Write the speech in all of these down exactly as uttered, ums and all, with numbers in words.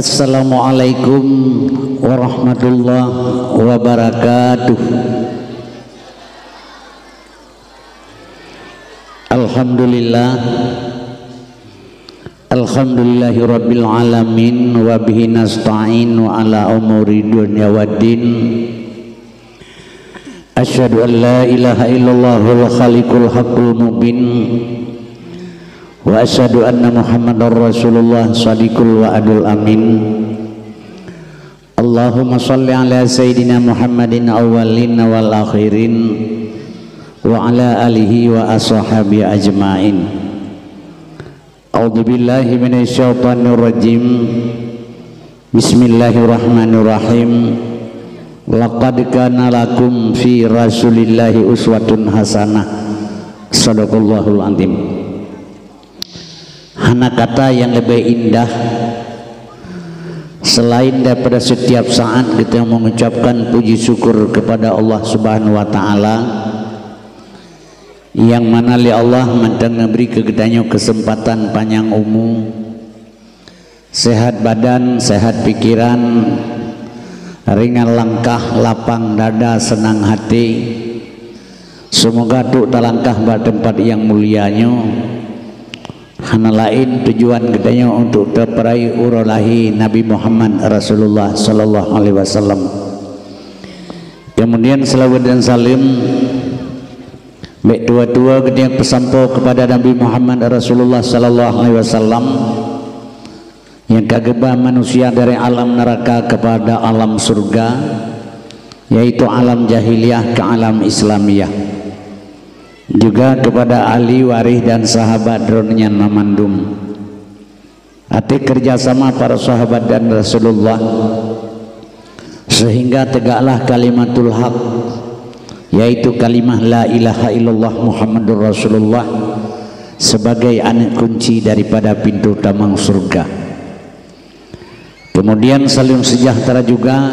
Assalamualaikum warahmatullahi wabarakatuh. Alhamdulillah. Alhamdulillahirabbil alamin, wa bihi nasta'in wa ala umuri dunya waddin. Asyhadu an la ilaha illallahul khaliqul haqqul mubin, wa asyhadu anna Muhammadar Rasulullah shadiqul wa'dul amin. Allahumma shalli ala sayyidina Muhammadin awwalin wal akhirin, wa ala alihi wa ashabihi ajmain. A'udzubillahi minasyaitonirrajim. Bismillahirrahmanirrahim. Laqad kana lakum fi Rasulillahi uswatun hasanah. Shadaqallahul azim. Hana kata yang lebih indah selain daripada setiap saat kita mengucapkan puji syukur kepada Allah Subhanahu wa Ta'ala, yang mana lé Allah mantong ngebri keu geutanyoe keuseumpatan panyang umu, sehat badan, sehat pikiran, ringan langkah, lapang dada, seunang hati. Seumoga trok talangkah bak teumpat nyang mulia nyoe. Hana laén tujuan geutanyoe untuk teupeurayeuk uroe lahé Nabi Muhammad Rasulullah sallallahu alaihi wasallam. Kemudian, seulaweuet dan saleuem bèk tuwoe-tuwoe geutanyoe peusampoe keupada Nabi Muhammad Rasulullah sallallahu alaihi wasallam, nyang ka geuba manusia dari alam neuraka keupada alam syurga, yaitu alam jahiliyah keu alam Islamiyah, juga keupada ahli waréh dan sahabat droeneuh nyan mamandum. Até keureuja sama para sahabat dan Rasulullah, seuhingga teugaklah kalimatul haq, yaitu kalimah la ilaha illallah Muhammadur Rasulullah, sebagai aneuëk kunci daripada pintoe tamong syurga. Kemudian, saleuem seujahtera juga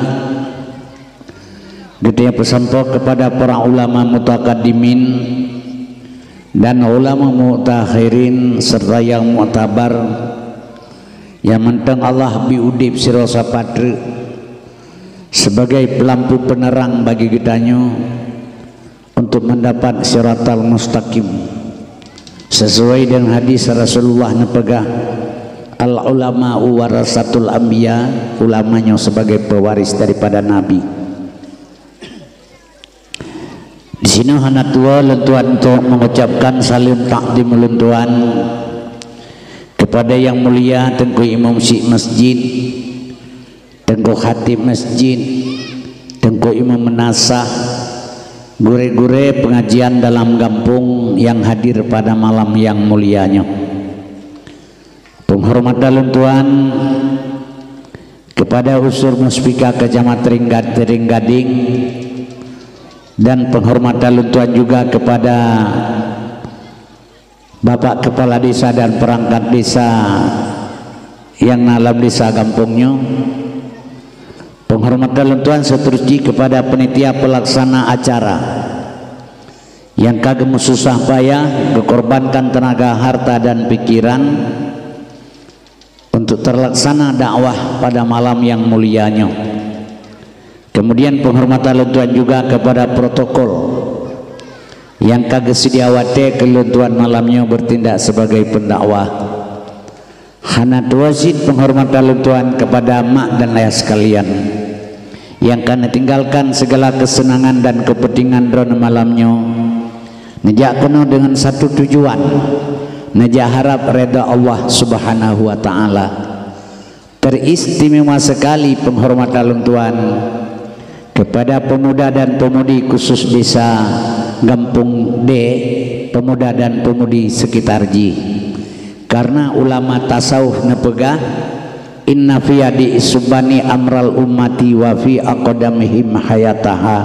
geutanyoe peusampoe keupada para ulama mutakaddimin dan ulama mutakhirin serta nyang muktabar, nyang mantong Allah bi udeb sidroe sapat treuk sebagai peulampu peuneurang bagi geutanyoe untuk mendapat siratal mustaqim. Sesuai dengan hadis Rasulullah neupeugah, "Al-ulama'u warasatul anbiya," ulama nyoe sebagai pewaris daripada nabi. Di sinoe hana tuwoe lôn tuan untuk mengucapkan saleuem takdim lôn tuan kepada Yang Mulia Teungku Imum Syik Masjid, Teungku Khatib Masjid, Teungku Imum Meunasah, gurée-gurée pengajian dalam gampông nyang hadir pada malam nyang mulia nyoe. Penghormatan lôn tuan kepada Unsur Muspika Keucamat Ringga-, Ringgading dan penghormatan lôn tuan juga kepada Bapak Kepala Desa dan perangkat desa nyang na lam desa gampông nyoe. Penghormatan lôn tuan seuterus jih kepada panitia pelaksana acara nyang ka geumeususah payah, geukorbankan tenaga, harta, dan pikiran untuk terlaksana dakwah pada malam nyang mulia nyoe. Kemudian, penghormatan lôn tuan juga kepada protokol nyang ka geuseudia watée keu lôn tuan malam nyoe bertindak sebagai pendakwah. Hana tuwoe cit penghormatan lôn tuan kepada mak dan ayah sekalian nyang ka neutinggalkan segala kesenangan dan kepentingan droeneuh malam nyoe, neujak keunoe dengan satu tujuan, neujak harab reda Allah Subhanahu wa Ta'ala. Teristimewa sekali penghormatan lôn tuan kepada pemuda dan pemudi khusus desa Gampông Dek, pemuda dan pemudi sekitar jih. Karena ulama tasawuf neupeugah, "Inna fi yadi subani amral ummati wa fi aqdamihim hayataha."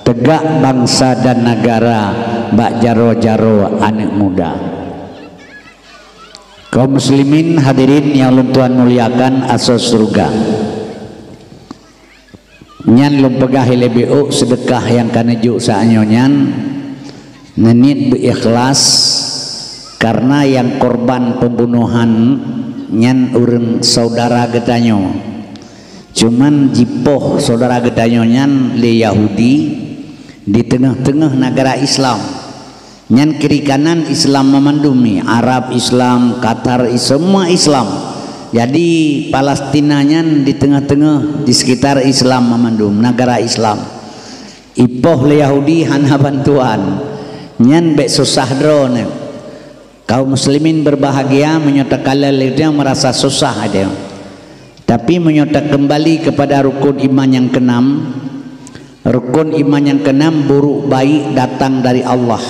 Teugak bansa dan negara bak jaroe-jaroe aneuëk muda. Kaum muslimin hadirin nyang lôn tuan muliakan asoe syeuruga. Nyan lôn peugah ilée biôk seudeukah nyang ka neujok saát nyoe nyan neuniet beu ikhlas, karna nyang korban pembunuhan Nyan ureuëng saudara geutanyoe. Cuman jipoh saudara geutanyoe nyan lé Yahudi di teungoh-teungoh nagara Islam. Nyan kiri kanan Islam mamandum ni, Arab Islam, Qatar, semua Islam. Jadi Palestina nyan di teungoh-teungoh di sekitar Islam mamandum, nagara Islam. Ipoh lé Yahudi hana bantuan. Nyan bék susah droeneuh. Kaum muslimin berbahagia, meunyoe takalon lé ureuëng merasa susah aja. Tapi meunyoe takeumbali kepada rukun iman nyang keenam, rukun iman nyang keenam, buruk baik datang dari Allah.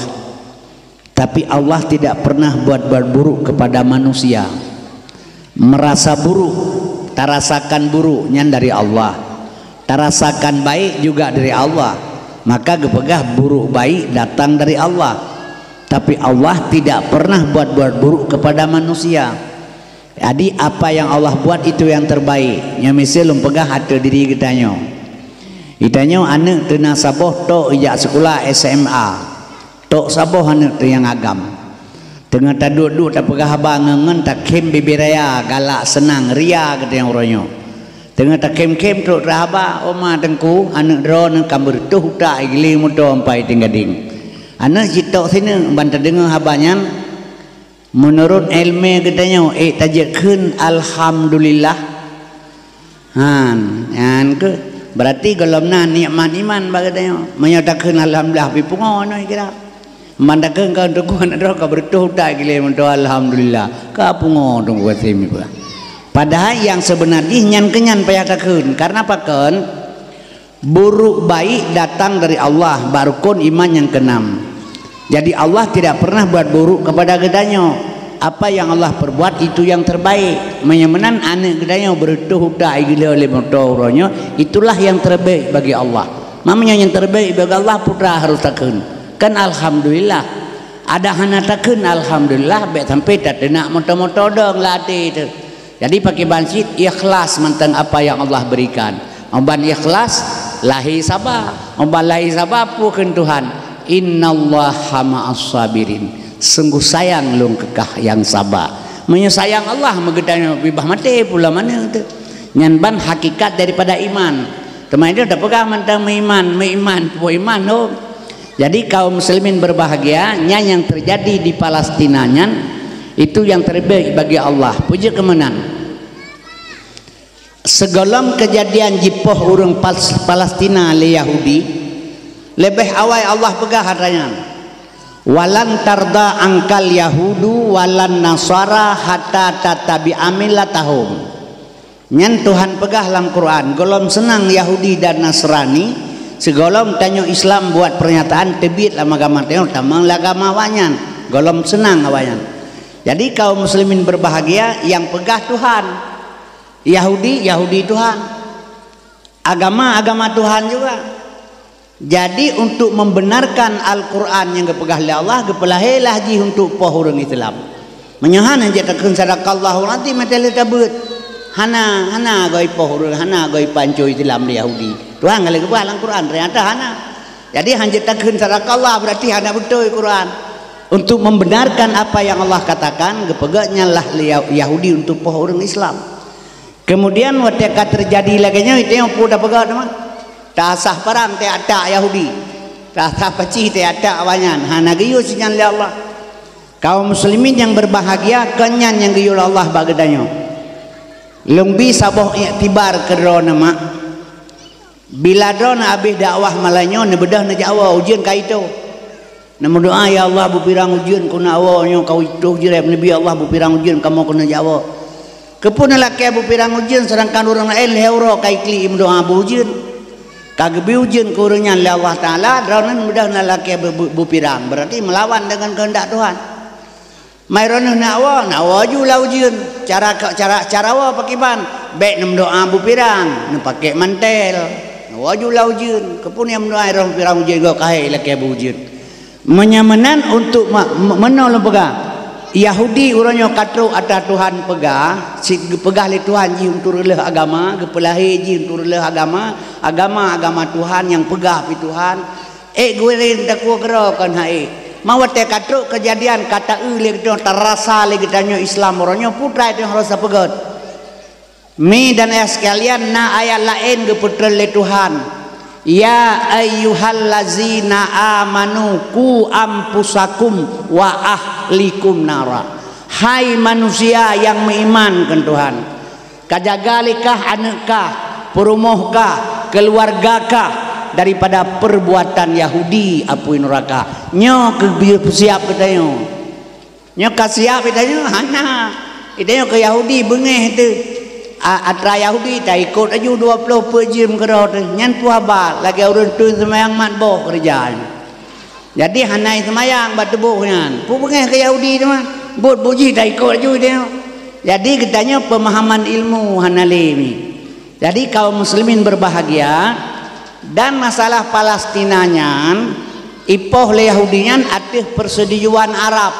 Tapi Allah tidak pernah buat-buat buruk kepada manusia. Merasa buruk, tarasakan buruk nyan dari Allah. Tarasakan baik juga dari Allah. Maka geupeugah buruk baik datang dari Allah. Tapi Allah tidak pernah buat-buat buruk kepada manusia. Jadi apa yang Allah buat itu yang terbaik. Nyoe miseu lôn peugah ateueh diri geutanyoe. Geutanyoe aneuëk teuna saboh tok ijak sekolah S M A. Tok saboh aneuëk teuh nyang agam. Teungoh taduek-duek tapeugah haba ngon-ngon takhém bibé raya, galak seunang, ria geutanyoe uroe nyoe. Teungoh takhém-khém trok teuhaba, "Oma teungku, aneuëk droeneuh ka beureutoh utak i giléng moto ampai tinggading." Aneuëk jitok sineuk ban tadeungoe haba nyan, meunurot iéleumé geutanyoe ék tajeuet kheun alhamdulillah. Han, nyan keuh. Berarti gohlom na nikmat iman bak geutanyoe. Meunyoe takheun alhamdulillah, pi pungo nyoe kira. Man takheun ka teungku aneuëk droe ka beureutoh utak i giléng moto alhamdulillah. Ka pungo teungku Kasim ipeugah. Padahai nyang seubeuna jih nyan keuh nyan payah takheun. Karena pakon? Buruk baik datang dari Allah, bak rukun iman nyang keenam. Jadi Allah tidak pernah buat buruk kepada geutanyoe. Apa yang Allah perbuat itu yang terbaik. Meunyoe meunan aneuëk geutanyoe beureutoh utak i giléng lé moto uroe nyoe, itulah yang terbaik bagi Allah. Meunyoe nyang terbaik bagi Allah, peue teuma harôh takheun. Kan alhamdulillah. Adak hana takheun alhamdulillah, bék sampai tateunak moto-moto dong lam até teuh. Jadi pakriban cit ikhlas mantong apa yang Allah berikan. Óh ban ikhlas, lahé saba. Óh ban lahé saba, peue kheun Tuhan, "Innallaha ma'as sabirin." Sungguh sayang Lôn keu kah nyang saba. Meunyoe sayang Allah, meugeutanyoe bibah maté pulo mané teuh. Nyan ban hakikat daripada iman. Teuma itu tapeugah mantong meuiman, meuiman, peue iman, oh. Jadi kaum muslimin berbahagia, nyan nyang terjadi di Palestina nyan, itu yang terbaik bagi Allah. Puji kemenang. Sigohlom keujadian jipoh ureuëng Pas-, Palestina lé Yahudi, leubeh awai Allah peugah atra nyan, "Walan tarda angkal yahudu walan nasara hatta tattabi'a millatahum." Nyan Tuhan peugah lam Quran, gohlom seunang Yahudi dan Nasrani, sigohlom tanyoe Islam buat pernyataan teubiet lam agama tanyoe tamong lam agama awaknyan, gohlom seunang awaknyan. Jadi kaum muslimin berbahagia, nyang peugah Tuhan. Yahudi, Yahudi Tuhan. Agama, agama Tuhan juga. Jadi untuk membenarkan Al-Quran nyang geupeugah lé Allah, geupeulahé lah jih untuk poh ureuëng Islam. Meunyoe hana jeuet takheun sadaqallahul azim, meuteuleuh tabeuet. Hana, hana goe poh ureuëng, hana goe panco Islam di Yahudi. Tuhan ka lheueh geupeugah lam Quran, ternyata hana. Jadi hana jeuet takheun sadaqallah, berarti hana beutôi Quran. Untuk membenarkan apa yang Allah katakan, geupeugah nyan lah lé Yahudi untuk poh ureuëng Islam. Kemudian watée ka teujadi lagée nyoe, itu nyang peue tapeugah teuma? Tasah parang teuh atak Yahudi. Tasah pacih teuh atak awaknyan. Hana geuyue sinyan lé Allah. Kaum muslimin yang berbahagia, kon nyan nyang geuyue lé Allah bak geutanyoe. Lôn bi saboh iktibar keu droeneuh mak. Bila droeneuh habéh dakwah malam nyoe, neubeudôh neujak woe, ujeuen ka itôh. Neumeudoá, "Ya Allah, beupirang ujeuen keuneuk woe nyoe ka itôh jireb Nabi Allah, beupirang ujeuen kamoe keuneuk jak woe." Keupeue neulakée beupirang ujeuen, seudangkan ureuëng laén lhée uroe ka iklik meudoá beu ujeuen? Ka geubri ujeuen keu ureuëng nyan lé Allah Taala, droeneuh beudôh neulakée beu-, beu-, beupirang, berarti meulawan deungon keuheundak Tuhan. Mai droeneuh nak woe, nak woe ju lam ujeuen. Cara, cara, cara woe pakriban? Bék neumeudoá beupirang, neupaké mantel. Neuwoe ju lam ujeuen. Keupeue neumeudoá droeneuh beupirang ujeuen, goe ka hai lakée beu ujeuen? Meunyoe meunan untuk ma-, me-, meunoe lôn peugah, Yahudi uroe nyoe ka trok atra Tuhan peugah, cit geupeugah lé Tuhan jih untuk reuloh agama, geupeulahé jih untuk reuloh agama, agama, agama Tuhan nyang peugah pih Tuhan. Ék gurée takue keudroe kon hai. Ma watée ka trok keujadian ka taeu lé geutanyoe, tarasa lé geutanyoe Islam uroe nyoe, peue teuma geutanyoe harôh sapeugét. Mi dan ayah sekalian, na ayat laén geupeutreun lé Tuhan, "Ya ayyuhallazina amanu qu anfusakum wa ahlikum nara." Hai manusia nyang meuiman, kheun Tuhan, ka jaga lé kah aneuëk kah, peurumoh kah, keuluwarga kah daripada peurbuatan Yahudi apui nuraka. Nyoe keuh peusiab geutanyoe. Nyoe ka siab geutanyoe? Hana. Geutanyoe keu Yahudi beungéh teuh. A-, atra Yahudi taikot laju dua ploh peuet jeuem keudroe teuh. Nyan peue haba lagée ureuëng tuen seumayang mat boh keureuja nyan. Jadi hana seumayang bak tuboh nyan. Peue beungéh keu Yahudi teuma? Buet buji taikot laju geutanyoe. Jadi geutanyoe peumahaman ilmu hana lé mi. Jadi kaum muslimin berbahagia, dan masalah Palestina nyan ipoh lé Yahudi nyan ateueh persetujuan Arab.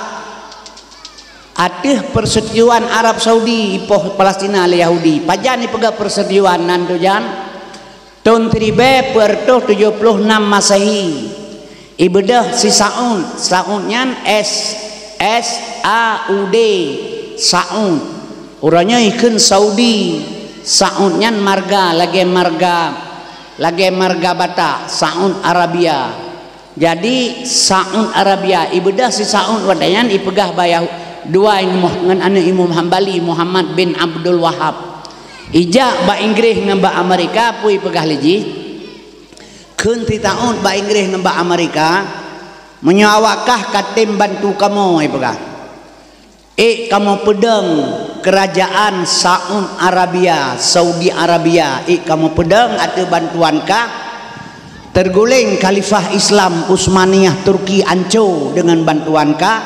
Ateueh persetujuan Arab Saudi ipoh Palestina lé Yahudi. Pajan ipeugah persetujuan nan tujan? Thon siribée peuet reutôh tujoh ploh nam Masehi, ibeudôh si Saud, Saud nyan S, S A U D, Saud. Uroe nyoe ikheun Saudi, Saud nyan marga lagée marga, lagée marga Batak, Saud Arabia. Jadi, Saud Arabia, ibeudôh si Saud watée nyan ipeugah bak Yahu-, dua ngon aneuëk Imam Hambali, Muhammad bin Abdul Wahab. Ijak bak Inggréh ngon bak Amerika, peue ipeugah lé jih? Kheun si Saud bak Inggréh ngon bak Amerika, "Meunyoe awak kah ka tem bantu kamoe," ipeugah. Ék kamoe peudong keurajaan Saud Arabia, Saudi Arabia, ék kamoe peudong ateueh bantuan kah, teuguléng khalifah Islam Utsmaniyah Turki anco deungon bantuan kah,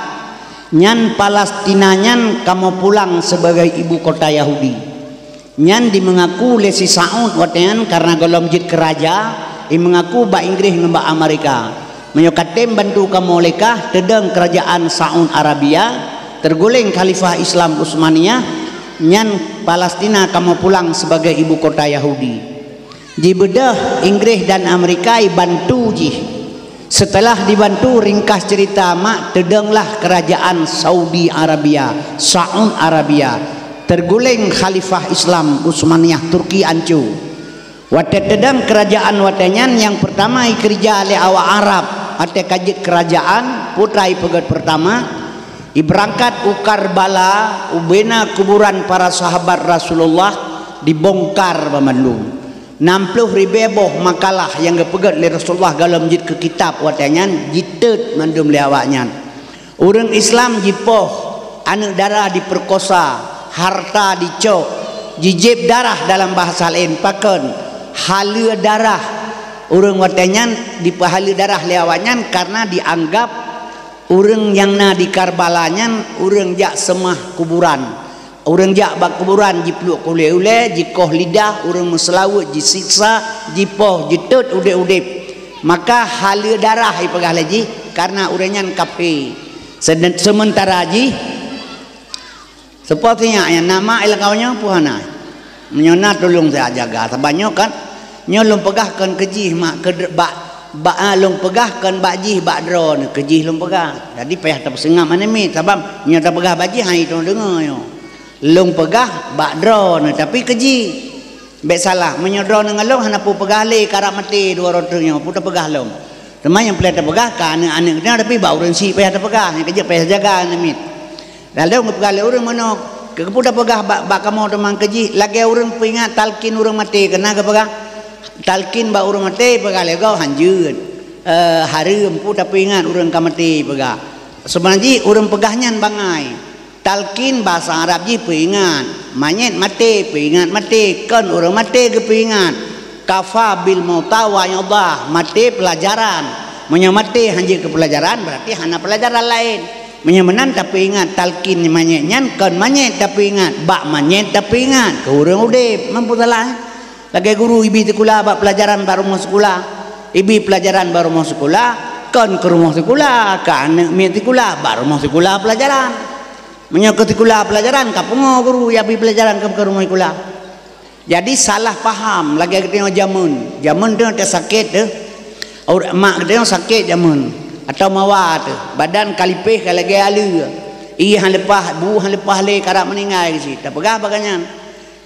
nyan Palestina nyan kamoe pulang sibagai ibu kota Yahudi. Nyan jimeungaku lé si Saud watée nyan kareuna gohlom jeuet keu raja, jimeungaku bak Inggréh ngon bak Amerika, "Meunyoe ka tem bantu kamoe lé kah, teudong keurajaan Saud Arabia, teuguléng khalifah Islam Utsmaniyah, nyan Palestina kamoe pulang sibagai ibu kota Yahudi." Jibeudôh Inggréh dan Amerika ibantu jih. Seuteulah dibantu, ringkas ceurita mak, teudonglah keurajaan Saudi Arabia, Saud Arabia, teuguléng khalifah Islam Utsmaniyah Turki anco. Watée teudong keurajaan watée nyan, nyang peurtama ikeurija lé awak Arab, watée ka jeuet keurajaan, peue teuma ipeugét peurtama, ibeurangkat u Karbala, ubena kuburan para sahabat Rasulullah, dibongkar banmandum. Nam ploh ribée boh makalah nyang geupeugét lé Rasulullah gohlom jeuet keu kitab watée nyan jitot mandum lé awaknyan. Ureuëng Islam jipoh, aneuëk dara dipeurkosa, harta dicok, jijieb darah, dalam bahasa laén pakon, haleue darah. Ureuëng watée nyan dipeuhaleue darah lé awaknyan kareuna dianggab ureuëng nyang na di Karbala nyan ureuëng jak seumah kuburan. Ureuëng jak bak kuburan jipluek ulée-ulée, jikoh lidah, ureuëng meuseulaweuet jisiksa, jipoh, jitot udeb-udeb. Maka haleue darah ipeugah lé jih, kareuna ureuëng nyan kafé. Seude-, seumeuntara jih, seupôt sinyak nyang na mak i lakoe nyoe peue hana. Meunyoe na tulông siat jaga, sabab nyoe kan, nyoe lôn peugah kon keu jih mak keu dr-, bak, bak, ah, lôn peugah kon bak jih bak droeneuh, keu jih lôn peugah. Jadi payah tapeuseungab aneuk miet, sabab nyoe tapeugah bak jih han jiteudeungoe nyoe. Lôn peugah bak droeneuh, tapi keu jih. Bék salah, meunyoe droeneuh ngon lôn hana peue peugah lé, karab maté dua droe nyoe, peue tapeugah lom. Teuma nyang peureulée tapeugah keu aneuk-aneuk geutanyoe, tapi bak ureuëng syiek payah tapeugah, nyang keujeuet payah jaga aneuk miet. Lalu geupeugah lé ureuëng meunoe, keu peue tapeugah bak, bak kamoe teuma keu jih, lagée ureuëng peuingat talkin ureuëng maté, keu na geupeugah, talkin bak ureuëng maté peugah lé gob hanjeuet, eh, hareuem, peue tapeuingat ureuëng ka maté peugah. Seubeuna jih ureuëng peugah nyan bangai. Talkin basa Arab jih peuingat, manyét maté peuingat maté, kon ureuëng maté geupeuingat. Kafa bil mauta wa'idha, maté peulajaran. Meunyoe maté hanjeuet keu peulajaran, beurati hana peulajaran laén. Meunyoe meunan tapeuingat talkin manyét nyan, kon manyét tapeuingat, bak manyét tapeuingat, keu ureuëng udeb, mampu salah. Lagée guru ibi sikula bak peulajaran bak rumoh sikula, ibi peulajaran bak rumoh sikula, kon keu rumoh sikula, keu aneuk miet sikula, bak rumoh sikula peulajaran. Meunyoe keu sikula peulajaran, ka pungo guru nyang bi peulajaran keu, keu rumoh sikula. Jadi salah paham lagée geutanyoe jameun. Jameun teuh teuh sakét teuh. Ur-, mak geutanyoe sakét jameun. Atau mawa teuh, badan ka lipéh ka lagée aleue. Ié han leupah, bu han leupah lé, karab meuninggai cit. Tapeugah bak gobnyan.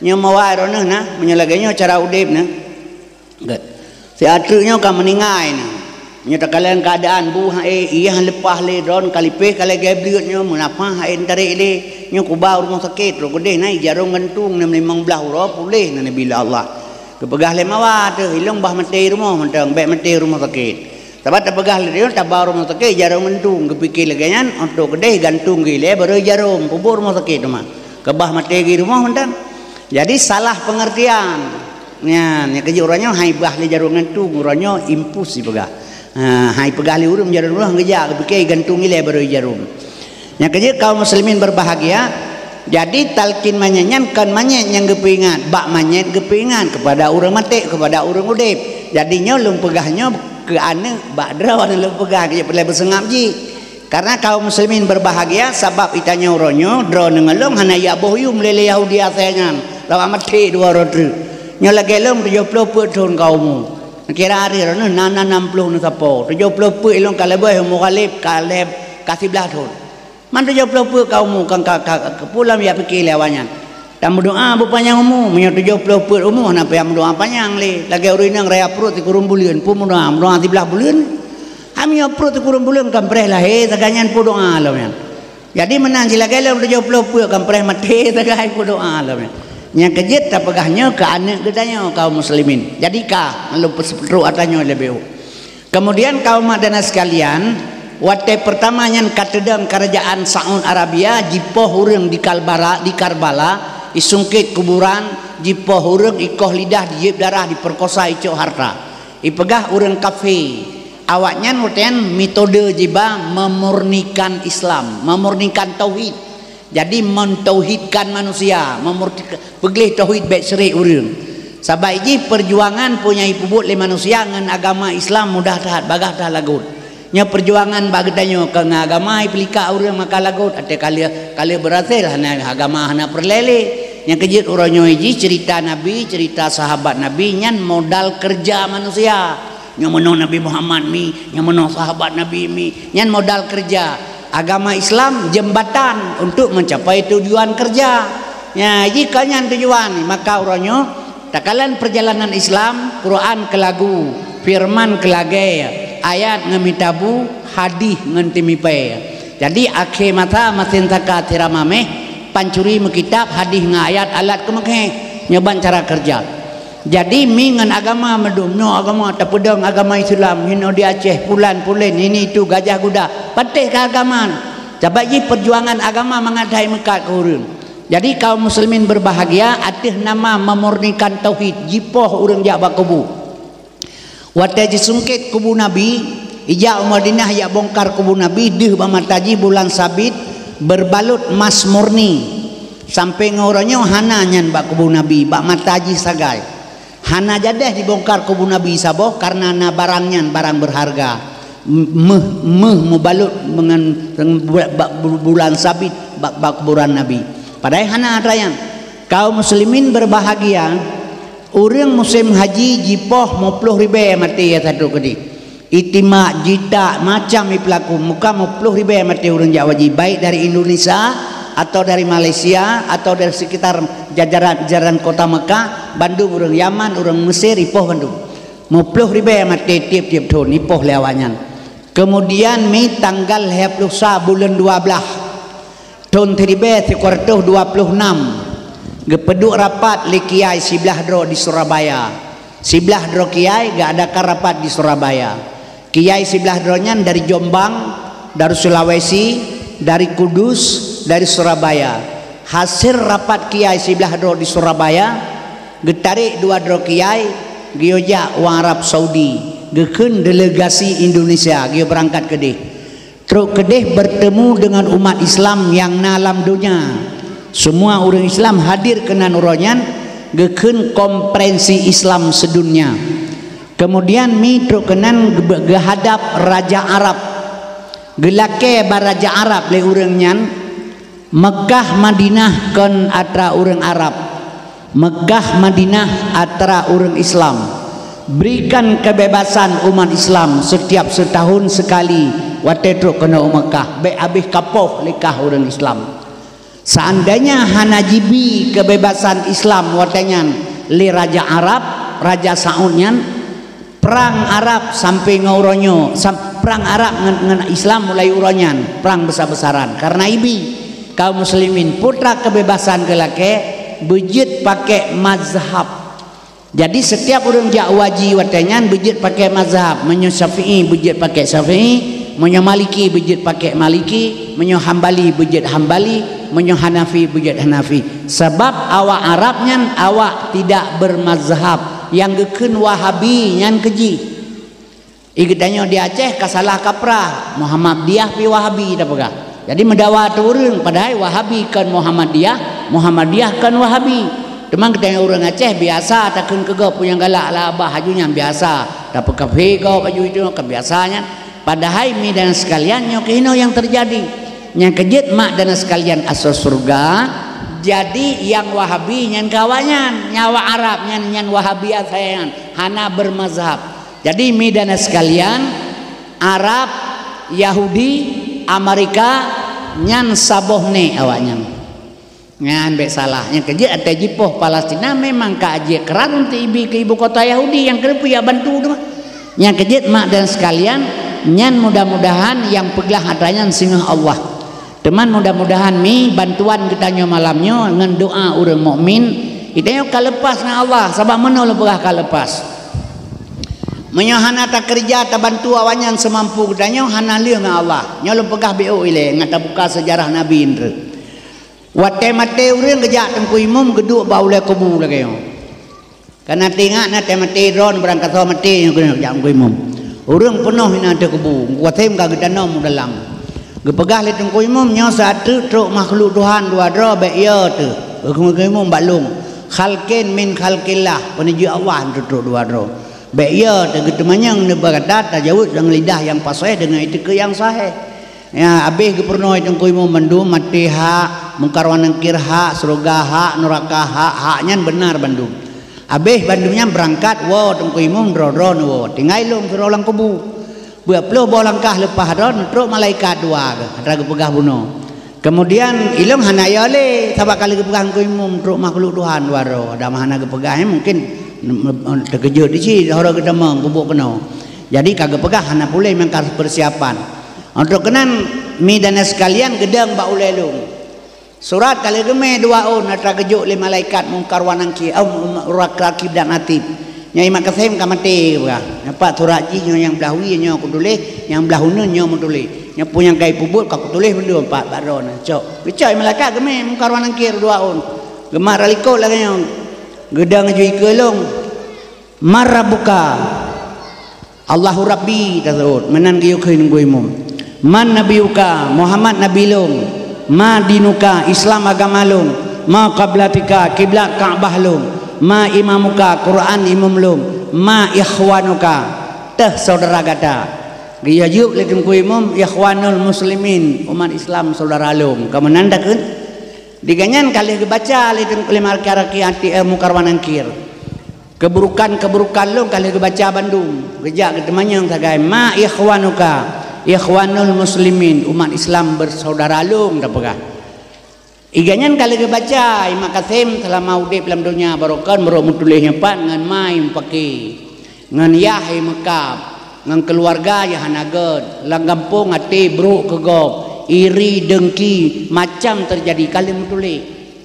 Nyoe mawa droeneuh na, meunyoe lagée nyoe cara udeb na. Gét. Si ateueh nyoe ka meuninggai na. Nyoe takalon keuadaan bu han, eh, ié han leupah lé, droen ka lipéh ka lagée bleuet nyoe, meunapah han tarek lé. Nyoe kuba u rumoh sakét, roh keudeh na jaroe gantung na limong blaih uroe puléh na Nabi Allah. Geupeugah lé mawa teuh, ilong bah maté rumoh mantong, bék maté rumoh sakét. Sabab tapeugah lé nyoe taba rumoh sakét jaroe gantung, geupike lagée nyan, óh troh keudeh gantung geuh ilée barô jaroe, peubuet rumoh sakét teuma. Keubah maté geuh rumoh mantong. Jadi salah pengertian. Nyan, nyang keujeuet uroe nyoe han ibah lé jaroe gantung, uroe nyoe impus ipeugah. Ha, han ipeugah lé ureuëng jaroe gantung, geujak geupike gantung ilée barô jaroe. Nyang keujeuet kaum muslimin berbahagia, jadi talkin manyét nyan kon manyét nyang geupeuingat, bak manyét geupeuingat kepada ureuëng maté, kepada ureuëng udeb. Jadi nyoe lôn peugah nyoe keu aneuëk bak droe lôn peugah keu peureulée beuseungab jih. Karena kaum muslimin berbahagia, sabab itanyoe uroe nyoe droeneuh ngon lôn hana jak boh yum lé Yahudi asée nyan, lawak maté dua uroe treuk. Nyoe lagée lôn tujoh ploh peuet thon ka umu. Kira hari droeneuh na, na nam ploh neusapo. Tujoh ploh peuet ilong ka leubeh umu Ghalib ka lhée ka siblaih thon. Man tujoh ploh peuet ka umu ka, ka, ka, ka pulam ya pike lé awaknyan. Tameudoa beupanyang umu, meunyoe tujoh ploh peuet umu hana payah meudoa panyang lé. Lagée ureuëng inong raya pruet sikureueng buleuen, peue meudoa, meudoa siblaih buleuen. Hami pruet sikureueng buleuen kan preh lahé, sagai nyan peue doa lom nyan. Jadi meunan silagée lom tujoh ploh peuet kan preh maté, sagai peue doa lom nyan. Nyang keujeuet tapeugah nyoe keu aneuëk geutanyoe kaum muslimin. Jadi ka lôn peuseutrok atra nyoe leubeh. Kemudian kaum mak dan sekalian, watée pertama nyan ka teudong kerajaan Saud Arabia jipoh ureuëng di Kalbala, di Karbala, isungkét kuburan, jipoh ureuëng, ikoh lidah, dijieb darah, diperkosa, icok harta. Ipeugah ureuëng kafé. Awaknyan watée nyan metode jiba memurnikan Islam, memurnikan tauhid. Jadi mentauhidkan manusia, memurnikan, peugleh tauhid bék syirik ureuëng. Sabab jih perjuangan peue nyang ipeubuet lé manusia ngon agama Islam mudah that, bagaih that lagot. Nyoe perjuangan bak geutanyoe keu ngon agama ipeulikak ureuëng maka lagot, até ka lheueh, ka lheueh beurhasil hana agama hana peureulée lé. Nyang keujeuet uroe nyoe jih cerita Nabi, cerita sahabat Nabi nyan modal keureuja manusia. Nyang meunoe Nabi Muhammad mi, nyang meunoe sahabat Nabi mi, nyan modal keureuja. Agama Islam jembatan untuk mencapai tujuan keureuja. Ya, jika nyan tujuan, maka uroe nyoe takalon perjalanan Islam, Quran keu lagu, firman keu lagée, ayat ngon mita bu, hadih ngon teumipée. Jadi akhé masa masin saka sira mameh, pancuri meukitab, hadih ngon ayat alat keumeukheh. Nyoe ban cara keureuja. Jadi mi ngon agama meudum, nyoe agama tapeudong agama Islam, hino di Aceh, pulan pulen, ini itu gajah guda, patéh keu agama. Sabab jih perjuangan agama mangat hai meukat keu ureuëng. Jadi kaum muslimin berbahagia, ateueh nama memurnikan tauhid, jipoh ureuëng jak bak kubu. Watée jisungkét kubu Nabi, ijak u Madinah jak bongkar kubu Nabi, deuh bak mata jih bulan sabit berbalut mas murni. Sampai ngon uroe nyoe hana nyan bak kubu Nabi, bak mata jih sagai. Hana jadeh dibongkar kubu Nabi saboh karena na barang nyan barang berharga. Meuh, meuh mubalut ngon bak bulan sabit bak, bak kuburan Nabi. Padahai hana atra nyan. Kaum muslimin berbahagia, ureuëng musém haji jipoh muploh ribée maté ya satu keudeh. Itimak, jitak, macam ipeulaku, muka muploh ribée maté ureuëng jak haji, baik dari Indonesia atau dari Malaysia atau dari sekitar jajaran, jajaran kota Mekah, bandum ureuëng Yaman, ureuëng Mesir, ipoh bandum. Muploh ribée maté tieb-tieb thon, ipoh lé awaknyan. Kemudian mi tanggal lhée ploh sa buleuen dua blaih, thon siribée sikureueng reutôh dua ploh nam, geupeuduek rapat lé kiai siblaih droe di Surabaya. Siblaih droe kiai geuadakan rapat di Surabaya. Kiai siblaih droe nyan dari Jombang, dari Sulawesi, dari Kudus, dari Surabaya. Hasil rapat kiai siblaih droe di Surabaya, geutarek dua droe kiai geuyue jak u Arab Saudi, geukheun delegasi Indonesia geuyue beurangkat keudeh. Trok keudeh bertemu dengan umat Islam nyang na lam donya. Semua ureuëng Islam hadir keunan uroe nyan, geukheun konferensi Islam sedunia. Kemudian mi trok keunan geu-, geuhadap raja Arab. Geulakée bak raja Arab lé ureuëng nyan, Mekah Madinah kon atra ureuëng Arab. Mekah Madinah atra ureuëng Islam. Berikan kebebasan umat Islam setiap setahun sekali Watée trok keunoe u Meukah, bék habéh kapoh lé kah ureuëng Islam. Seandainya hana jibi keubebasan Islam watée nyan lé raja Arab, raja Saud nyan, prang Arab sampai ngon uroe nyoe, sam-, prang Arab ngon, ngon Islam mulai uroe nyan, prang besar-besaran. Karena ibi kaum muslimin, putra kebebasan geulakée beujeuet pakai mazhab. Jadi, setiap ureuëng jak u haji watée nyan beujeuet pakai mazhab. Meunyoe Syafi'i, beujeuet pakai Syafi'i. Meunyoe Maliki, beujeuet pakai Maliki. Meunyoe Hambali, beujeuet Hambali. Meunyoe Hanafi, beujeuet Hanafi. Sabab awak Arab nyan awak tidak bermazhab. Nyang geukheun Wahabi nyan keu jih. I geutanyoe di Aceh ka salah kaprah, Muhammadiyah pi Wahabi tapeugah. Jadi meudawa ateueh ureuëng, padahai Wahabi kon Muhammadiyah, Muhammadiyah kon Wahabi. Teuma geutanyoe ureuëng Aceh biasa takheun keu gob peue nyang galak lah abah, aju nyan biasa. Tapeukafé gob aju itu kan biasa nyan. Padahai mi dan sekalian nyoe keunoe nyang teujadi. Nyang keujeuet mak dan sekalian asoe syeuruga, jadi nyang Wahabi nyan keu awaknyan, nyang awak Arab nyan, nyan Wahabi asai nyan, hana bermazhab. Jadi, mi dan sekalian, Arab, Yahudi, Amerika, nyan saboh nek awaknyan. Nyan bék salah. Nyang keujeuet até jipoh Palestina memang ka jeuet keuran untuk ibi keu ibu kota Yahudi nyang keuneuk jak bantu tu mah. Nyang keujeuet mak dan sekalian, nyan mudah-mudahan nyang peuglah atra nyan singoh Allah. Teuma mudah-mudahan mi bantuan geutanyoe malam nyoe ngon doa ureuëng mukmin, geutanyoe ka lepas ngon Allah, sabab meunoe lôn peugah ka lepas. Meunyoe hana takeureuja tabantu awaknyan seumampu geutanyoe, hana lheueh ngon Allah. Nyoe lôn peugah B O ilée ngat tabuka seujarah Nabi Indra. Watée maté ureuëng geujak Teungku Imum geuduek bak ulée kubu lagée nyoe. Kana teuingat na tée maté droe barangkasoe maté nyoe keuneuk jak Teungku Imum. Ureuëng peunoh inan teuh kubu, Teungku Kasem ka geutanom u dalam. Geupeugah lé Teungku Imum nyoe saat teuk trok makhluk Tuhan dua droe bék yo teuh. Teungku Imum bak lông. Khalqin min khalqillah, peuneujeuet Allah teuh trok dua droe. Bék yo teuh geuteumanyong neuba gata tajaweueb deungon lidah nyang paséh deungon itikeuet nyang sahéh. Ya, habéh geupeurunoe Teungku Imum mandum maté hak, Mungkar wa Nangkir hak, syeuruga hak, nuraka hak, hak nyan beunar bandum. Habéh bandum nyan beurangkat woe Teungku Imum droe-droe neuwoe, tinggai lom sidroe lam kubu. Dua ploh boh langkah leupah droe neutrok malaikat dua geuh, atra geupeugah bunoe. Kemudian ilong hana yo lé, sabab ka lheueh geupeugah Teungku Imum trok makhluk Tuhan dua droe, dan hana geupeugah, eh, mungkin teukeujot di cit, hora geutamong kubu keunoe. Jadi ka geupeugah hana puléh meuangkat persiapan. Untuk keunan, mi dan sekalian geudong bak ulée lôn. Surat ka lheueh geumé dua ôn atra geujok lé malaikat Mungkar wa Nangkir, eh, Rakib dan Atid. Nyoe Imam Kasem ka maté, peugah. Nampak surat jih nyoe nyang blah wie nyoe kutuléh, nyang blah uneuen nyoe meutuléh. Nyoe peue nyang ka ipeubuet ka kutuléh mandum pat bak droeneuh. Cok. Geucok malaikat geumé Mungkar wa Nangkir dua ôn. Geumat ralikot lagée nyoe. Geudong ju ikeue lôn. Man rabbuka? Allahu Rabbi taseuôt, meunan geuyue kheun Teungku Imum. Man nabiyuka? Muhammad nabi lôn. Ma dinuka? Islam agama lôn. Ma qiblatika? Kiblat Ka'bah lôn. Ma imamuka? Quran imum lôn. Ma ikhwanuka? Teuh syedara gata. Geuyue jaweueb lé Teungku Imum, ikhwanul muslimin, umat Islam syedara lôn. Ka meunan takheun? Di gobnyan ka lheueh geubaca lé Teungku, lé malaikat Rakib Atid, eh, Mungkar wa Nangkir. Keuburukan-keuburukan lôn ka lheueh geubaca bandum, geujak geuteumanyong sagai, "Ma ikhwanuka?" "Ikhwanul muslimin, umat Islam bersaudara lôn," tapeugah. Iga nyan ka lheueh geubaca, Imam Kasem seulama udeb lam donya barokon meurok meutuléh nyoe pat ngon ma imeupaké, ngon yah imeukab, ngon keuluwarga nyang hana gét, lam gampông até brok keu gob, iri, dengki, macam teujadi ka lheueh meutuléh.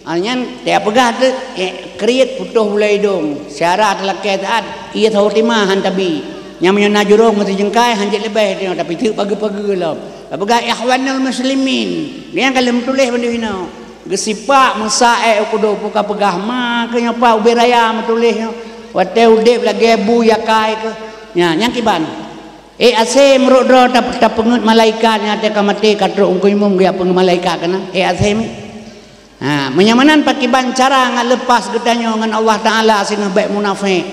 Awaknyan tajak peugah teuk, eh, kriet putôh bulée idong, syara teulakée taát, ié saboh teuma han tabi. Nyang meunyoe na jurông meusijeungkai han jeuet leubeh tanyoe, tapi teuk pageue-pageue lom. Tapeugah ikhwanul muslimin. Nyan ka lheueh meutuléh bandum inoe. Geusipak meusa ék u kudo peue ka peugah ma keu nyoe pat ubé raya meutuléh nyoe. Watée udeb lagée bu yakai keuh. Nya, nyang kiban. Eh, asée meurok droe tap-, tapeungeut malaikat nyang até ka maté ka trok Teungku Imum geujak peungeut malaikat keunan. Eh, asée mi. Ha, meunyoe meunan pakiban cara ngat leupas geutanyoe ngon Allah Taala singoh bék munafék.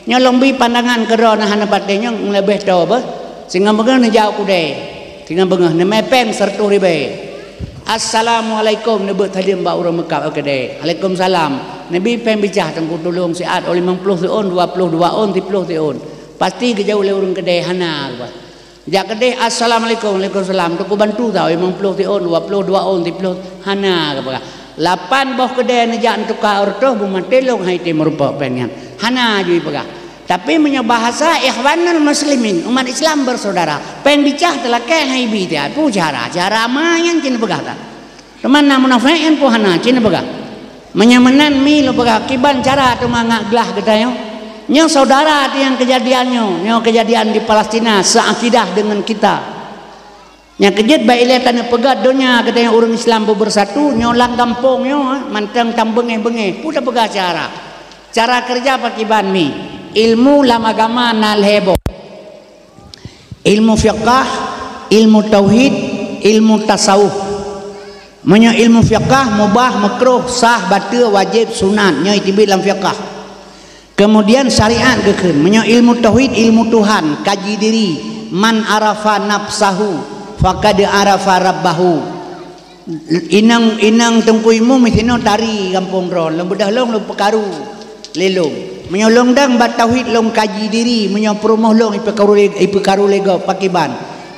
Nyoe lôn bi pandangan keudroe na hana patéh nyoe leubeh toe beuh. Singoh beungoh neujak u keudè. Singoh beungoh neumè péng seureutôh ribée. "Assalamualaikum," neubeuet saleuem bak ureuëng meukab u keudè. "Alaikumsalam." Neubi péng bicah teungku tulông siat, oh limong ploh siôn, dua ploh dua ôn, siploh siôn. Pasti geujaweueb lé ureuëng keudè hana, bah. Jak keudeh, "Assalamualaikum." "Waalaikumsalam." "Teungku bantu tau, limong ploh siôn, dua ploh dua ôn, siplôh." Hana geupeugah. Lapan boh keudè neujak neutuka reutôh, beumaté lôn hai tém meurumpok péng nyan. Hana jih peugah. Tapi meunyoe bahasa ikhwanul muslimin, umat Islam bersaudara, péng bicah teulakèe hai bi tiep. Peue cara? Cara ma nyan cit neupeugah that. Teuma na munafék nyan peue hana cit neupeugah. Meunyoe meunan mi lôn peugah kiban cara teuma ngat glah geutanyoe. Nyoe saudara teuh nyang keujadian nyoe, nyoe keujadian di Palestina seakidah deungon kita. Nyang keujeuet bak ilée taneuk peugah donya geutanyoe ureuëng Islam beubersatu, nyoe lam gampông nyoe, eh, mantong tam beungéh-beungéh. Peue tapeugah cara? Cara keureuja pakiban mi? Ilmu lam agama na lhée boh. Ilmu fiqah, ilmu tauhid, ilmu tasawuf. Meunyoe ilmu fiqah, mubah, makruh, sah, bateue, wajéb, sunat, nyoe iteubiet lam fiqah. Kemudian syariat geukheun. Meunyoe ilmu tauhid, ilmu Tuhan, kaji diri, "Man arafa nafsahu, faqad arafa rabbahu." Inong, inong Teungku Imum sinoe tari gampông droe, lôn beudôh lôn, lôn peukaru lé lôn. Meunyoe lôn dang bak tauhid lôn kaji diri, meunyoe peurumoh lôn ipeukaru lé, ipeukaru lé gob pakiban.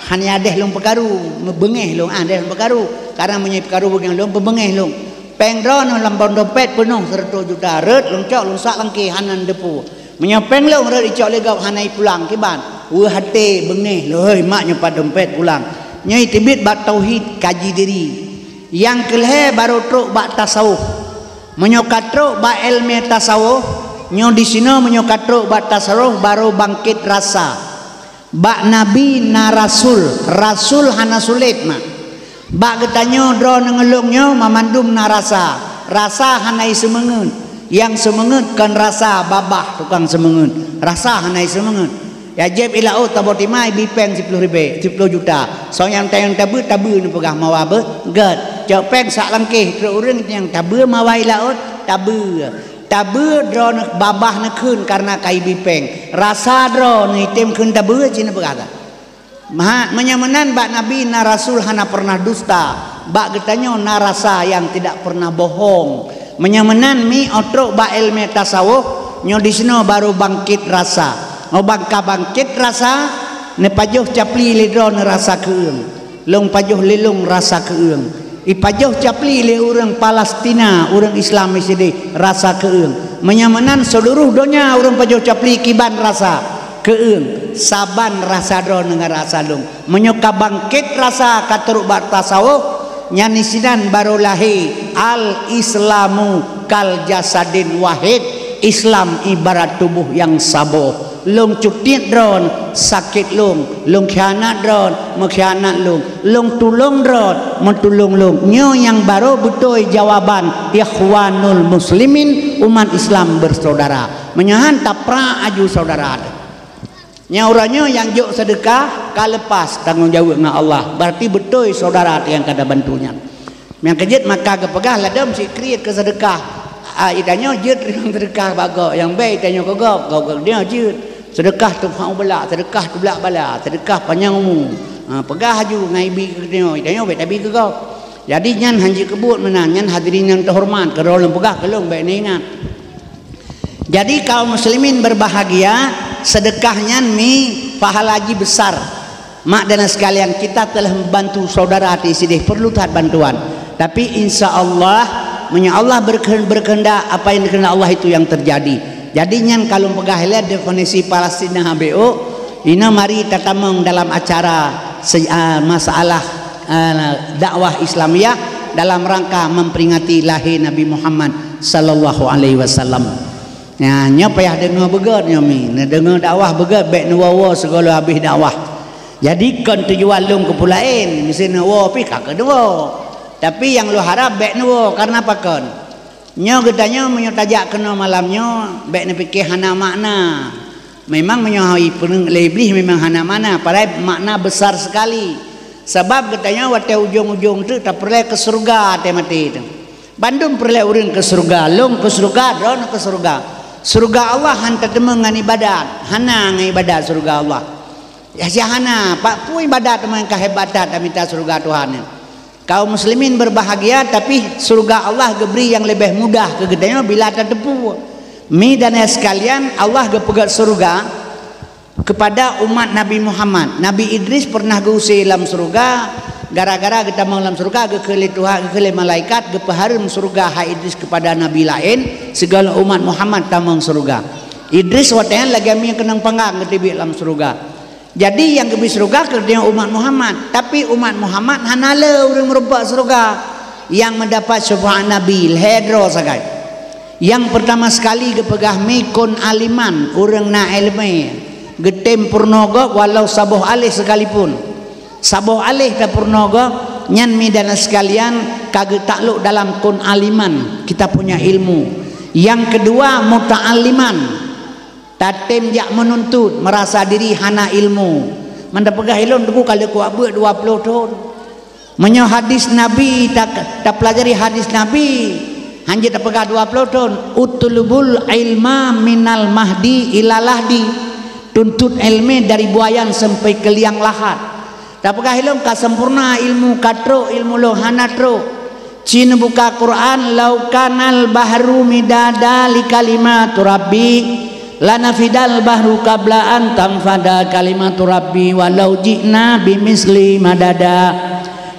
Hana adeh lôn peukaru, beungéh lôn, ah, adeh lôn peukaru. Karena meunyoe ipeukaru beungéh lôn, beubeungéh lôn. Péng droeneuh lam bak dompet peunoh seureutôh juta, rhot lôn cok lôn sak lam kèh hana neuteupeu. Meunyoe péng lôn rhot icok lé gob hana ipulang kiban, weueh até beungéh lôn, hôi mak nyoe pat dompet pulang. Nyoe iteubiet bak tauhid kaji diri. Nyang keulhée barô trok bak tasawuf. Meunyoe ka trok bak iéleumé tasawuf, nyoe disinoe meunyoe ka trok bak tasawuf barô bangkét rasa. Bak nabi na rasul, rasul hana sulet mak. Bak geutanyoe droeneuh ngon lôn nyoe mamandum na rasa. Rasa hana iseumeungeut. Nyang seumeungeut kon rasa babah tukang seumeungeut. Rasa hana iseumeungeut. Ya jieb i laôt taboh timai bi péng siploh ribée, siploh juta. Soe nyang tayang tabeue, tabeue neupeugah mawa beuh, gét. Cok péng sak lam kèh trok ureuëng nyang tabeue mawa i laôt, tabeue. Tabeue droeneuh babah neukheun kareuna ka ibi péng. Rasa droeneuh item kheun tabeue cit neupeugah that. Maha, meunyoe meunan bak nabi na rasul hana pernah dusta, bak geutanyoe na rasa nyang tidak pernah bohong. Meunyoe meunan mi óh trok bak iéleumé tasawuf, nyoe disinoe barô bangkét rasa. Óh ban ka bangkét rasa, neupajoh capli lé droeneuh rasa keueung. Lôn pajoh lé lôn rasa keueung. Ipajoh capli lé ureuëng Palestina, ureuëng Islam sideh rasa keueung. Meunyoe meunan seuluruh donya ureuëng pajoh capli kiban rasa keueung, saban rasa droeneuh ngon rasa lôn. Meunyoe ka bangkét rasa ka trok bak tasawuf, nyan disinan barô lahé al-Islamu kal jasadin wahid, Islam ibarat tuboh nyang saboh. Lôn cutiet droeneuh, sakét lôn, lôn khianat droeneuh, meukhianat lôn, lôn tulông droeneuh, meutulông lôn. Nyoe nyang barô beutôi jawaban ikhwanul muslimin, umat Islam bersaudara. Meunyoe han taprak aju saudara teuh. Nyan uroe nyoe nyang jok seudeukah ka leupah tanggong jaweueb ngon Allah, beurati beutôi saudara teuh nyang ka tabantu nyan. Nyang keujeuet maka geupeugah ladôm sikri keu seudeukah. Ah, itanyoe jeuet teurimong seudeukah bak gob, nyang bèk itanyoe keu gob, gob geutanyoe jeuet. Seudeukah teupeu bala, seudeukah teublak bala, seudeukah panyang umu. Ha, peugah aju ngon ibi keu geutanyoe, itanyoe bèk tabi keu gob. Jadi nyan han jeuet keubuet meunan, nyan hadirin nyang teuhoreumat, keudroe lôn peugah keu lôn bèk neuingat. Jadi kaum muslimin berbahagia, seudeukah nyan mi pahala jih besar. Mak dan sekalian, kita telah membantu saudara di sini perlu that bantuan. Tapi insya Allah, meunyoe Allah berkehe-, berkehendak, apa yang dikehendak Allah itu yang terjadi. Jadi nyan ka lôn peugah ilée definisi Palestina habéh ôk, inoe mari tatamong dalam acara se-, ah, masalah, ah, dakwah Islamiyah dalam rangka memperingati lahé Nabi Muhammad sallallahu alaihi wasallam. Nyan, nyoe payah deungoe beugét nyoe mi. Neudeungoe dakwah beugét, bèk neuwoe-woe sigoe lheueh habéh dakwah. Jadi kon tujuan lôn keu peue laén, meusé neuwoe pih ka keuneuk woe. Tapi nyang lôn harab bèk neuwoe, kareuna pakon? Nyoe geutanyoe meunyoe tajak keunoe malam nyoe, bèk neupiké hana makna. Memang meunyoe hai peuneueng lé Iblih memang hana makna, padahai makna besar sekali. Sabab geutanyoe watèe ujong-ujong teuk tapeureulèe keu syeuruga watèe maté teuk. Bandum peureulèe ureueng keu syeuruga, lôn keu syeuruga, droeneuh keu syeuruga. Syeuruga Allah han tateumeung ngon ibadat, hana ngon ibadat syeuruga Allah. Ya, ya hana, bak peue ibadat teuma nyang ka hebat that tamita syeuruga Tuhan nyan. Kaum muslimin berbahagia, tapi syeuruga Allah geubri nyang leubeh mudah keu geutanyoe bila tateupeue. Mi dan ayah sekalian, Allah geupeugét syeuruga, kepada umat Nabi Muhammad. Nabi Idris pernah geusé lam syeuruga, gara-gara geutamong lam syeuruga, geukheun lé Tuhan, geukheun lé malaikat, geupeuhareuem syeuruga hai Idris kepada nabi laén, sigohlom umat Muhammad tamong syeuruga. Idris watée nyan lagée mie keunong panggang geuteubiet lam syeuruga. Jadi nyang geubri syeuruga keu geutanyoe umat Muhammad, tapi umat Muhammad hana le ureuëng meurumpok syeuruga nyang meudapat syeufaat Nabi lhée droe sagai. Nyang peurtama sekali geupeugah mi kun aliman, ureuëng na iéleumé, geutem peurunoe gob walau saboh aléh sekalipun. Saboh aléh tapeurunoe gob, nyan mi dan sekalian ka geutaklok dalam kun aliman, kita punya ilmu. Nyang keudua muta'alliman, tatem jak meununtut, meurasa diri hana ilmu. Meunan tapeugah ilôn teungku ka lheueh kuabeuet dua ploh thon. Meunyoe hadis Nabi, ta-, tapeulajari hadis Nabi, hanjeuet tapeugah dua ploh thon, "Utlubul ilma minal mahdi ila lahdi." Tuntut ilmu dari buayan sampai ke liang lahat. Tapeugah ilôn ka sempurna ilmu, ka trok ilmu lôn, hana trok. Ci neubuka Quran, "Lau kanal bahru midada li kalimatu rabbi, lanafidal bahru qabla an tanfada kalimatu rabbi walau ji'na bimisli madada."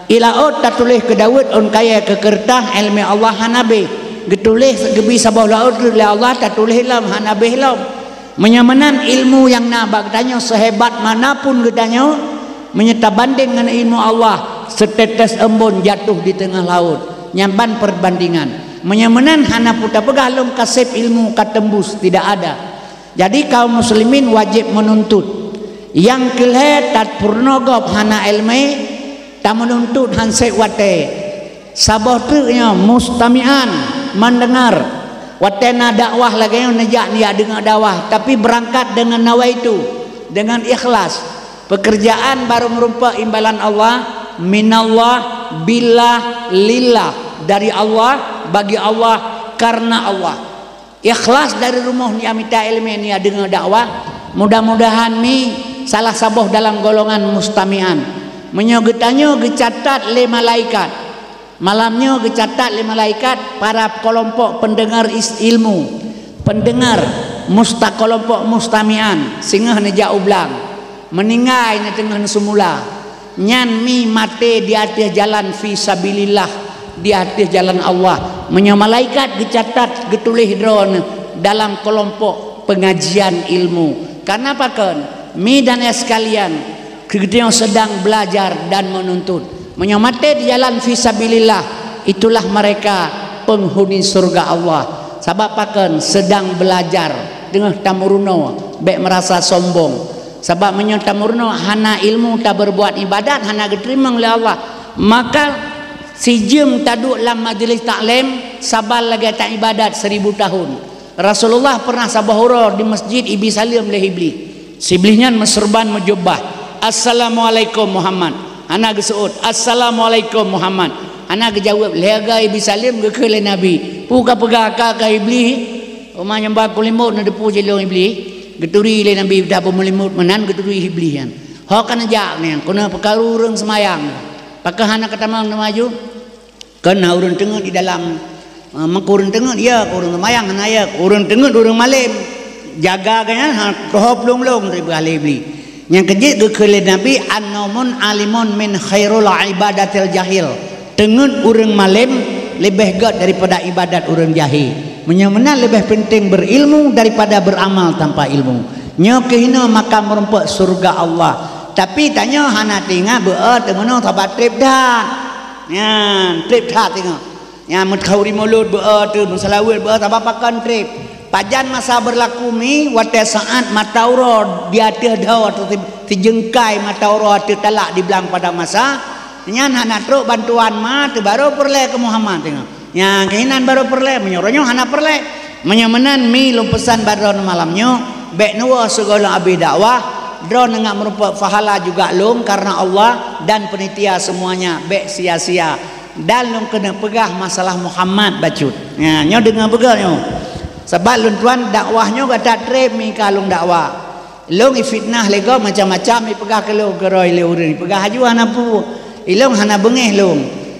Di laôt tatuléh keu daweuet ôn kayée keu keureutah, iéleumé Allah hana beh. Geutuléh geubri saboh laôt lé Allah, tatuléh lom, hana beh lom. Meunyoe meunan ilmu nyang na bak geutanyoe, seuhebat mana pun geutanyoe, meunyoe tabandeng ngon ilmu Allah, seutetes embôn jatuh di teungoh laôt. Nyan ban peubandingan. Meunyoe meunan hana peue tapeugah lôn ka seb ilmu ka teumbus, tidak ada. Jadi kaum muslimin wajéb meununtut. Nyang keu lhée tapeurunoe gob hana iéleumé, tameununtut han seb watée. Saboh treuk nyoe mustami'an, mendengar. Watée na dakwah lagée nyoe neujak, neujak deungoe dakwah, tapi beurangkat deungon nawaitu, deungon ikhlas. Peukeurjaan barô meurumpok imbalan Allah, minallah, billah, lillah, dari Allah, bagi Allah, karena Allah. Ikhlas dari rumoh neujak mita iéleumé, neujak deungoe dakwah. Mudah-mudahan mi salah saboh dalam golongan mustami'an. Meunyoe geutanyoe geucatat lé malaikat, malam nyoe geucatat lé malaikat para keulompok peundeungoe is-, ilmu, peundeungoe musta-, keulompok mustami'an, singoh neujak u blang, meuninggai neuteungoh neuseumula. Nyan mi maté di ateueh jalan fi sabilillah, di ateueh jalan Allah. Meunyoe malaikat geucatat geutuléh droeneuh dalam keulompok peungajian ilmu. Karena pakon? Mi dan ayah sekalian, geutanyoe sedang belajar dan menuntut. Meunyoe maté di jalan fi sabilillah, itulah mereka penghuni surga Allah. Sabab pakon? Sedang belajar, teungoh tameurunoe, bék meurasa sombong. Sabab meunyoe tameurunoe hana ilmu, tabeurbuat ibadat hana geuteurimong lé Allah, maka sijeuem taduek lam majlis taklim saban lagée taibadat seribu tahun. Rasulullah pernah saboh uroe di masjid ibi saleuem lé Iblih. Si Iblih nyan meuseurban meujubah, "Assalamualaikum Muhammad." Hana geuseuôt, "Assalamualaikum Muhammad." Hana geujaweueb, lhée goe ibi saleuem geukheun lé Nabi, "Peue kapeugah ka, ka Iblih?" Uma nyang ba kulimot neuteupeue cilong Iblih. Geuturi lé Nabi dah beumeulimot meunan, geuturi Iblih nyan. Ho ka neujak nyan, keuneuk peukaru ureuëng seumayang. Pakon hana katamong neumaju? Kon na ureuëng teungeut di dalam, eh, meukeu ureuëng teungeut, ya, keu ureuëng seumayang hana ya, keu ureuëng teungeut ureuëng malém. Jaga geuh nyan, ha, teuhop lông-lông teupeugah lé Iblih. Nyang keujeuet geukheun lé Nabi, "An-naumun alimun min khairul ibadatil jahil." Teungeut ureuëng malém leubeh gét daripada ibadat ureuëng jahé. Meunyoe meunan leubeh penting berilmu daripada beramal tanpa ilmu. Nyoe keuh hinoe maka meurumpok syeuruga Allah. Tapi tanyoe hana teuingat beu-e teumeunoe sabat treb that. Nyan, treb that teungoh. Nyang meukauri mulod beu-e teuh, meuseulaweuet beu-e, sabab pakon treb. Pajan masa beurlaku mi, watée saát mata uroe di ateueh dhoe ateueh si-, sijeungkai mata uroe ateueh talak di blang padang masa, nyan hana trok bantuan ma teuh barô peureulée keu Muhammad teungoh. Nyang keuh inan barô peureulée, meunyoe uroe nyoe hana peureulée. Meunyoe meunan mi lôn peusan bak droeneuh malam nyoe, bék neuwoe sigohlom abéh dakwah, droeneuh ngat meurumpok pahala juga lôn karena Allah dan penitia semuanya, bék sia-sia. Dan lôn keuneuk peugah masalah Muhammad bacut. Nya, nyoe deungoe peugah nyoe. Sabab lôn tuan dakwah nyoe gata treb mi ka lôn dakwah. Lôn ifitnah lé gob macam-macam ipeugah keu lôn keurôi lé ureuëng, ipeugah haju hana peue. Ilôn hana beungéh lôn.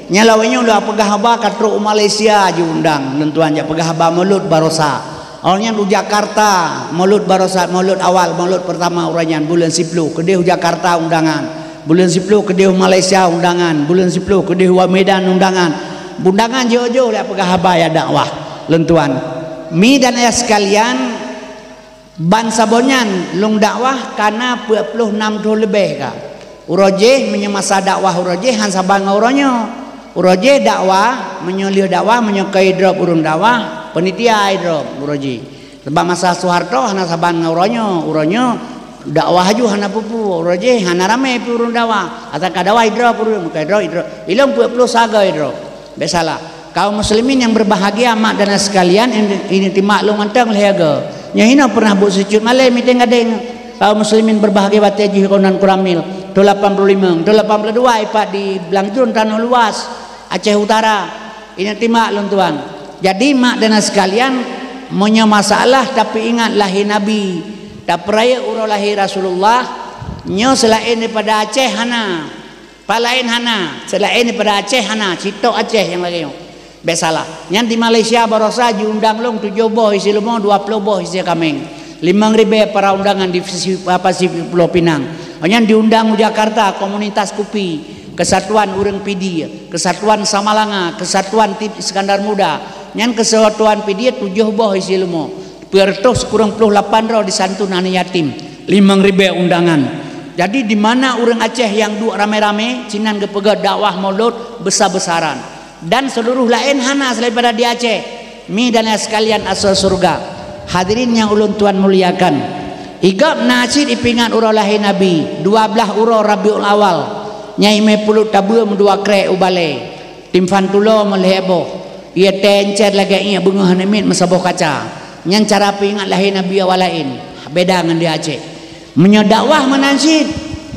Nyan lawét nyoe lôn peugah haba ka trok u Malaysia aju undang lôn tuan jak peugah haba mulod barosa. Awak nyan u Jakarta, Maulud Barosa, Maulud awal, Maulud pertama uroe nyan buleuen siploh keudeh u Jakarta undangan, buleuen siploh keudeh u Malaysia undangan, buleuen siploh keudeh u Medan undangan. Undangan jiôh-jiôh lé peugah haba nyang dakwah lôn tuan. Mi dan ayah sekalian, ban saboh nyan lôn dakwah kana peuet ploh nam thôn leubeh ka. Uroe jéh meunyoe masa dakwah uroe jéh han saban ngon uroe nyoe. Uroe jéh dakwah, meunyoe lheueh dakwah, meunyoe keu idrop ureuëng dakwah, panitia idrop uroe jéh. Sebab masa Soeharto hana saban ngon uroe nyoe, uroe nyoe dakwah aju hana peue-peue, uroe jéh hana ramé pih ureuëng dakwah. Asai ka dakwah idrop ureuëng, ka idrop, idrop. Ilong peuet ploh saga idrop. Bék salah. Kaum muslimin yang berbahagia, mak dan ayah sekalian, ini, ini timak lôn mantong lhée agoe. Nyoe hinoe pernah buet sicut malée miténg gadeng. Kaum muslimin berbahagia watée jih konan kuramil. Tahun lapan puluh lima, tahun lapan puluh dua ipat di Blang Jun tanoh luas, Aceh Utara. Ini timak lôn tuan. Jadi mak dan ayah sekalian, meunyoe masalah tapi ingat lahé Nabi, tapeurayeuk uroe lahé Rasulullah, nyoe seulaén daripada Aceh hana. Palaén hana, seulaén daripada Aceh hana, sitok Aceh nyang lagée nyoe. Bék salah. Nyan di Malaysia barosa jiundang lôn tujoh boh isi leumo, dua ploh boh isi kaméng. Limong ribée para undangan di Pasi-, Pasifik Pulo Pinang. Nyan diundang u Jakarta komunitas kupi, kesatuan ureuëng Pidie, kesatuan Samalanga, kesatuan Tip Iskandar Muda. Nyan kesatuan Pidie tujoh boh isi leumo. Peuet reutôh sikureueng ploh lapan droe disantun aneuk yatim, limong ribée undangan. Jadi di mana ureuëng Aceh nyang duek ramé-ramé, sinan geupeugét dakwah Maulud besar-besaran. Dan seuluruh laén hana seulaén daripada di Aceh. Mi dan ayah sekalian asoe syeuruga. Hadirin nyang ulôn tuan muliakan. Igab na cit ipeuingat uroe lahé Nabi, dua blaih uroe Rabiul Awal. Nyang imé puluk tabeuem dua krek u balée. Timphan tulo meulhée boh, ie tée encer lagée iék beungoh aneuk miet meusaboh kaca. Nyan cara peuingat lahé Nabi awak laén, beda ngon di Aceh. Meunyoe dakwah meunan cit,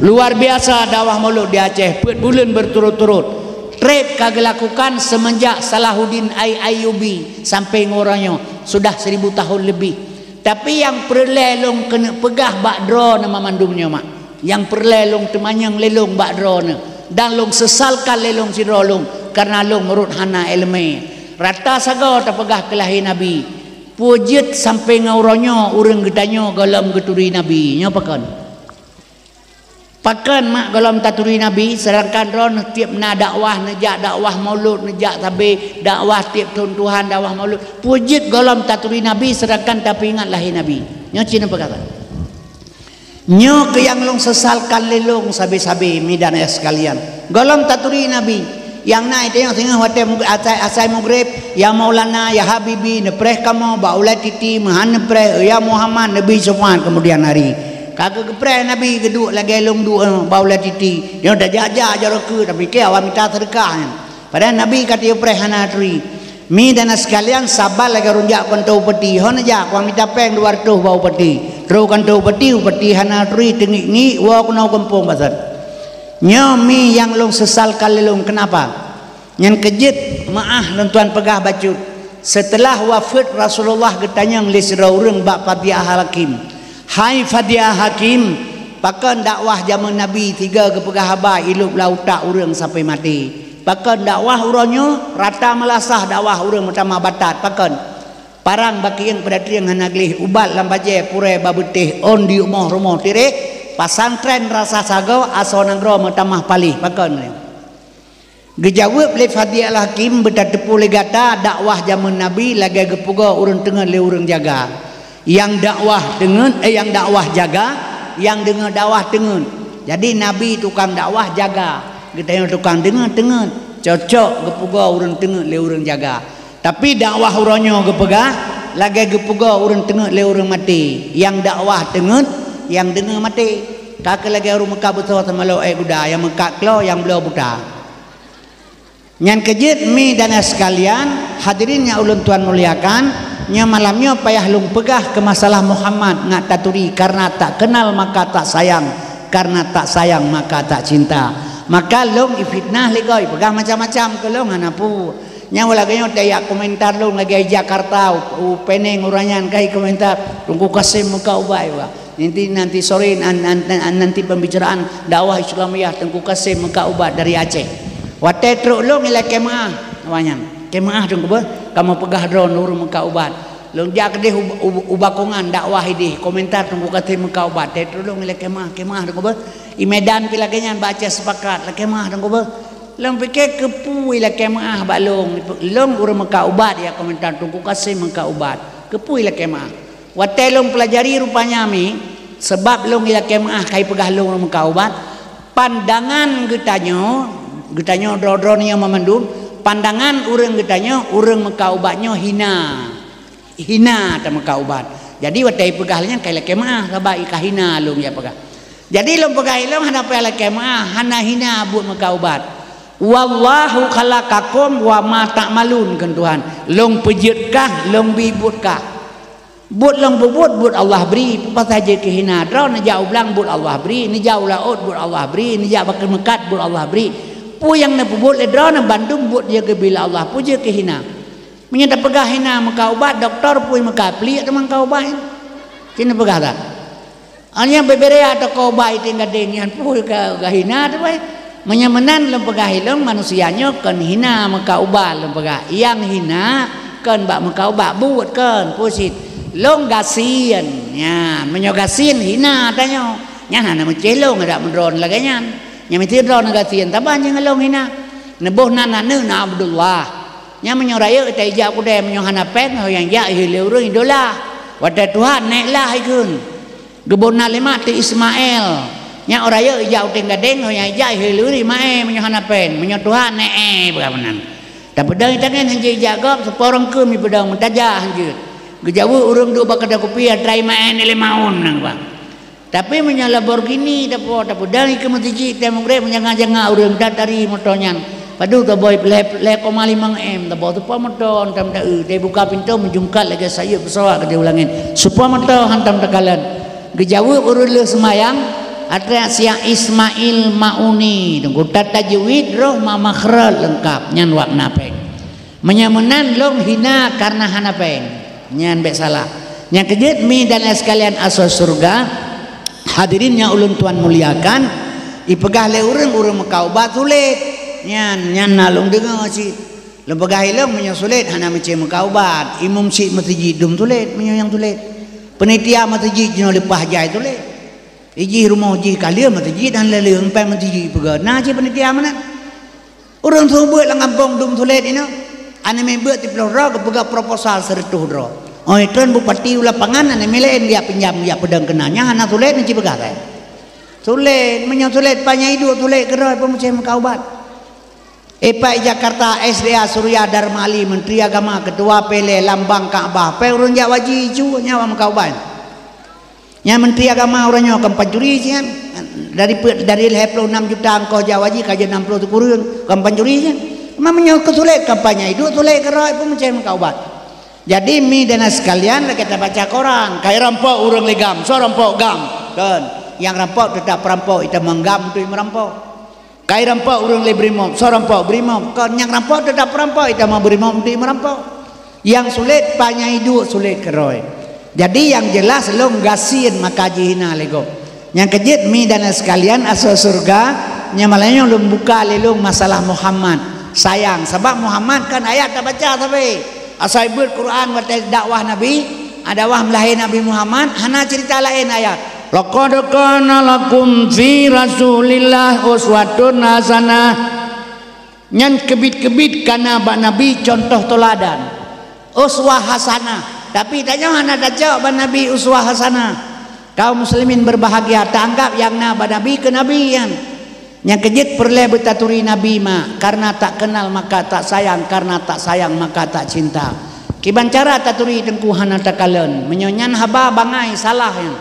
luar biasa dakwah Maulud di Aceh, peuet buleuen beuturot-turot. Treb ka geulakukan seumeunjak Salahuddin Ai-, Ayyubi sampai ngon uroe nyoe, sudah seribu tahun lebih. Tapi nyang peureulée lôn keuneuk peugah bak droeneuh mandum nyoe mak. Nyang peureulée lôn teumanyong lé lôn bak droeneuh, dan lôn seusalkan lé lôn sidroe lôn, kareuna lôn meurot hana iéleumé. Rata sagoe tapeugah keu lahé Nabi. Peue jeuet sampoe ngon uroe nyoe ureuëng geutanyoe gohlom geuturi Nabi? Nyoe pakon? Pakon mak gohlom taturi Nabi, seudangkan droeneuh tieb na dakwah, neujak dakwah Maulud, neujak sabe dakwah tieb thon tuhan dakwah Maulud. Peue jeuet gohlom taturi Nabi, seudangkan tapeuingat lahé Nabi? Nyoe cit neupeugah. Nyoe keuh nyang lôn seusalkan lé lôn sabe-sabe, mi dan ayah sekalian. Gohlom taturi Nabi, nyang na itanyong singoh watée mug-, asai, asai mugreb, "Ya Maulana, ya Habibi, neupreh kamoe bak ulée titi, meuhan neupreh, ya Muhammad, neubi seumuan keumudian hari." Ka geupreh Nabi geuduek lagée lôn duek, eh, bak ulée titi. Nyoe tajak-jak jaroe keue, tapike awak mita seudeukah nyan. Padahai Nabi ka tiyue preh hana turi. Mi dan sekalian, saban lagée ureuëng jak kantô upeti. Hon jak, kuang mita péng dua reutôh bak upeti. Trok kantô upeti, upeti hana turi, teungiek-ngiek, woe keunoe gampông basan. Nyoe mi nyang lôn seusalkan lé lôn, keunapa? Nyan keuh jeuet meuáh lôn tuan peugah bacut. Seuteulah wafeuet Rasulullah geutanyong lé sidroe ureuëng bak Fadiah Hakim. "Hai Fadiah Hakim, pakon dakwah jamén Nabi tiga geupeugah haba ilôb lam utak ureuëng sampoe maté? Pakon dakwah uroe nyoe rata meulasah dakwah ureuëng meutamah batat? Pakon? Parang bakieng peudatrieng hana gleh, ubat lam bajée purée babeutéh, ôn di rumoh-rumoh tireh, pasantren rasa sagoe, asoe nanggroe meutamah paléh. Pakon?" Geujaweueb lé Fadiah Hakim, "Beutateupeue lé gata, dakwah jamén Nabi lagée geupugoe ureuëng teungeut lé ureuëng jaga. Nyang dakwah teungeut, eh, nyang dakwah jaga, nyang deungoe dakwah teungeut. Jadi Nabi tukang dakwah jaga, geutanyoe tukang deungoe teungeut, cocok geupugoe ureuëng teungeut lé ureuëng jaga. Tapi dakwah uroe nyoe geupeugah lagée geupugoe ureuëng teungeut lé ureuëng maté. Nyang dakwah teungeut, nyang deungoe maté. Ka keuh lagée ureuëng meukat beusoe sama lom ék guda, nyang meukat klo, nyang bloe buta." Nyan keuh jeuet mi dan ayah sekalian, hadirin nyang ulôn tuan muliakan, nyoe malam nyoe payah lôn peugah keu masalah Muhammad ngat taturi, karena tak kenal maka tak sayang, karena tak sayang maka tak cinta. Maka lôn ifitnah lé gob, ipeugah macam-macam keu lôn hana peue. Nyang lagée nyoe tajak komentar lôn lagée Jakarta, u, u Peneng ureuëng nyan ka ikomentar, "Teungku Kasim meukat ubat." Nanti, nanti sore, nan-, nan-, nan-, nanti pembicaraan dakwah Islamiyah Teungku Kasim meukat ubat dari Aceh. Watée trok lôn ilée keu meuáh, awaknyan. Keu meuáh Teungku beuh, kamoe peugah droe ureuëng meukat ubat. Lôn jak keudeh u, u, u Bakongan dakwah ideh, komentar Teungku Kasim meukat ubat. Teuh tulông ilakée meu'ah, kée meu'ah Teungku beuh. I Medan pih lagée nyan, bak Aceh Sepakat, lakée meu'ah Teungku beuh. Lôn pike keupeue ilakée meu'ah bak lôn. Lôn ureuëng meukat ubat, ya komentar Teungku Kasim meukat ubat. Keupeue ilakée meu'ah. Watée lôn peulajari rupanya mi, sabab lôn ilakée meu'ah kai peugah lôn ureuëng meukat ubat. Pandangan geutanyoe, geutanyoe droe-droe nyoe meumandum, pandangan ureuëng geutanyoe, ureuëng meukat ubat nyoe hina. Hina tameukat ubat. Jadi watée ipeugah lé nyan kai lakée meu'ah, sabab i ka hina lôn jak peugah. Jadi lôn peugah ilông hana payah lakée meu'ah, hana hina buet meukat ubat. "Wallahu khalaqakum wa ma ta'malun," kheun Tuhan. Lôn peujeuet kah, lôn bi buet kah. Buet lôn peubuet, buet Allah bri, peue pasai jeuet keu hina. Droe neujak u blang, buet Allah bri, neujak u laôt, buet Allah bri, neujak bak meukat, buet Allah bri. Peue nyang neupeubuet lé droe nyan bandum buet jeuet geubri lé Allah, peue jeuet keu hina. Meunyoe tapeugah hina meukat ubat, dokto peue meukat pliek teuma meukat ubat nyan. Ci neupeugah that. Hanya bebere atau keu ubat iting gadeng nyan peue ka, ka hina tu bai. Meunyoe meunan lôn peugah ilông manusia nyoe kon hina meukat ubat lôn peugah. Nyang hina kon bak meukat ubat buet kon, peue cit. Lôn gasien. Nyan, meunyoe gasien hina tanyoe. Nyan hana meucéh lôn adak meudroe lagée nyan. Nyang meucéh droe neugasien, saban nyang lôn hina. Neuboh nan aneuk na Abdullah. Nyan meunyoe rayeuk ita ijak kudée, meunyoe hana péng, ho nyang jak ihé lé ureuëng idola. Watée Tuhan nék lah ikheun. Geuboh na lé mak teuh Ismail. Nyan rayeuk ijak uting gadeng, ho nyang ijak ihé lé ureuëng maé meunyoe hana péng. Meunyoe Tuhan nék, eh, peugah meunan. Tapeudong itangen hanjeuet ijak gob, seupôt rangkeum ipeudong meutajak hanjeuet. Geujaweueb ureuëng duek bak keudè kupi atra imaé nilai maun nang bang. Tapi meunyoe Lamborghini tapo, tapeudong ikeue meuseujid tée meugréb meujanga-janga ureuëng tatari moto nyan. Padub taboi lhée, lhée koma limong M, taboi seupôt moto, tam ta-eu, teubuka pintoe meujungkat lagée sayeuep peusawat keudeh u langét. Seupôt moto hantom takalon. Geujaweueb ureuëng lheueh seumayang, atra siak Ismail Mauni, teungku tajwid roh ma makhraj leungkap, nyan wak na péng. Meunyoe meunan lôn hina kareuna hana péng, nyan bék salah. Nyang keujeuet mi dan sekalian asoe syeuruga, hadirin nyang ulôn tuan muliakan, ipeugah lé ureuëng, ureuëng meukat ubat sulet. Nyan, nyan na lôn deungoe cit. Lôn peugah ilông meunyoe sulet hana meucéh meukat ubat, imum syiek meuseujid dum sulet meunyoe nyang sulet. Peunitia meuseujid jinoe leupah jai sulet. Ijih rumoh jih ka lheueh meuseujid dan lheueh-lheueh meuseujid peugah na cit peunitia meunan. Ureuëng seumeubeuet lam gampông dum sulet inoe. Aneuk miet beuet siplôh droe geupeugah proposal sireutôh droe. Oi, trön bupati u lapangan aneuk miet laén geujak pinjam geujak peudong keunan. Nyan hana sulet neuci peugah, kan? Sulet, meunyoe sulet panyang iduek sulet keudroe peue meucéh meukat ubat. Ipak Jakarta S D A Surya Dharma Ali, Menteri Agama, Ketua P L A, lambang Ka'bah. Peuet ureuëng jak haji icu nyan meukat ubat. Nyan Menteri Agama uroe nyoe kon pancuri sian. Dari pe-, dari lhée ploh nam juta ongkoh jak haji ka jeuet nam ploh sikureueng, kon pancuri sian. Meunyoe keu sulet kampanye, iduek sulet keudroe peue meucéh meukat ubat. Jadi mi dan sekalian lagée tabaca koran, kai rampok ureuëng lé GAM, soe rampok GAM? Kon, nyang rampok teutap perampok, itamong GAM tui meurampok. Kai rampok ureuëng lé BRIMOB, soe rampok BRIMOB? Kon, nyang rampok teutap perampok, itamong BRIMOB tui meurampok. Nyang sulet panyang iduek sulet keudroe. Jadi nyang jeulaih lôn gasien maka jihina lé gob. Nyang keujeuet mi dan sekalian asoe syeuruga, nyang malam nyoe lôn buka lé lôn masalah Muhammad. Sayang, sabab Muhammad kan ayat tabaca sabe. Asai beuet Quran watée dakwah Nabi, dakwah meulahé Nabi Muhammad, hana ceurita laén ayat. "Laqad kana lakum fi Rasulillah uswatun hasanah." Nyan keubiet-keubiet kana bak Nabi cuntoh teuladan. Uswah hasanah. Tapi tanyoe hana tacok bak Nabi uswah hasanah. Kaum muslimin berbahagia, taanggab nyang na bak Nabi keu Nabi nyan. Nyang keujeuet peureulée beutaturi Nabi mak, kareuna tak kenal maka tak sayang, kareuna tak sayang maka tak cinta. Kiban cara taturi teungku hana takalon, meunyoe nyan haba bangai salah nyan.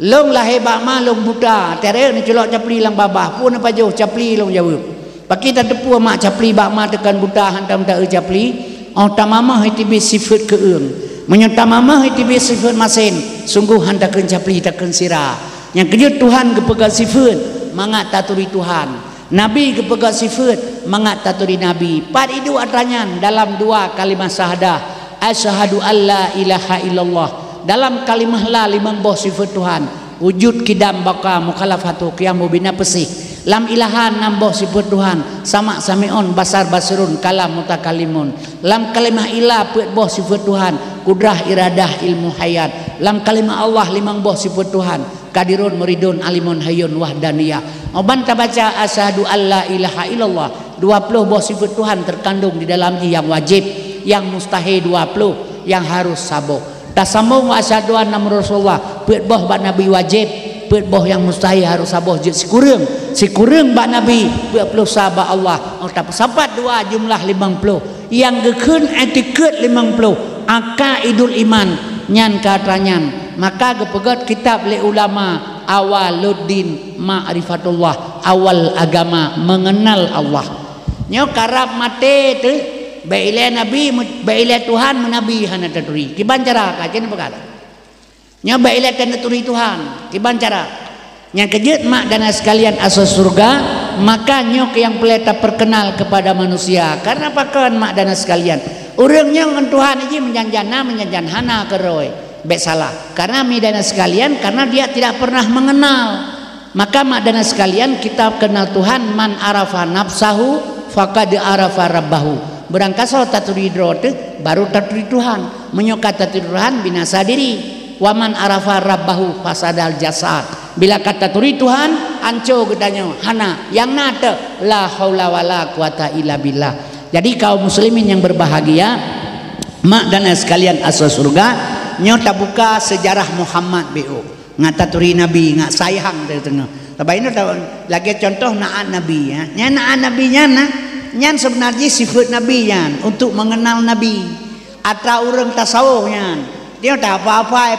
Lôn lahé bak ma lôn buta, teureuk neuculok capli lam babah, peue neupajoh capli lôn jaweueb. Pakri tateupeue mak capli bak ma teukon buta hantom ta-eu capli, óh tamamoh itibit sifeuet keu-ueng. Meunyoe tamamoh itibit sifeuet masen, sunggoh han takheun capli takheun sira. Nyang keujeuet Tuhan geupeugah sifeuet mangat taturi Tuhan. Nabi geupeugah sifeuet mangat taturi Nabi. Pat iduek atra nyan dalam dua kalimah syahadah, asyhadu alla ilaha illallah. Dalam kalimah la limong boh sifeuet Tuhan, wujud, qidam, baqa, mukhalafatu, qiyam, mubina, peusih. Lam ilahan nam boh sifeut Tuhan, sama' sami'un, basar basirun, kalam mutakalimun. Lam kalimah ilah peuet boh sifeut Tuhan, kudrah, iradah, ilmu, hayat. Lam kalimah Allah limong boh sifeut Tuhan, kadirun, muridun, alimun, hayyun, wahdaniyah. Ban tabaca asyhadu alla ilaha illallah, dua ploh boh sifeut Tuhan terkandung di dalam jih, nyang wajéb, nyang mustahé dua ploh, nyang harus saboh. Tasambong asyhadu anna Muhammadar Rasulullah, peuet boh bak Nabi wajéb, peuet boh nyang mustahé harus saboh jeuet sikureueng, sikureueng bak Nabi, peuet ploh sa bak Allah. Oh, tapeusapat dua jumlah limong ploh. Nyang geukheun i'tiqad limong ploh, aqaidul iman, nyan ka atra nyan. Maka geupeugét kitab lé ulama, awwaluddin ma'rifatullah, awal agama mengenal Allah. Nyoe karab maté teuh, bèk ilèe nabi, bèk ilèe Tuhan meunabi hana taturi. Kiban cara ka, keuneuk peugah. Nyoe bèk ilèe taturi Tuhan, kiban cara. Nyang keujeuet mak dan sekalian asoe syurga, maka nyoe keuh nyang peureulèe tapeurkeunal keupada manusia. Karena pakon mak dan sekalian? Ureueng nyoe ngon Tuhan jih meujanjan na, meujanjan hana keurôi. Bèk salah. Karena mi dan sekalian, karena dia tidak pernah mengenal. Maka mak dan sekalian, kita kenal Tuhan, "Man arafa nafsahu faqad arafa rabbahu." Beurangkasoe taturi droe teuh, baru taturi Tuhan. Meunyoe ka taturi Tuhan, binasa diri. "Wa man arafa rabbahu fasadal jasad." Bila ka taturi Tuhan, anco geutanyoe, hana. Nyang na teuh, la haula wala quwata illa billah. Jadi kaum muslimin yang berbahagia, mak dan ayah sekalian asoe syurga, nyoe tabuka sejarah Muhammad B O. Ngat taturi Nabi, ngat sayang teuh teungoh. Tabah inoe ta-, lagèe contoh naat Nabi, ya. Nyan naat Nabi nyan, nah. Nyan seubeuna jih sifeut Nabi nyan, untuk mengenal Nabi. Atra ureueng tasawuf nyan. Dia tak apa-apa,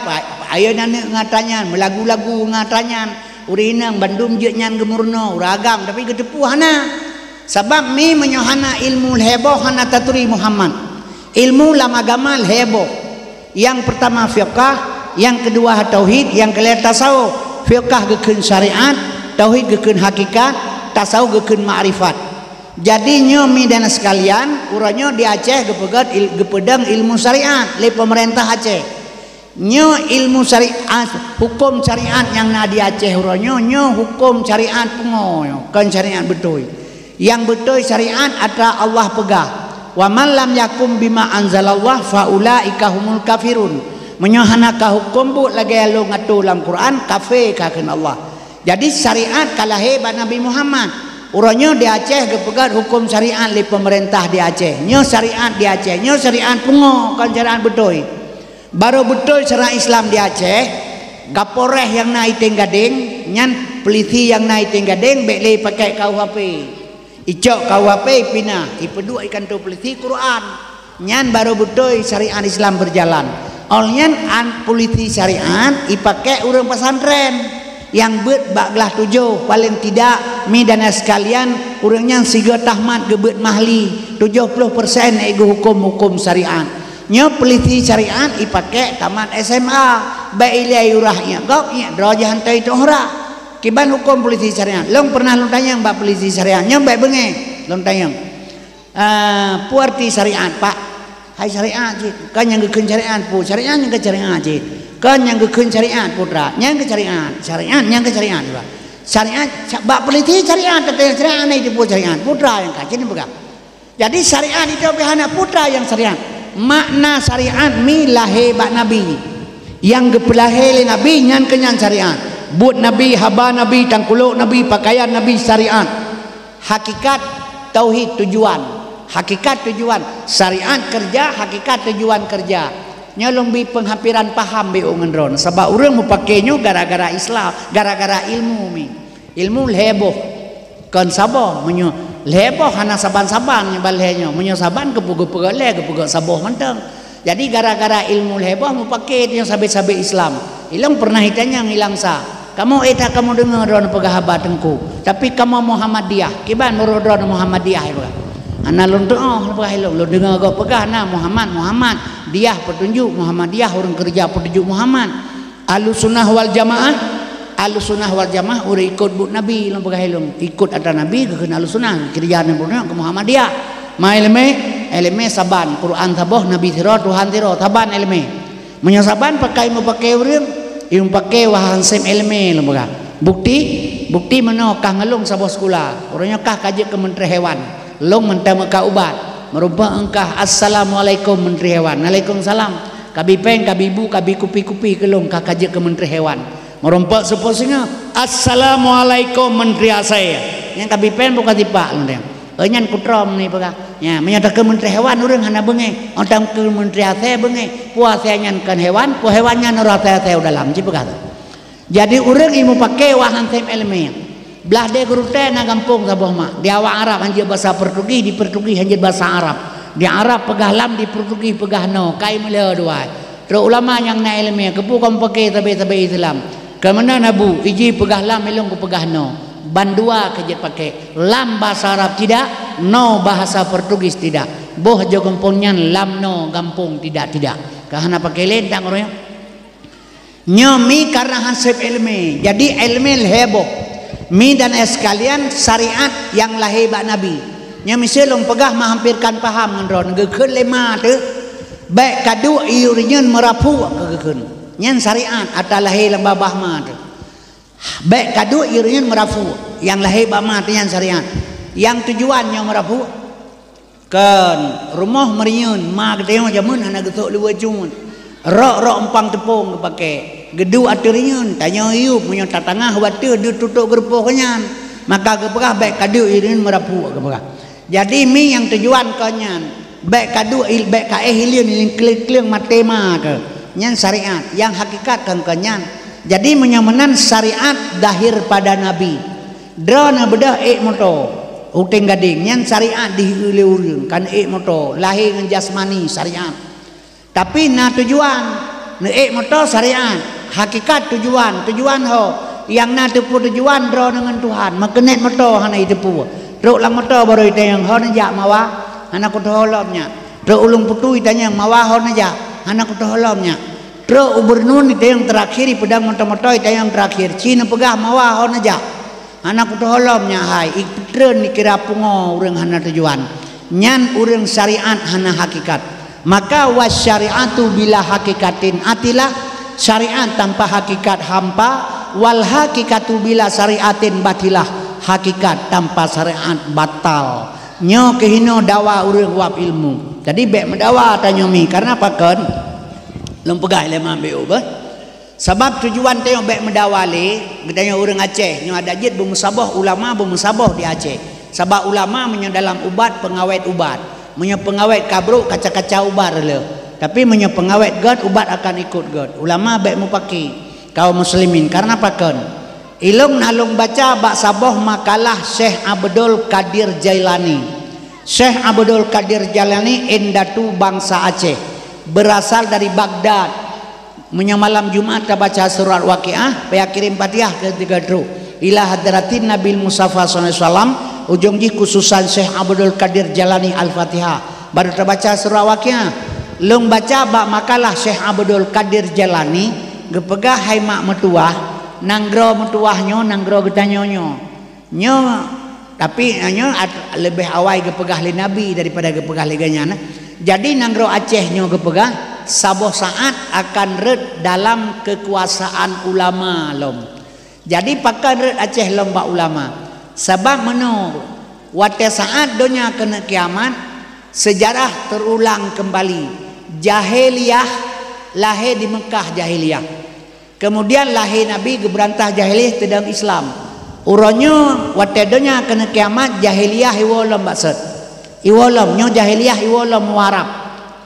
ayo nyan ngon atra nyan, meulagu-lagu ngon atra nyan. Ureueng inong bandum jeuet nyan geumeurunoe, ureueng agam, tapi geuteupeue hana. Sabab mi meunyoe hana ilmu lhèe boh hana taturi Muhammad. Ilmu lam agama lhèe boh. Nyang peurtama fiqah, nyang keudua tauhid, nyang keulhèe tasawuf. Fiqah geukheun syariat, tauhid geukheun hakikat, tasawuf geukheun makrifat. Jadi nyoe mi dan sekalian, uroe nyoe di Aceh geupeugét il-, geupeudong ilmu syariat lé peumeurintah Aceh. Nyoe ilmu syariat, huköm syariat nyang na di Aceh uroe nyoe, nyoe huköm syariat pungo nyoe, kon syariat beutôi. Nyang beutôi syariat atra Allah peugah, "Wa man lam yakum bima anzalallah fa ulaika humul kafirun." Meunyoe hana ka huköm buet lagèe lôn atô lam Quran, kafé ka kheun Allah. Jadi syariat ka lahé bak Nabi Muhammad. Uroe nyoe di Aceh geupeugét huköm syariat lé peumeurintah di Aceh. Nyoe syariat di Aceh, nyoe syariat pungo, kon syariat beutôi. Barô beutôi syariat Islam di Aceh, Kapolres nyang na Iteng Gadeng, nyan polisi nyang na Iteng Gadeng bèk lé pakèk K U H P. Icok K U H P ipinah, ipeuduek i kantô polisi Quran. Nyan barô beutôi syariat Islam berjalan. Ol nyan an polisi syariat ipakèk ureueng pesantren nyang beuet bak glah tujoh, paling tidak mi dan sekalian ureueng nyan sigoe tahmat geubeuet mahli, tujoh ploh persen ék geuhuköm huköm syariat. Nyoe polisi syariat ipakèk tamat S M A, bèk ilèe urah iék gob, iék droe jih hana itôh rah. Kiban huköm polisi syariat? Lôn pernah lôn tanyong bak polisi syariat, nyoe bèk beungèh lôn tanyong. Ah, peue arti syariat, Pak? Hai syariat cit. Kon nyang geukheun syariat peue? Syariat nyang keu syariat cit. Kon nyang geukheun syariat putra, nyang keu syariat. Syariat nyang keu syariat, Pak. Syariat, bak polisi syariat, teuntang syariat, hana jiteupeu syariat. Putra nyang ka, cit peugah. Jadi syariat itu pih hana putra nyang syariat. Makna syariat mi lahé bak Nabi. Nyang geupeulahé lé Nabi nyan keuh nyan syariat. Buet Nabi, haba Nabi, tangkulôk Nabi, pakaian Nabi syariat. Hakikat tauhid tujuan. Hakikat tujuan. Syariat kerja, hakikat tujuan kerja. Nyoe lôn bi penghampiran paham beu ngon droen. Sabab ureueng meupaké nyoe gara-gara Islam, gara-gara ilmu mi. Ilmu lhèe boh. Kon saboh, meunyoe lhèe boh hana saban-saban nyoe ban lhèe nyoe. Meunyoe saban geupeu-, geupeugah lhèe, geupeugah saboh mantong. Jadi gara-gara ilmu lhèe boh meupaké nyoe sabé-sabé Islam. Ilôn pernah itanyong i Langsa, "Kamoe éh that kamoe deungoe droeneuh peugah haba Teungku, tapi kamoe Muhammadiyah, kiban meunurot droeneuh Muhammadiyah?" ipeugah. "Hana lôn tu'oh," ipeugah ilôn, "lôn deungoe gob peugah na Muhammad, Muhammad, diyah peutunjuk Muhammadiyah, ureueng keureuja peutunjuk Muhammad." Ahlussunnah wal Jamaah, Ahlussunnah wal Jamaah ureueng ikot buet Nabi, lôn peugah ilôn. Ikot atra Nabi geukheun Ahlussunnah, keureuja nyan buet keu Muhammadiyah. Ma élémé, élémé saban, Quran saboh, Nabi sidroe, Tuhan sidroe, saban élémé. Meunyoe saban pakai meupaké ureueng, meupaké wahan sém élémé lôn peugah. Bukti, bukti meunoe kah ngon lôn saboh sikula. Uroe nyoe kah ka jeuet keu menteri hewan. Lôn mantong meukat ubat. Meurumpok engkah, "Assalamualaikum, menteri hewan." "Waalaikumsalam." Kabi péng, kabi bu, kabi kupi-kupi keu lôn kah ka jeuet keu menteri hewan. Meurumpok seupôt singoh, "Assalamualaikum, menteri asèe." Nyang kabi péng buka tipak lôn deh. Oh, nyan kutroe meunan peugah. Nya, meunyoe takheun menteri hewan ureueng hana beungéh, oh, takheun menteri asèe beungéh. Peue asèe nyan kon hewan, peue hewan nyan ureueng asèe-asèe u dalam, ci peugah. Jadi ureueng ilmu paké wah han sép ileumèe. Blah deh geurutée na gampông saboh mak. Di awak Arab han jeuet basa Portugis, di Portugis han jeuet basa Arab. Di Arab peugah lam, di Portugis peugah no, kai meulhö dua. Trok ulama nyang na ileumèe, keupeue kon paké sabé-sabé Islam. Keu meunan Abu, iji peugah lam, ilôn kupeugah no. Bandua ka jeuet paké. Lam basa Arab tidak, no bahasa Portugis tidak. Boh jo gampông nyan lam no gampông tidak-tidak. Ka hana paké lé tang uroe nyoe. Nyoe mi karena han sép ileumèe. Jadi ileumèe lhèe boh. Mi dan ayah sekalian, syariat nyang lahé bak Nabi. Nyoe miseue lôn peugah meuhamperkan paham ngon droeneuh. Geukheun lé ma teuh, bèk kaduek ié ureueng nyan meurapuk keu geukheun. Nyan syariat ata lahé lam babah ma teuh. Bèk kaduek ié ureueng nyan meurapuk. Nyang lahé bak ma teuh nyan syariat. Nyang tujuan nyoe meurapuk. Kon, rumoh meuriyeuen, ma geutanyoe jameun hana geusok luweue jeuet. Rok-rok umpang teupông geupaké. Geuduek ateueh riyeuen, tanyoe yup, meunyoe tatangah watèe deuh tutok geurupoh keu nyan, maka geupeugah bèk kaduek ié ureueng meurapuk geupeugah. Jadi mi nyang tujuan kon nyan, bèk kaduek il-, bèk kaéh ileuen, ileuen kleueng-kleueng maté ma teuh. Nyan syariat, nyang hakikat kon, kon nyan. Jadi meunyoe meunan syariat zahir pada Nabi. Droeneuh beudôh ék moto, u Teueng Gadeng, nyan syariat dieu lé ureueng, kan ék moto, lahé ngon jasmani syariat. Tapi na tujuan, neuék moto syariat, hakikat tujuan, tujuan ho, nyang na teupeu tujuan droeneuh ngon Tuhan, meukeunét moto hana jiteupeue. Trok lam moto barô jitanyong, "Ho neujak Mawa?" "Hana kuteuho lom nyak." Trok Ulông Putui jitanyong, "Mawa ho neujak?" "Hana kuteuho lom nyak." Trok u Beureunuen jitanyong teurakhir, jipeudong moto-moto jitanyong teurakhir, "Ci neupeugah Mawa ho neujak?" "Hana kuteuho lom nyak hai." Ipeutreun dikira pungo ureueng hana tujuan. Nyan ureueng syariat hana hakikat. Maka, "Wasyari'atu bila hakikatin atilah," syariat tanpa hakikat hampa, "wal hakikatu bila syari'atin batilah," hakikat tanpa syariat batal. Nyoe keuh inoe dawa ureueng wab ilmu. Jadi bèk meudawa tanyoe mi, karena pakon? Lôn peugah lé ma B O beh. Sabab tujuan tanyoe bèk meudawa lé, geutanyoe ureueng Aceh, nyoe adak jeuet beumeusaboh, ulama beumeusaboh di Aceh. Sabab ulama meunyoe dalam ubat, peungawét ubat. Meunyoe peungawét ka brok, kaca-kaca ubat reuloh. Tapi meunyoe peungawét gèt, ubat akan ikot gèt. Ulama bèk meupaké kaum muslimin. Karena pakon? Ilôn na lôn baca bak saboh makalah Syekh Abdul Qadir Jailani. Syekh Abdul Qadir Jailani indatu bansa Aceh, berasal dari Baghdad. Meunyoe malam Jumat tabaca surat Waqiah, payah kirém Fatihah keu tiga trok. Ila hadratin Nabil Mustafa sallallahu alaihi wasallam, ujong jih khususan Syekh Abdul Qadir Jailani Al-Fatihah. Baru tabaca surat Waqiah. Lôn baca bak makalah Syekh Abdul Qadir Jailani, geupeugah hai mak meutuwah, nanggroe meutuwah nyoe, nanggroe geutanyoe nyoe. Nyoe, tapi, eh, nyoe at-, leubeh awai geupeugah lé Nabi daripada geupeugah lé geuhnyan, eh. Jadi nanggroe Aceh nyoe geupeugah, saboh saát akan rhot dalam keukuasaan ulama lom. Jadi pakon rhot Aceh lom bak ulama? Sabab meunoe, watée saát donya keuneuk kiamat, seujarah teurulang keumbali. Jahiliyah lahé di Meukah jahiliyah. Keumudian lahé Nabi geubeurantah jahiliyah teudong Islam. Uroe nyoe watée donya keuneuk kiamat jahiliyah iwoe lom bak sot. Iwoe lom, nyoe jahiliyah iwoe lom u Arab.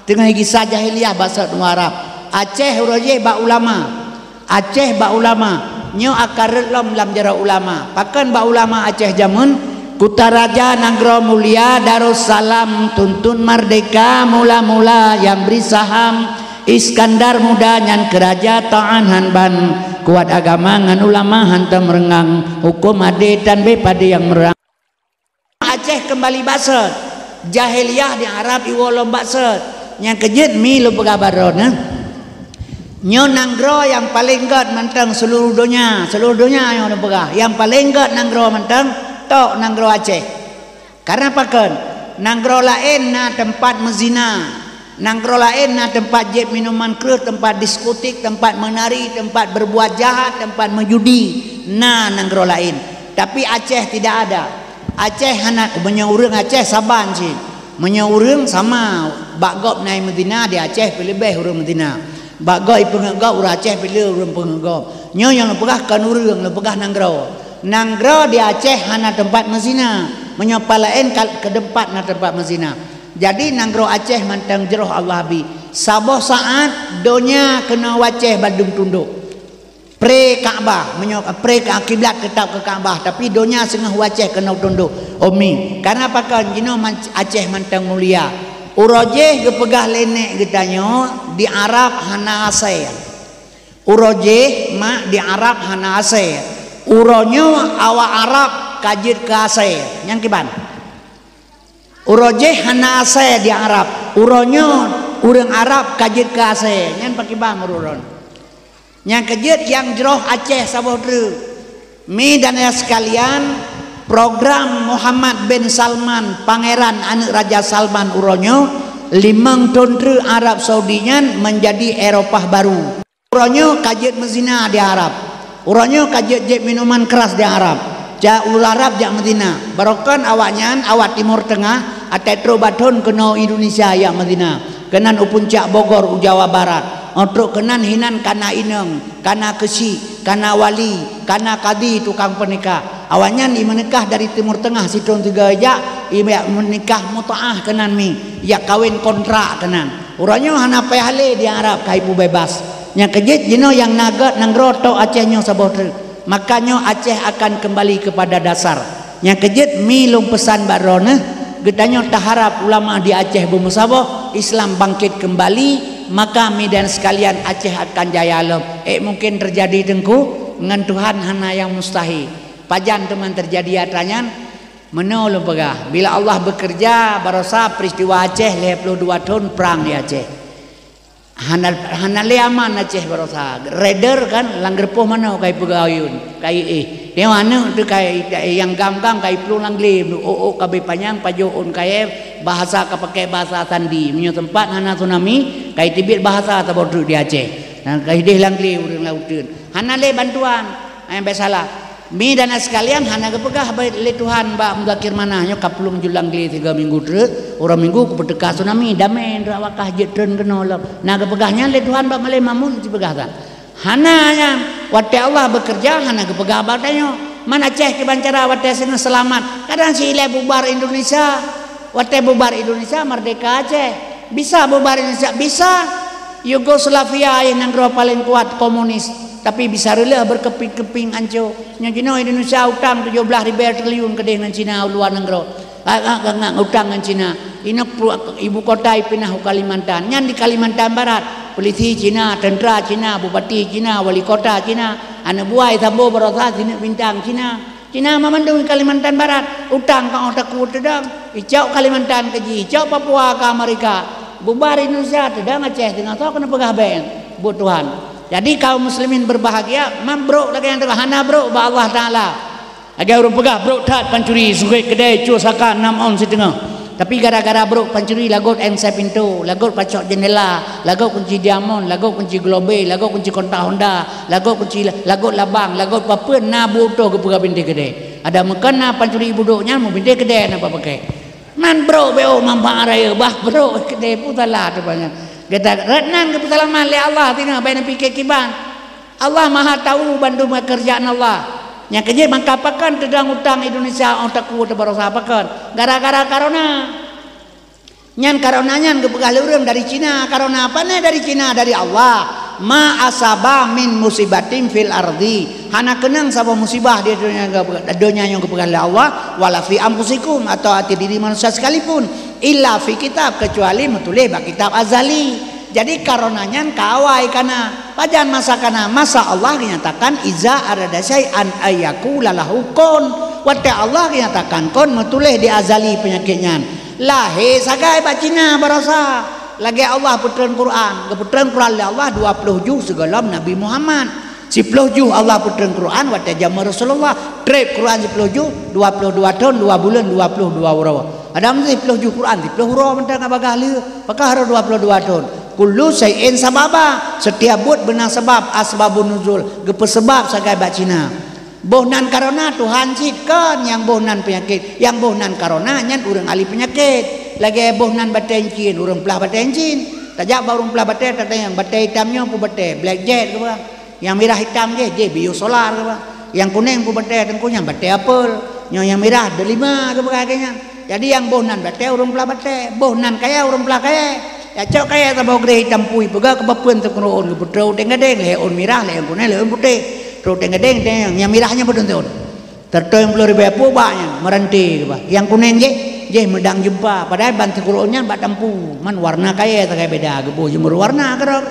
Teungoh gisa jahiliyah bak sot u Arab. Aceh uroe jéh bak ulama. Aceh bak ulama. Nyoe akan rhot lom lam jaroe ulama. Pakon bak ulama Aceh jameun? Kuta Raja nanggroe mulia Darussalam, tuntun merdeka mula-mula nyang bri saham. Iskandar Muda nyan keu raja taát han ban, kuat agama ngon ulama hantom reungang, huköm adé tan bé padé nyang meurang. Aceh keumbali bak sot, jahiliyah di Arab iwoe lom bak sot. Nyang keujeuet mi lôn peugah bak droeneuh, nyoe nanggroe nyang paleng gét mantong seuluruh donya, seuluruh donya nyoe lôn peugah, nyang paleng gét nanggroe mantong tok nanggroe Aceh. Karena pakon? Nanggroe laén na teumpat meuzina, nanggroe laén na teumpat jieb minuman kreueh, teumpat diskotik, teumpat meunari, teumpat beurbuat jahat, teumpat meujudi. Na nanggroe laén, tapi Aceh tidak ada. Aceh hana, meunyoe ureuëng Aceh saban cit. Meunyoe ureuëng sama, bak gob na nyang meuzina di Aceh peuleubeh ureuëng meuzina. Bak gob ipeungeuet gob ureuëng Aceh peuleubeh ureuëng peungeuet gob. Nyoe nyang lôn peugah kon ureuëng, lôn peugah nanggroe. Nanggroe di Aceh hana teumpat meuzina. Meunyoe pat laén ka, keu teumpat na teumpat meuzina. Jadi nanggroe Aceh mantong jroh Allah bi. Saboh saát donya keunoe u Aceh bandum tundok. Pré Ka'bah, meunyoe pré ka kiblat teutap keu Ka'bah, tapi donya singoh u Aceh keunoe tundok. Umi, karena pakon jinoe man-, Aceh mantong mulia. Uroe jéh geupeugah lé nèk geutanyoe di Arab hana asèe. Uroe jéh mak di Arab hana asèe. Uroe nyoe awak Arab ka jeuet keu asèe. Nyang kiban? Uroe jéh hana asèe di Arab. Uroe nyoe ureuëng Arab ka jeuet keu asèe. Nyan pakriban meureuron. Nyang keujeuet nyang jroh Aceh saboh treuk. Mi dan ya sekalian, program Muhammad bin Salman, Pangeran aneuëk Raja Salman uroe nyoe, limong thon treuk Arab Saudi nyan menjadi Eropah baru. Uroe nyoe ka jeuet meuzina di Arab. Uroe nyoe ka jeuet jieb minuman keras di Arab. Jak ureuëng Arab jak meuzina. Barokon awaknyan, awak Timur Tengah, atai trok bathon keunoe Indonesia jak meuzina. Keunan u puncak Bogor u Jawa Barat. Oh trok keunan hinan kana inong, kana keuchik, kana wali, kana kadi tukang peunikah. Awaknyan i meunikah dari Timur Tengah sithon sigoe jak, i meunikah mutaah keunan mi, jak kawén kontrak keunan. Uroe nyoe hana payah lé di Arab ka ipeubeubaih. Nyang keujeuet jinoe nyang na gét nanggroe tok Aceh nyoe saboh treuk. Maka nyoe Aceh akan keumbali keupada dasar. Nyang keujeuet mi lôn peusan bak droeneuh, geutanyoe taharab ulama di Aceh beumeusaboh, Islam bangkit keumbali, maka mi dan sekalian Aceh akan jaya lom. Ék mungken teujadi teungku, ngon Tuhan hana nyang mustahil. Pajan teuma teujadi atra nyan? Meunoe lôn peugah, bila Allah beukeureuja, barosa peuristiwa Aceh lhèe ploh dua thon prang di Aceh. Hana, hana lé aman Aceh barosa. Raider kan, lam geureupoh manoe ka ipeugayun, ka iéh. Nyoe aneuëk teuh ka i-, nyang gam-gam ka iplueng lam glé, ôk-ôk ka abéh panyang, pajoh ôn kayèe, bahasa ka pakèk bahasa sandi. Meunyoe teumpat hana tsunami, ka iteubiet bahasa saboh treuk di Aceh. Nah, ka idéh lam glé ureuëng lam uteuen. Hana lé bantuan. Nyang bèk salah. Mi dan sekalian hana geupeugah lé Tuhan bak Muzakir Manah nyoe ka plueng jeuet lam glé tiga minggu treuk, uroe Minggu kupeuteuka tsunami, damé droe awak kah jeuet treun keunoe lom. Na geupeugah nyan lé Tuhan bak Malém Mahmud sipeugah that? Hana nyan. Watèe Allah beukeureuja hana geupeugah bak tanyoe. Man Aceh kiban cara watèe singoh seulamat. Kadang si ilèe bubar Indonesia. Watèe bubar Indonesia, merdeka Aceh. Bisa bubar Indonesia, bisa. Yugoslavia nyang nanggroe paleng kuat komunis, tapi bisa reuloh beurkeuping-keuping ancô. Nyoe jinoe Indonesia utang tujoh blaih ribèe triliun keudéh ngon Cina u luwa nanggroe. Ka, ka, ka, ka utang ngon Cina. Inoe ibu kota ipinah u Kalimantan. Nyan di Kalimantan Barat. Polisi Cina, tentara Cina, bupati Cina, wali kota Cina. Aneuk buah Sambo barosa sineuk bintang Cina. Cina mamandum Kalimantan Barat, utang ka 'oh takue teudong. Icok Kalimantan keu jih, icok Papua keu Amerika. Bubar Indonesia, teudong Aceh teungoh soe keuneuk peugah bèe buet Tuhan. Jadi kaum muslimin berbahagia, man brok lagèe nyang teugah hana brok bak Allah Taala. Lagèe ureueng peugah brok that pancuri, sukét keudè, cue saka nam ôn siteungoh. Tapi gara-gara brok pancuri lagot ensè pintoe, lagot pacok jeundela, lagot kunci diamond, lagot kunci globé, lagot kunci kontak Honda, lagot kunci la-, lagot labang, lagot papeuen na butoh geupeugah bintéh keudè. Adak meukon na pancuri budok nyan meubintéh keudè na papaké. Man brok bèk manfaat raya, bah brok keudè pun salah teuma nyan. Gata rot nan geupeuseulamat lé Allah singoh bèk neupike kiban. Allah Maha Tahu bandum keurjaan Allah. Nyang keujeuet maka pakon teudong utang Indonesia 'oh takue teubarosa pakon? Gara-gara karona. Nyan karona nyan geupeugah lé ureueng dari Cina. Karona pane dari Cina? Dari Allah. Ma asaba min musibatin fil ardi. Hana keunong saboh musibah di donya, donya nyoe geupeugah lé Allah, wala fi anfusikum, atau ateueh diri manusia sekalipun, illa fi kitab, kecuali meutuléh bak kitab azali. Jadi karona nyan ka awai kana. Pajan masa kana? Masa Allah nyatakan, "Iza arada syai'an ayyakula lahu kun." Watèe Allah nyatakan kun, meutuléh di azali peunyakét nyan. Lahé sagai bak Cina barosa. Lagèe Allah peutreun Quran, geupeutreun Quran lé Allah dua ploh juh sigohlom Nabi Muhammad. Siploh juh Allah peutreun Quran watèe jameun Rasulullah. Trép Quran siploh juh, dua ploh dua thon, dua buleuen, dua ploh dua uroe. Adam siploh juh Quran, siploh uroe mantong ka bagah lheueh. Pakon harôh dua ploh dua thon? Kullu syai'in sababa, setiap buet beuna sabab, asbabun nuzul, geupeusabab sagai bak Cina. Boh nan karona Tuhan cit kon, nyang boh nan peunyakét. Nyang boh nan karona nyan ureuëng ahli peunyakét. Lagée boh nan batée incin, ureuëng plah batée incin. Tajak bak ureuëng plah batée, tatanyong, "Batée itam nyoe peue batée? Blackjack keu bah? Nyang mirah itam jih, jih biosolar keu bah? Nyang kunéng peue batée, Teungku?" "Nyang batée apel. Nyoe nyang mirah delima," keu bah lagée nyan. Jadi nyang boh nan batée ureuëng plah batée, boh nan kayée ureuëng plah kayée. Ya cok kayée saboh greh itam pui peugah keu bapeuen teuk rot ôn geupeutrok teng gadeng, lhée ôn mirah, lhée ôn kunéng, lhée ôn putéh. Trok teng gadeng, teng nyang mirah nyan beutôi-beutôi. Teutôi ploh ribée peue bak nyan, meuranté keu bah. Nyang kunéng jih, jih meudang jeumpa, padahai ban teuk rot ôn nyan bak tampu. Man warna kayée sagai beda, geuboh jeumeureuh warna keudroe.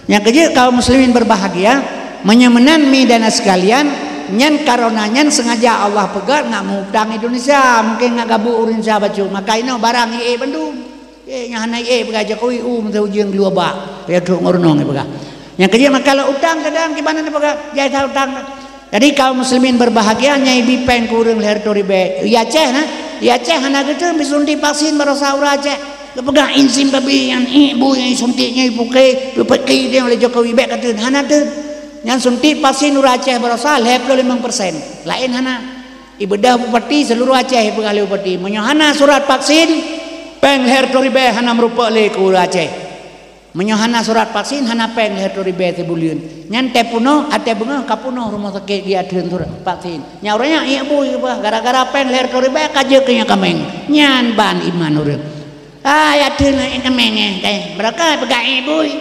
Nyang keujeuet kaum muslimin berbahagia, meunyoe meunan mi dan sekalian, nyan karona nyan sengaja Allah peugét ngat meu-utang Indonesia, mungken ngat gabuk ureuëng Indonesia bacut, maka inoe barang ié bandum. Eh, nyang hana ié peugah Jokowi, u meusa ujeuen geuluwa bak, ya trok ngon reunong ié peugah. Nyang keujeuet maka lôn utang kadang kiban na peugah, jai that utang. Jadi kaum muslimin berbahagia, nyai bi péng keu ureuëng lhée reutôh ribée. Di Aceh na, di Aceh hana geuteun bi suntik vaksin baroesa ureuëng Aceh. Geupeugah insin babi nyan, ié bui nyai suntik nyai puke, peupeukée dia oleh Jokowi bék kateun, hana teun. Nyan suntik vaksin ureuëng Aceh baroesa lhée ploh limong persen. Laén hana. Ibeudôh bupati seluruh Aceh ipeugah lé bupati, meunyoe hana surat vaksin, péng lhée reutôh ribée hana meurumpok lé keu ureuëng Aceh. Meunyoe hana surat vaksin, hana péng lhée reutôh ribée sibuleuen. Nyan teupunoh, até beungoh ka punoh rumoh sakét di ateueh surat vaksin. Nyan ureuëng nyan ié bui keubah, gara-gara péng lhée reutôh ribée ka jeuet keu nyan kaméng. Nyan ban iman ureuëng. Ah, ya teuh na ié kaméng nyan, teh. Barokah peugah ié bui.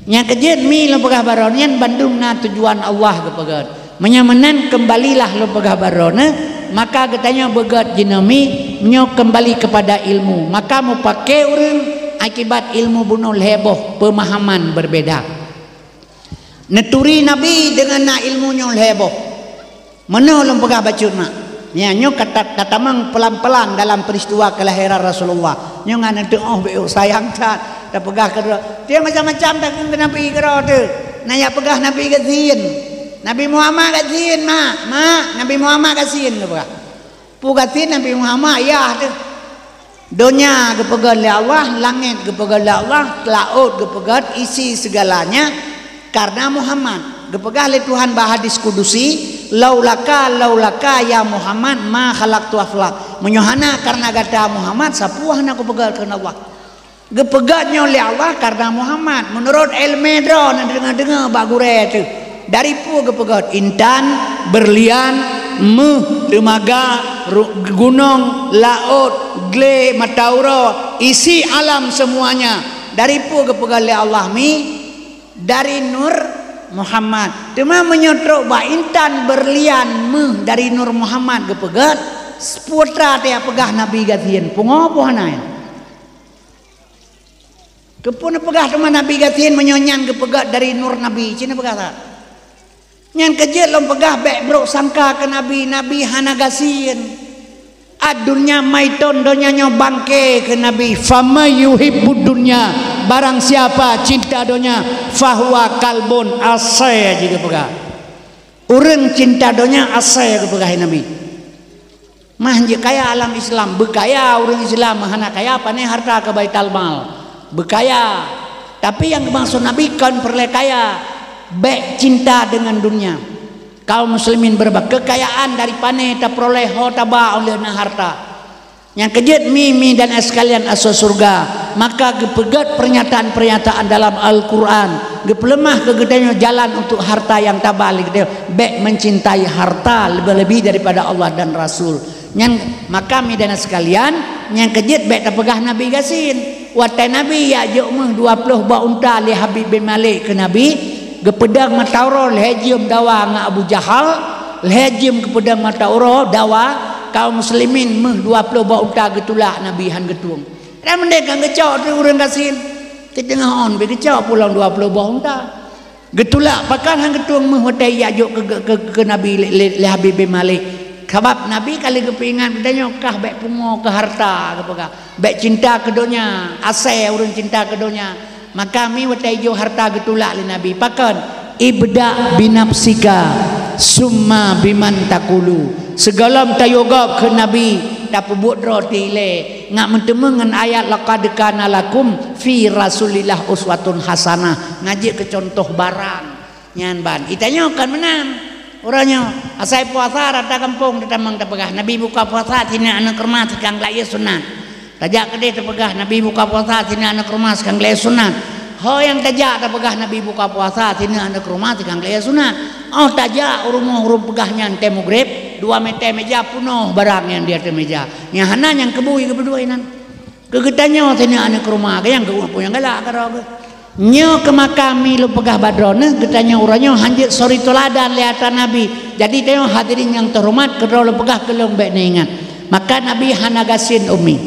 Nyang keujeuet mi lôn peugah baroe nyan bandum na tujuan Allah geupeugét. Meunyoe meunan keumbalilah lôn peugah baroe nyoe, maka geutanyoe beugét jinoe mi, meunyoe keumbali keupada ilmu, maka mupake ureuëng akibat ilmu bunoe lhée boh peumahaman berbeda. Neuturi Nabi deungon na ilmu nyoe lhée boh. Meunoe lôn peugah bacut mak. Nyan nyoe ka ta-, tatamong pelan-pelan dalam peristiwa kelahiran Rasulullah. Nyoe ngan neuteuoh bék sayang that. Tapeugah keudroe. Dia macam-macam takheun keu Nabi keudroe teuh. Na nyang peugah Nabi gasien. Nabi Muhammad gasien, mak. Mak, Nabi Muhammad gasien geupeugah. Peue gasien Nabi Muhammad, yah teuh. Donya geupeugét lé Allah, langét geupeugét lé Allah, laôt geupeugét, isi segalanya karena Muhammad. Geupeugah lé Tuhan bak hadis kudusi, "Laulaka, laulaka ya Muhammad, ma khalaqtu aflak." Meunyoe hana karena gata Muhammad, sapeue hana kupeugét kheun Allah. Geupeugét nyoe lé Allah karena Muhammad. Meunurot iéleumé droe na deungoe-deungoe bak gurée teuh. Dari peue geupeugét? Intan, berlian, méuh, teumaga, ru-, gunong, laôt, glé, mata uroe, isi alam semuanya. Dari peue geupeugét lé Allah mi? Dari nur Muhammad. Teuma meunyoe trok bak intan, berlian, méuh dari nur Muhammad geupeugét, seputra teuh peugah Nabi gasien. Pungo peue hana nyan? Keupeue neupeugah teuma Nabi gasien meunyoe nyan geupeugét dari nur Nabi? Cit neupeugah that. Nyan keujeuet lôn peugah bék brok sangka keu Nabi, Nabi hana gasien. Ad-dunya maitun, donya nyoe bangke kheun Nabi. "Faman yuhibbud dunya," barang siapa cinta donya, "fahuwa kalbun," asée jih geupeugah. Ureuëng cinta donya asée geupeugah Nabi. Mah jeuet kaya alam Islam, beukaya ureuëng Islam, hana kaya pané harta keu baital mal. Beukaya. Tapi nyang geumaksud Nabi kon peureulée kaya, bék cinta deungon dunia. Kaum muslimin beureuba, keukayaan dari pané tapeuroleh ho taba óh lheueh na harta. Nyang keujeuet mi-mi dan sekalian asoe syeuruga, maka geupeugét peurnyataan-peurnyataan dalam Al-Qur'an, geupeuleumah keu geutanyoe jalan untuk harta nyang taba lé geutanyoe, bék mencintai harta lebih-lebih daripada Allah dan Rasul. Nyan maka mi dan sekalian, nyang keujeuet bék tapeugah Nabi gasien. Watée Nabi jak jok méuh dua ploh boh unta lé Habib bin Malik keu Nabi, geupeudong mata uroe lhée jeuem dawa ngon Abu Jahal, lhée jeuem geupeudong mata uroe dawa, kaum muslimin méuh dua ploh boh unta geutulak Nabi hán geutueng. Dan meunyoe ka geucok teuh ureuëng gasien, teudeungoe ôn beu geucok pulang dua ploh boh unta. Geutulak pakon hán geutueng méuh watée jak jok keu, keu, keu, keu Nabi lé, lé, lé Habib bin Malik. Sabab Nabi ka lheueh geupeuingat geutanyoe kah bék pungo keu harta geupeugah, bék cinta keu donya, asée ureuëng cinta keu donya. Maka mi watée jok harta geutulak lé Nabi. Pakon? "Ibda binafsika, summa biman takulu." Sigohlom tayue gob kheun Nabi, tapeubuet droe teuh ilée. Ngat meuteumé ngon ayat, "Laqad kana lakum fi Rasulillah uswatun hasanah." Ngat jeuet keu cuntoh barang. Nyan ban. Geutanyoe kon meunan. Uroe nyoe, asai puasa rata gampông tatamong tapeugah, Nabi buka puasa sinan aneuk rumoh sikang geulaie sunat. Tajak keudeh tapeugah, Nabi buka puasa sinan aneuk rumoh sikang geulaie sunat. Ho nyang tajak tapeugah, Nabi buka puasa sinan aneuk rumoh sikang geulaie sunat. Oh tajak u rumoh ureuëng peugah nyan tée mugreb, dua meuté meja peunoh barang nyang di ateueh meja. Nyang hana nyang keubui geubeudôh inan. Keu geutanyoe sinan aneuk rumoh, nyang keu ureuëng nyang galak keudroe geuh. Nyoe keumakami lôn peugah bak droeneuh, geutanyoe uroe nyoe hanjeuet suri teuladan lé atra Nabi. Jadi tanyoe hadirin nyang teuhoreumat, keudroe lôn peugah keu lôn bék neuingat. Maka Nabi hana gasien umi.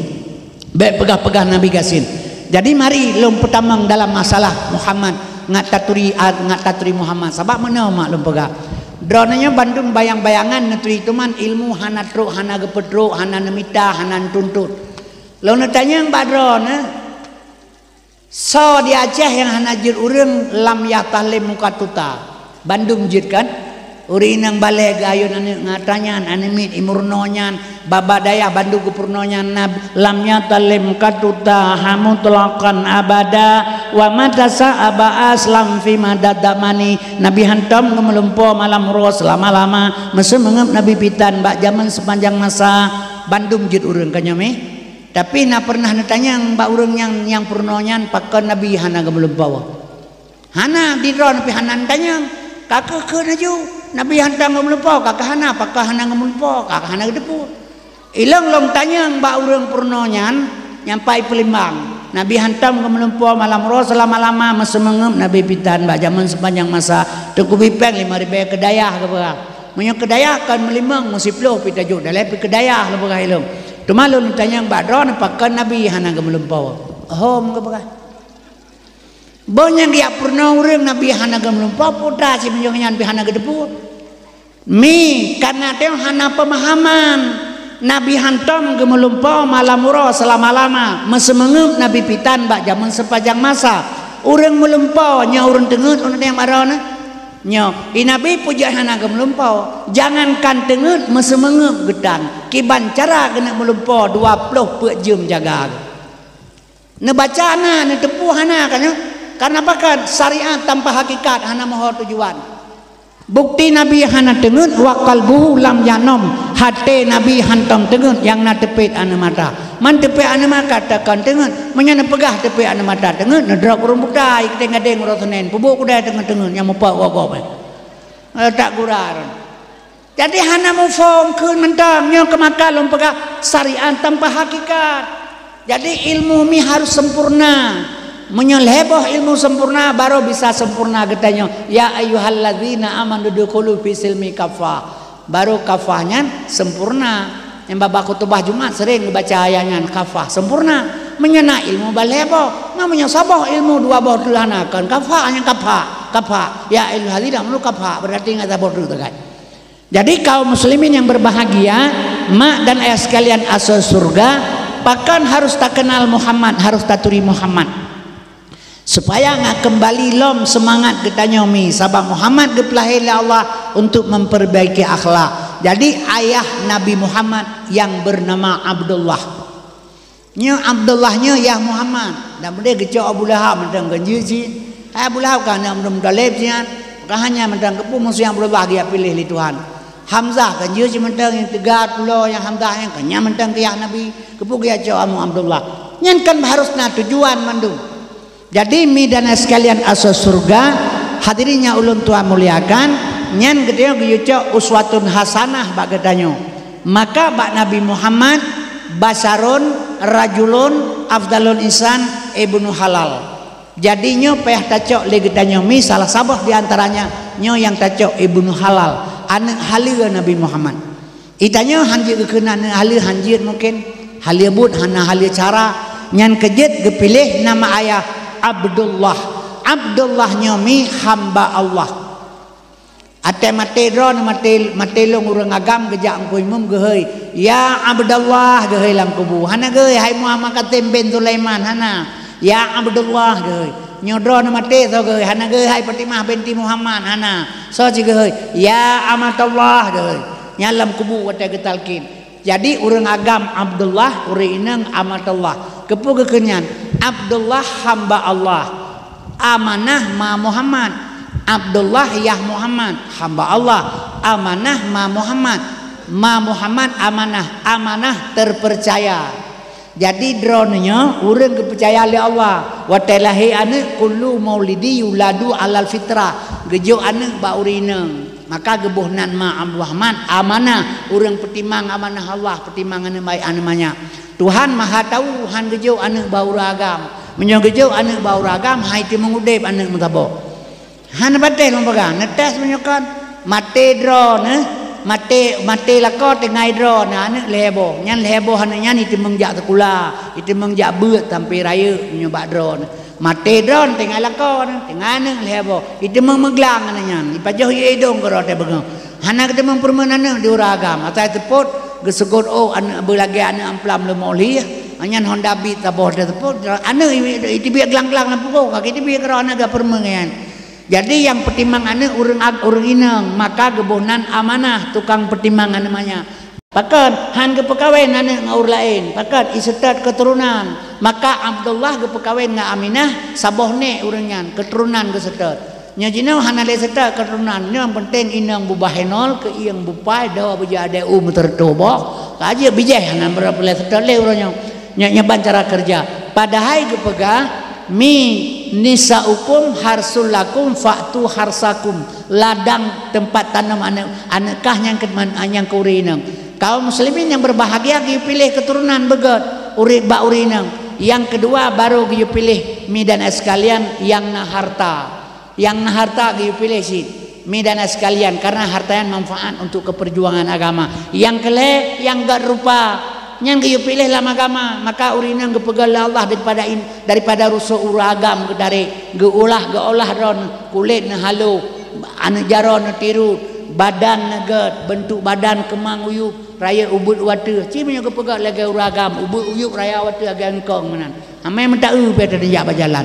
Bék peugah-peugah Nabi gasien. Jadi mari lôn peutamong dalam masalah Muhammad ngat taturi, a, ngat taturi Muhammad. Sabab meunoe mak lôn peugah. Droeneuh nyoe bandum bayang-bayangan neuturi teuma ilmu hana trok, hana geupeutrok, hana neumita, hana neutuntut. Lôn neutanyong bak droeneuh, soe di Aceh nyang hana jeuet ureuëng lam yah tahlém muka tuta? Bandum jeuet kan? Ureuëng inong balée geuayôn aneuk ngat nyan, aneuk miet imeurunoe nyan, baba dayah bandum geupeurunoe nyan, nab-, lam yah tahlém muka tuta, ha mutlaqan abada, wa mata sa'aba aslam fi madad damani. Nabi hantom geumeulumpo malam uroe seulama-lama, meuseumeungeup Nabi pitan bak jamén seupanjang masa, bandum jeuet ureuëng ka nyoe mé. Tapi na peureunah neutanyong bak ureuëng nyang, nyang peurunoe nyan, pakon Nabi hana geumeulumpo? Hana, di droeneuh pih hana neutanyong. Ka keuh kheun laju, Nabi hantom geumeulumpo, ka keuh hana, pakon hana geumeulumpo, ka keuh hana geuteupeue. Ilong lôn tanyong bak ureuëng peurunoe nyan, nyang pai peulimbang. Nabi hantom geumeulumpo malam uroe seulama-lama, meuseumeungeup Nabi pitan bak jamén seupanjang masa, teungku bipeng lima ribée keu dayah geupeugah. Meunyoe keu dayah kon meulimong, meusiploh pih tajok dalé pih keu dayah lôn peugah ilong. Teuma lôn tanyong bak droeneuh pakon Nabi hana geumeulumpo. Hom geupeugah. Boh nyang geujak peurunoe ureuëng Nabi hana geumeulumpo, peue atra si meunyoe nyan pih hana geuteupeue. Mi, kareuna teuh hana peumahaman. Nabi hantom geumeulumpo malam uroe seulama-lama, meuseumeungeup Nabi pitan bak jamén seupanjang masa. Ureuëng meulumpo nyoe ureuëng teungét ureuëng nyang baroe nyoe. Nyoe, i Nabi peujeuet hana geumeulumpo. Jangankan teungét, meuseumeungeup geutan. Kiban cara geuneuk meulumpo dua ploh peuet jeuem jaga geuh. Neubaca na, neuteupeue hana ka nyoe. Kareuna pakon? Syariat tanpa hakikat hana meuho tujuan. Bukti Nabi hana teungét, wa qalbuhu lam yanom, até Nabi hantom teungét nyang na teupet aneuk mata. Man teupet aneuk mata kon teungét, meunyoe neupeugah teupet aneuk mata teungét, neudrob ureuëng buta, i keuténg gadeng uroe Senin, peubuet kudai teungét-teungét nyang meupat woe gob. Eh, tak gura. Jadi hana muphom kheun mantong, nyoe keumakan lôn peugah syariat tanpa hakikat. Jadi ilmu mi harus sempurna. Meunyoe lhée boh ilmu sempurna, baru bisa sempurna geutanyoe. Ya ayyuhallazina amanu dukhulu fi silmi kafa. Baru kafa nyan sempurna. Nyang bak khutubah Jumat sering geubaca ayat nyan kafa, sempurna. Meunyoe na ilmu balhée boh, ma meunyoe saboh ilmu dua boh teuk hana kon kafa, hanya kafa, kafa. Ya ayyuhallazina amanu kafa, berarti ngat saboh teuk teukai. Jadi kaum muslimin yang berbahagia, mak dan ayah sekalian asoe syurga, pakon harus takeunal Muhammad, harus taturi Muhammad. Supaya ngat keumbali lom seumangat geutanyoe mi, sabab Muhammad geupeulahé lé Allah untuk memperbaiki akhlak. Jadi ayah Nabi Muhammad yang bernama Abdullah. Nyoe Abdullah nyoe yah Muhammad. Dan beudeh geucok Abu Lahab mantong kon jeuet cit. Hai Abu Lahab ka aneuk Abdul Muthalib nyan. Ka hana mantong keupeue musoh nyang Abdullah geujak piléh lé Tuhan. Hamzah kon jeuet cit mantong nyang teuga tulo nyang Hamzah nyan kon nyan mantong keu yah Nabi. Keupeue geujak cok amu Abdullah. Nyan kan harus na tujuan mandum. Jadi mi dan sekalian asoe syurga, hadirin nyang ulôn tuan muliakan, nyan geutanyoe geuyue cok uswatun hasanah bak geutanyoe. Maka bak Nabi Muhammad, basyarun, rajulun, afdalun insan, ibnu halal. Jadi nyoe payah tacok lé geutanyoe mi salah saboh di antaranya nyoe nyang tacok ibnu halal, aneuk haleue Nabi Muhammad. Itanyoe hanjeuet geukheun aneuk haleue hanjeuet mungken, haleue buet hana haleue cara, nyan keujeuet geupiléh nama ayah Abdullah. Abdullah nyoe mi hamba Allah. Até maté droe maté, maté lôn ureuëng agam geujak Teungku Imum geuhôi, "Ya Abdullah," geuhôi lam kubu. Hana geuhôi, "Hai Muhammad Katem bin Sulaiman," hana. "Ya Abdullah," geuhôi. Nyoe droe maté soe geuhôi, hana geuhôi, "Hai Fatimah binti Muhammad," hana. Soe cit geuhôi, "Ya Amatullah," geuhôi. Nyan lam kubu watée geutalkin. Jadi ureuëng agam Abdullah, ureuëng inong Amatullah. Keupeue geukheun nyan? Abdullah hamba Allah. Amanah ma Muhammad. Abdullah yah Muhammad, hamba Allah. Amanah ma Muhammad. Ma Muhammad amanah, amanah terpercaya. Jadi droeneuh nyoe ureuëng geupeucaya lé Allah. Watée lahé aneuëk, kullu maulidi yuladu alal fitrah, geujok aneuëk bak ureuëng inong. Maka geuboh nan ma Abdurrahman, amanah, ureuëng peutimang amanah Allah, peutimang aneuëk baik aneuëk manyak. Tuhan Maha Tahu, han geujok aneuëk bak ureuëng agam. Meunyoe geujok aneuëk bak ureuëng agam, hai teumeung udeb aneuëk meusaboh. Hana patéh lôn peugah, neutés meunyoe kon. Maté droeneuh, maté, maté lakoe tinggai droeneuh, aneuëk lhée boh. Nyan lhée boh aneuëk nyan iteumeung jak sikula, iteumeung jak beuet sampoe rayeuk meunyoe bak droeneuh. Maté droeneuh tinggai lakoe neuh, tinggai aneuëk lhée boh. Iteumeung meuglang aneuëk nyan, ipajoh ie idong keudroe teuh beungoh. Hana geuteumeung peureumeun aneuëk di ureuëng agam, asai seupôt geuseugot ôk aneuëk beulagée aneuëk amplam leumo lieh. Nyan Honda Beat saboh teuh seupôt, aneuëk iteubiet glang-glang lam punggung, ka iteubiet keudroe aneuëk geupeureumeun nyan. Jadi nyang peutimang aneuëk ureuëng ag-, ureuëng inong, maka geuboh nan amanah tukang peutimang aneuëk manyak. Pakon han geupeukawen aneuëk ngon ureuëng laén, pakon iseutôt keuturonan. Maka Abdullah geupeukawen ngon Aminah, saboh nék ureuëng nyan, keuturonan geuseutôt. Nyoe jinoe hana lé seutôt keuturonan, nyoe nyang peunteng inong bubah henol, keuieng bupai, doh beujeuet adé u meuteureutoh boh, ka jeuet bijéh hana meurapulée seutôt lé uroe nyoe. Nyan, nyan ban cara keureuja. Padahai geupeugah, "Mi nisaukum harsul lakum fa'tu harsakum." Ladang teumpat tanom aneuëk, aneuëk kah nyang keu-, nyang keu ureuëng inong. Kaum muslimin nyang berbahagia geuyue piléh keuturonan beugét, ureuëng bak ureuëng inong. Nyang keudua baru geuyue piléh mi dan sekalian nyang na harta. Nyang na harta geuyue piléh cit, mi dan sekalian, karena harta nyan manfaat untuk keperjuangan agama. Nyang keulhée, nyang gét rupa, nyan geuyue piléh lam agama. Maka ureuëng inong geupeugét lé Allah daripada in-, daripada rusoh ureuëng agam geutarek, geuulah, geuolah droeneuh, kulét neuh halo, aneuëk jaroe neuh tirot, badan neuh gét, beuntuk badan keumang uyueb, rayeuk ubeuet watée. Ci meunyoe geupeugét lagée ureuëng agam, ubeuet uyueb raya watée lagée eungkong meunan. Amai meuta-eu pih teujak bak jalan.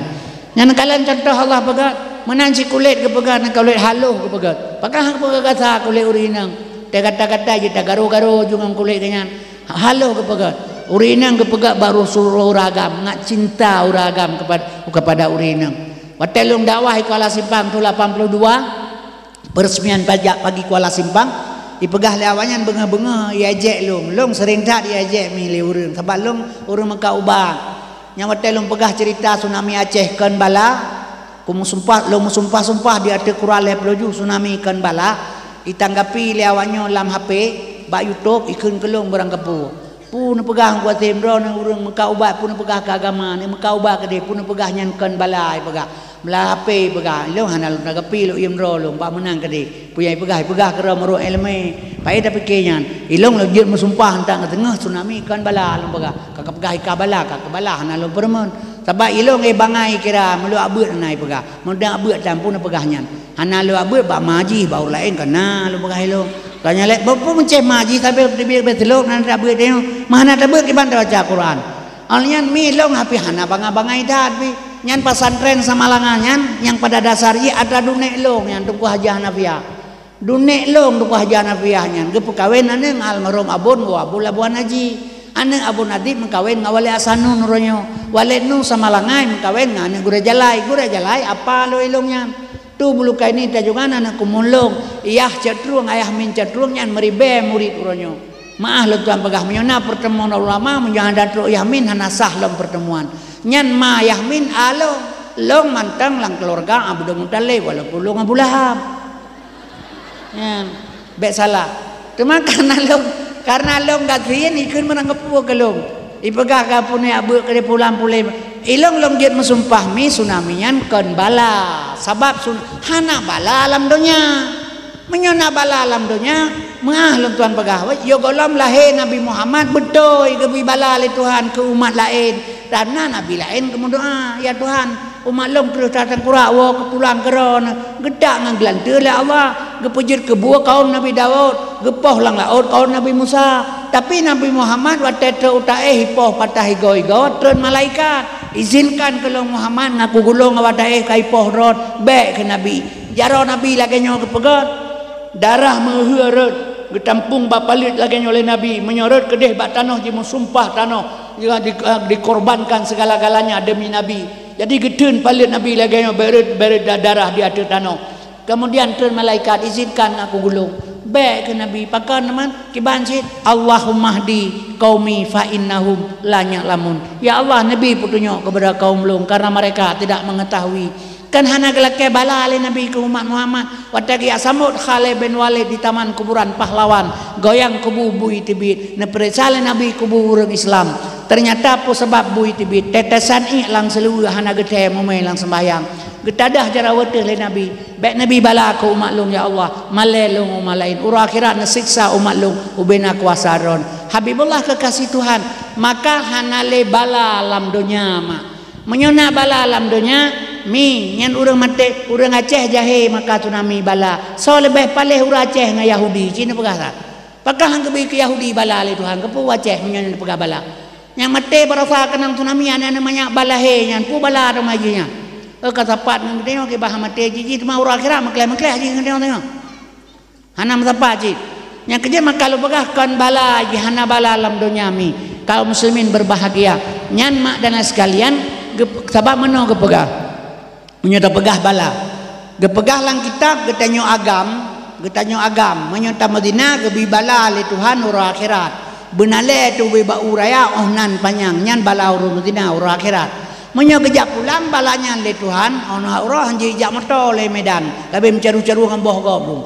Nyan kalon contoh Allah peugah, meunan cit kulét geupeugah, nyan kulét haloh geupeugah. Pakon geupeugah gata kulét ureuëng inong? Teuh gata-gata jeuet tagaro-garo ju ngon kulét geuh nyan. Haloh geupeugah. Ureuëng inong geupeugah baru suruh ureuëng agam, ngat cinta ureuëng agam kepada, kepada ureuëng inong. Watée lôn dakwah di Kuala Simpang tu lapan puluh dua, Peresmian pajak pagi Kuala Simpang, ipeugah lé awaknyan beungoh-beungoh iajek lôn. Lôn seuring that iajek mi lé ureuëng, sabab lôn ureuëng meukat ubat. Nyang watée lôn peugah ceurita tsunami Aceh kon bala, kumeusumpah, lôn meusumpah-sumpah di ateueh Quran lhée ploh juh tsunami kon bala, itanggapi lé awaknyoe lam H P, bak YouTube, ikheun keu lôn beurangkapeue. Peue neupeugah Teungku Até Imran, ureuëng meukat ubat, peue neupeugah keu agama, neuh meukat ubat keudeh, peue neupeugah nyan kon bala, ipeugah. Meulapeue ipeugah, ilôn hana lôn tanggapi lôn, Até Imran lôn, bak meunan keudeh. Peue nyang ipeugah, ipeugah keudroe meurok iéleumé. Paét tapike nyan, ilôn lôn jeuet meusumpah, entang teungoh tsunami kon bala lôn peugah. Ka kapeugah i ka bala, ka keu bala hana lôn peureumeun. Sabab ilôn éh bangai kira, meulôn abeuet hana ipeugah. Meudang abeuet tan peue neupeugah nyan. Hana lôn abeuet bak ma jih, bak ureuëng laén ka na lôn peugah ilôn. Ka nyan lé, peue meucéh ma jih sabe teubiet-biet silop na tabeuet tanyoe. Ma hana tabeuet kiban tabaca Quran. Awaknyan mi lôn, tapi hana bangai-bangai that pih. Nyan pesantren Samalanga nyan, nyang pada dasar jih atra dunek lôn nyan Teungku Haji Hanafiah. Dunek lôn Teungku Haji Hanafiah nyan geupeukawen aneuëk ngon almarhum Abon, Abu Labuan Haji. Aneuëk Abon Adib meukawen ngon Waled Hasanun uroe nyoe. Waled Nu Samalanga meukawen ngon aneuëk Gurée Jalai. Gurée Jalai apa lôn ilôn nyan. Tu Bulukaini Tajongan aneuëk kumulong, Yah Cot Trueng, Yah Min Cot Trueng nyan meuribée murit uroe nyoe. Meuáh lôn tuan peugah, meunyoe na peurteumuan ulama, meunyoe hana trok Yah Min, hana sah lom peurteumuan. Nyan ma Yah Min, a lôn, lôn mantong lam keuluwarga Abdul Muthalib, walaupun lôn Abu Lahab. Nyan, bék salah. Teuma kareuna lôn, kareuna lôn gasien ikheun meunang geupeu keu lôn. Ipeugah ka punéh abeuet keu pulan puléh. Ilôn lôn jeuet meusumpah mi tsunami nyan kon bala. Sabab sun-, hana bala lam donya. Meunyoe na bala lam donya, meuáh lôn tuan peugah, wéh, yo gohlom lahé Nabi Muhammad beutôi geubri bala lé Tuhan keu umat laén. Dan na nabi laén geumeudoá, "Ya Tuhan, umat lôn kreueh that teukurak woe keu pulan keudroe neuh, geutak ngon geulanteue lé Allah, geupeujeuet keubuet kaum Nabi Daud, geupoh lam laôt kaum Nabi Musa." Tapi Nabi Muhammad watée trok u taéh ipoh patah igoe-igoe, treun malaikat, "Izinkan keu lôn Muhammad ngaku gulong awak taéh ka ipoh rot, bék keu Nabi." Jaroe Nabi lagée nyoe geupeugah. Darah meuheueh rot, geutampong bak paleuet lagée nyoe lé Nabi, meunyoe rot keudeh bak tanoh jimeusumpah tanoh, di-, dikorbankan segala-galanya demi Nabi. Jadi geuteun paleuet Nabi lagée nyoe bék rot, bék rot da-, darah di ateueh tanoh. Kemudian treun malaikat, "Izinkan ngaku gulong." Bèk keu Nabi, pakon teuma? Kiban cit, "Allahummahdi qaumi fa innahum la ya'lamun." Ya Allah, neubi peutunyok keupada kaum lôn, karena mereka tidak mengetahui. Kan hana geulakèe bala lé Nabi keu umat Muhammad. Watèe geujak sambot Khalid bin Walid di Taman Kuburan Pahlawan, goyang kubu bui teubiet, neupeuriksa lé Nabi kubu ureueng Islam. Ternyata peue sabab bui teubiet? Tetesan iek lam seuleuweue hana geuthèe mumè lam seumbahyang. Geutadah jaroe teuh lé Nabi. Bèk neubi bala keu umat lôn, ya Allah, malèe lôn umat laén. Uroe akhirat neusiksa umat lôn, ubena kuasa Droen. Habibullah kekasih Tuhan, maka hana lé bala lam donya mak. Meunyoe na bala lam donya, mi, nyan ureueng maté, ureueng Aceh jahé maka tsunami bala. Soe leubeh paléh ureueng Aceh ngon Yahudi, ci neupeugah that. Pakon han geubi keu Yahudi bala lé Tuhan, keupeue Aceh meunyoe neupeugah bala? Nyang maté barosa keunong tsunami, aneuk-aneuk manyak bala he nyan, peue bala teuma jih nyan? Eh, ka sapat ngon geutanyoe kiban maté jih, jih teuma uroe akhirat meukleh-meukleh jih ngon geutanyoe. Hana meusapat cit. Nyang keujeuet maka lôn peugah kon bala jih, hana bala lam donya mi. Kaum muslimin berbahagia. Nyan mak dan sekalian, geup-, sabab meunoe geupeugah. Meunyoe tapeugah bala. Geupeugah lam kitab, geutanyoe agam, geutanyoe agam. Meunyoe tameuzina, geubi bala lé Tuhan uroe akhirat. Beunalèe teuh ubé bak u raya, 'oh nan panyang, nyan bala ureueng meuzina uroe akhirat. Meunyoe geujak pulang bala nyan lé Tuhan, 'oh noe uroe han jijak moto lé Medan, ka abéh meucaru-caru ngon boh gob lom.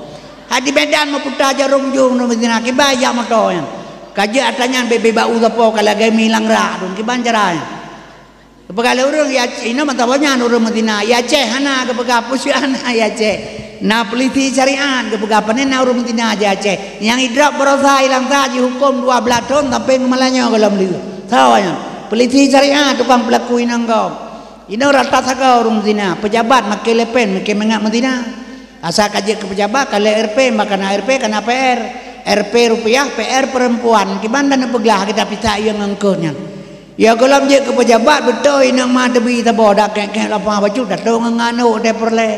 Hai di Medan meuputa jarôm jong ureueng meuzina, kiban jak moto nyan. Ka jeuet atra nyan bèk-bèk bak u sapo ka lagèe mi lam rak dum, kiban cara nyan. Geupeugah lé ureueng, ya, inoe mantong nyan ureueng meuzina. Ya Aceh hana geupeugah, peue hana ya Aceh. Na peulisi syariat geupeugah, pane na ureueng meuzina di Aceh. Nyang idrop barosa ilang sa jihukôm dua blah thôn sampoe ngon malam nyoe gohlom lheueh. Soe nyan? Peulisi syariat tukang peulaku inong gob. Inoe rata sagoe ureueng meuzina, peujabat maké lepen, maké mangat meuzina. Asai ka jeuet keu peujabat, ka lheueh R P, bah ka na R P, ka na P R. R P rupiah, P R perempuan. Kiban dan neupeuglah kita pisa ié ngon keu nyan. Ya gohlom jeuet keu peujabat, beutôi inong ma teubi saboh, dak kèk-kèk lapang bacut, dak tông ngon anok teuh peureulèe.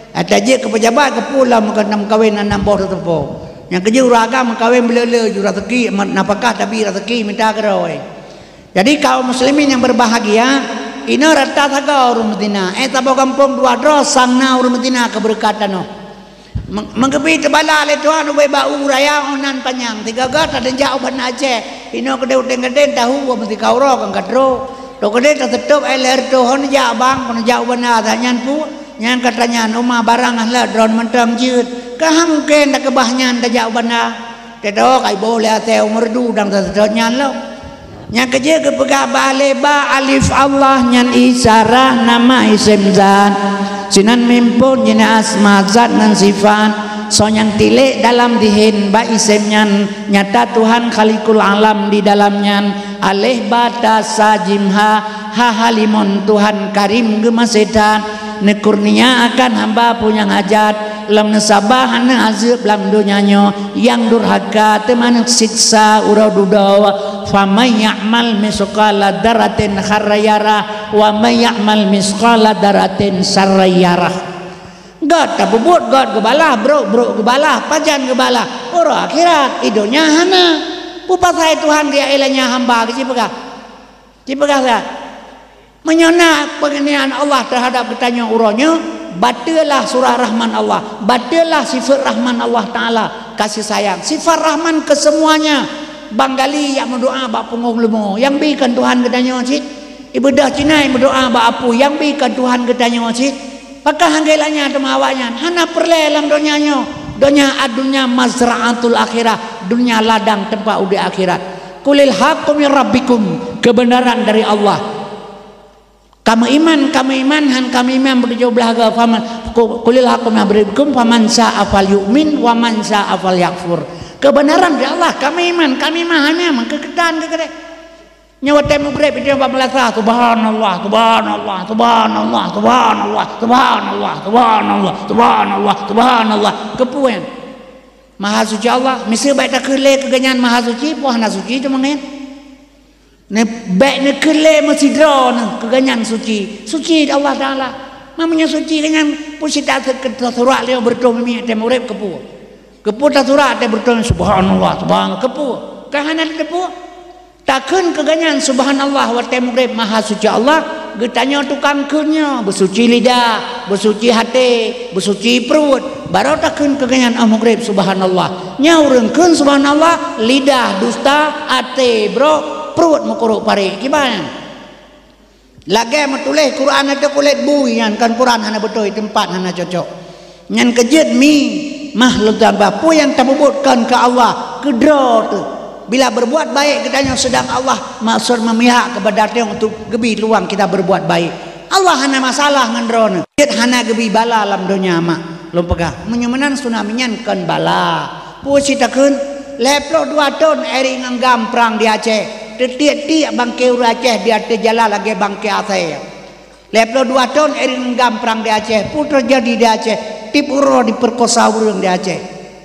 Ata jeuet keu peujabat, keupeue lom meukawen anam boh teuseupôt. Nyang keujeuet ureueng agam meukawen beuleu-leu ju raseuki, nafakah tabi raseuki mita keudroe. Jadi, kaum muslimin yang berbahagia, inoe rata sagoe ureueng meuzina. Eh, saboh gampông dua droe sang na ureueng meuzina keu beureukat tanoh. Meng-, meugeubi teubala lé Tuhan ubé bak u raya 'oh nan panyang. Sigoe-goe taneujak u Banda Aceh. Inoe keudéh u Teng Gadeng tahu, meusti ka uroe kan ka trok. Trok keudéh taseutôb, eh, lhèe reutôh hon jak bang, kon jak u Banda Aceh nyan peue? Nyan ka tanyan, uma barang ahla droen mantong jeuet. Ka han mungken takeubah nyan tajak u Banda. Teutoe ka iboh lé asèe u Meureudu dan seutôt nyan lom. Nyang keujeuet geupeugah bah lé ba alif Allah nyan isyarah nama isem zat. Sinan mim phôn jih asma zat ngon sifat. Soe nyang tilék dalam dihen bak isem nyan, nyata Tuhan Khaliqul Alam di dalam nyan. Alif ba ta sa jim ha, ha ha limong Tuhan Karim geumaséh that. Neukurnia akan hamba peue nyang hajat, lom neusaba hana azeueb lam donya nyoe, nyang durhaka teuma neusiksa uroe dudoe. Faman ya'mal misqala dzarratin khairran yarah, wa man ya'mal misqala dzarratin syarran yarah. Gét tapeubuet, gét geubalah, brok, brok geubalah, pajan geubalah. Uroe akhirat, i donya hana. Peue pasai Tuhan geujak ilèe nyan hamba geuci peugah? Ci peugah that. Meunyoe na peungeunian Allah teuhadap geutanyoe uroe nyoe, bateulah surah Rahman Allah, bateulah sifat Rahman Allah Taala, kasih sayang. Sifat Rahman keu seumuanya. Bang gali jak meudoa bak punggong leumo, nyang bi kon Tuhan geutanyoe cit. Ibeudôh Cina meudoa bak apui, nyang bi kon Tuhan geutanyoe cit. Pakon han geulanyang teuma awaknyan? Hana peureulèe lam donya nyoe. Donya, ad-dunya mazra'atul akhirah. Donya ladang teumpat udép akhirat. Qulil haqqu mir rabbikum, keubeunaran dari Allah. Kamoe iman, kamoe iman, han kamoe iman beutujoh blah goe, faman, qu-, qulil haqqu mir rabbikum, faman syaa'a falyu'min, wa man syaa'a falyakfur. Keubeunaran dari Allah, kamoe iman, kamoe iman, han iman, keu geutanyoe keu keudéh. Nyoe watèe meugreb, itu bak meulasa, subhanallah, subhanallah, subhanallah, subhanallah, subhanallah, subhanallah, subhanallah, subhanallah. Keupeue nyan? Maha suci Allah, miseue bèk takheun lé keu gobnyan maha suci, peue hana suci teuma nyan. Neu-, bèk neukheun lé meusidroe neuh keu gobnyan suci. Suci Allah Taala. Meunyoe suci gobnyan, peue cit ta-, tasurak lé beureutoh mimi watèe meugreb keupeue? Keupeue tasurak watèe beureutoh, subhanallah, subhanallah, keupeue? Ka hana teupeue. Takheun keu gobnyan subhanallah watèe meugreb maha suci Allah, geutanyoe tukang kheun nyoe, beusuci lidah, beusuci até, beusuci pruet. Barô takheun keu gobnyan 'oh meugreb, subhanallah. Nyan ureuëng kheun subhanallah, lidah dusta, até brok, pruet meukurok parek. Kiban nyan? Lagée meutuléh Quran ateueh kulét bui nyan, kan Quran hana beutôi, teumpat hana cocok. Nyan keujeuet mi mah lôn tambah, peue nyang tapeubuet kon keu Allah, keudroe teuh. Bila berbuat baik geutanyoe seudang Allah maksud memihak kepada tanyoe untuk geubi luang kita berbuat baik. Allah hana masalah ngon droeneuh. Jeuet hana geubi bala lam donya mak. Lôn peugah, meunyoe meunan tsunami nyan kon bala. Peue cit takheun? Lhée ploh dua thon Eri ngon GAM prang di Aceh. Teutiek-tiek bangke ureuëng Aceh di ateueh jalan lagée bangke asée. Lhée ploh dua thon Eri ngon GAM prang di Aceh. Peue teujadi di Aceh? Tieb uroe diperkosa ureuëng di Aceh.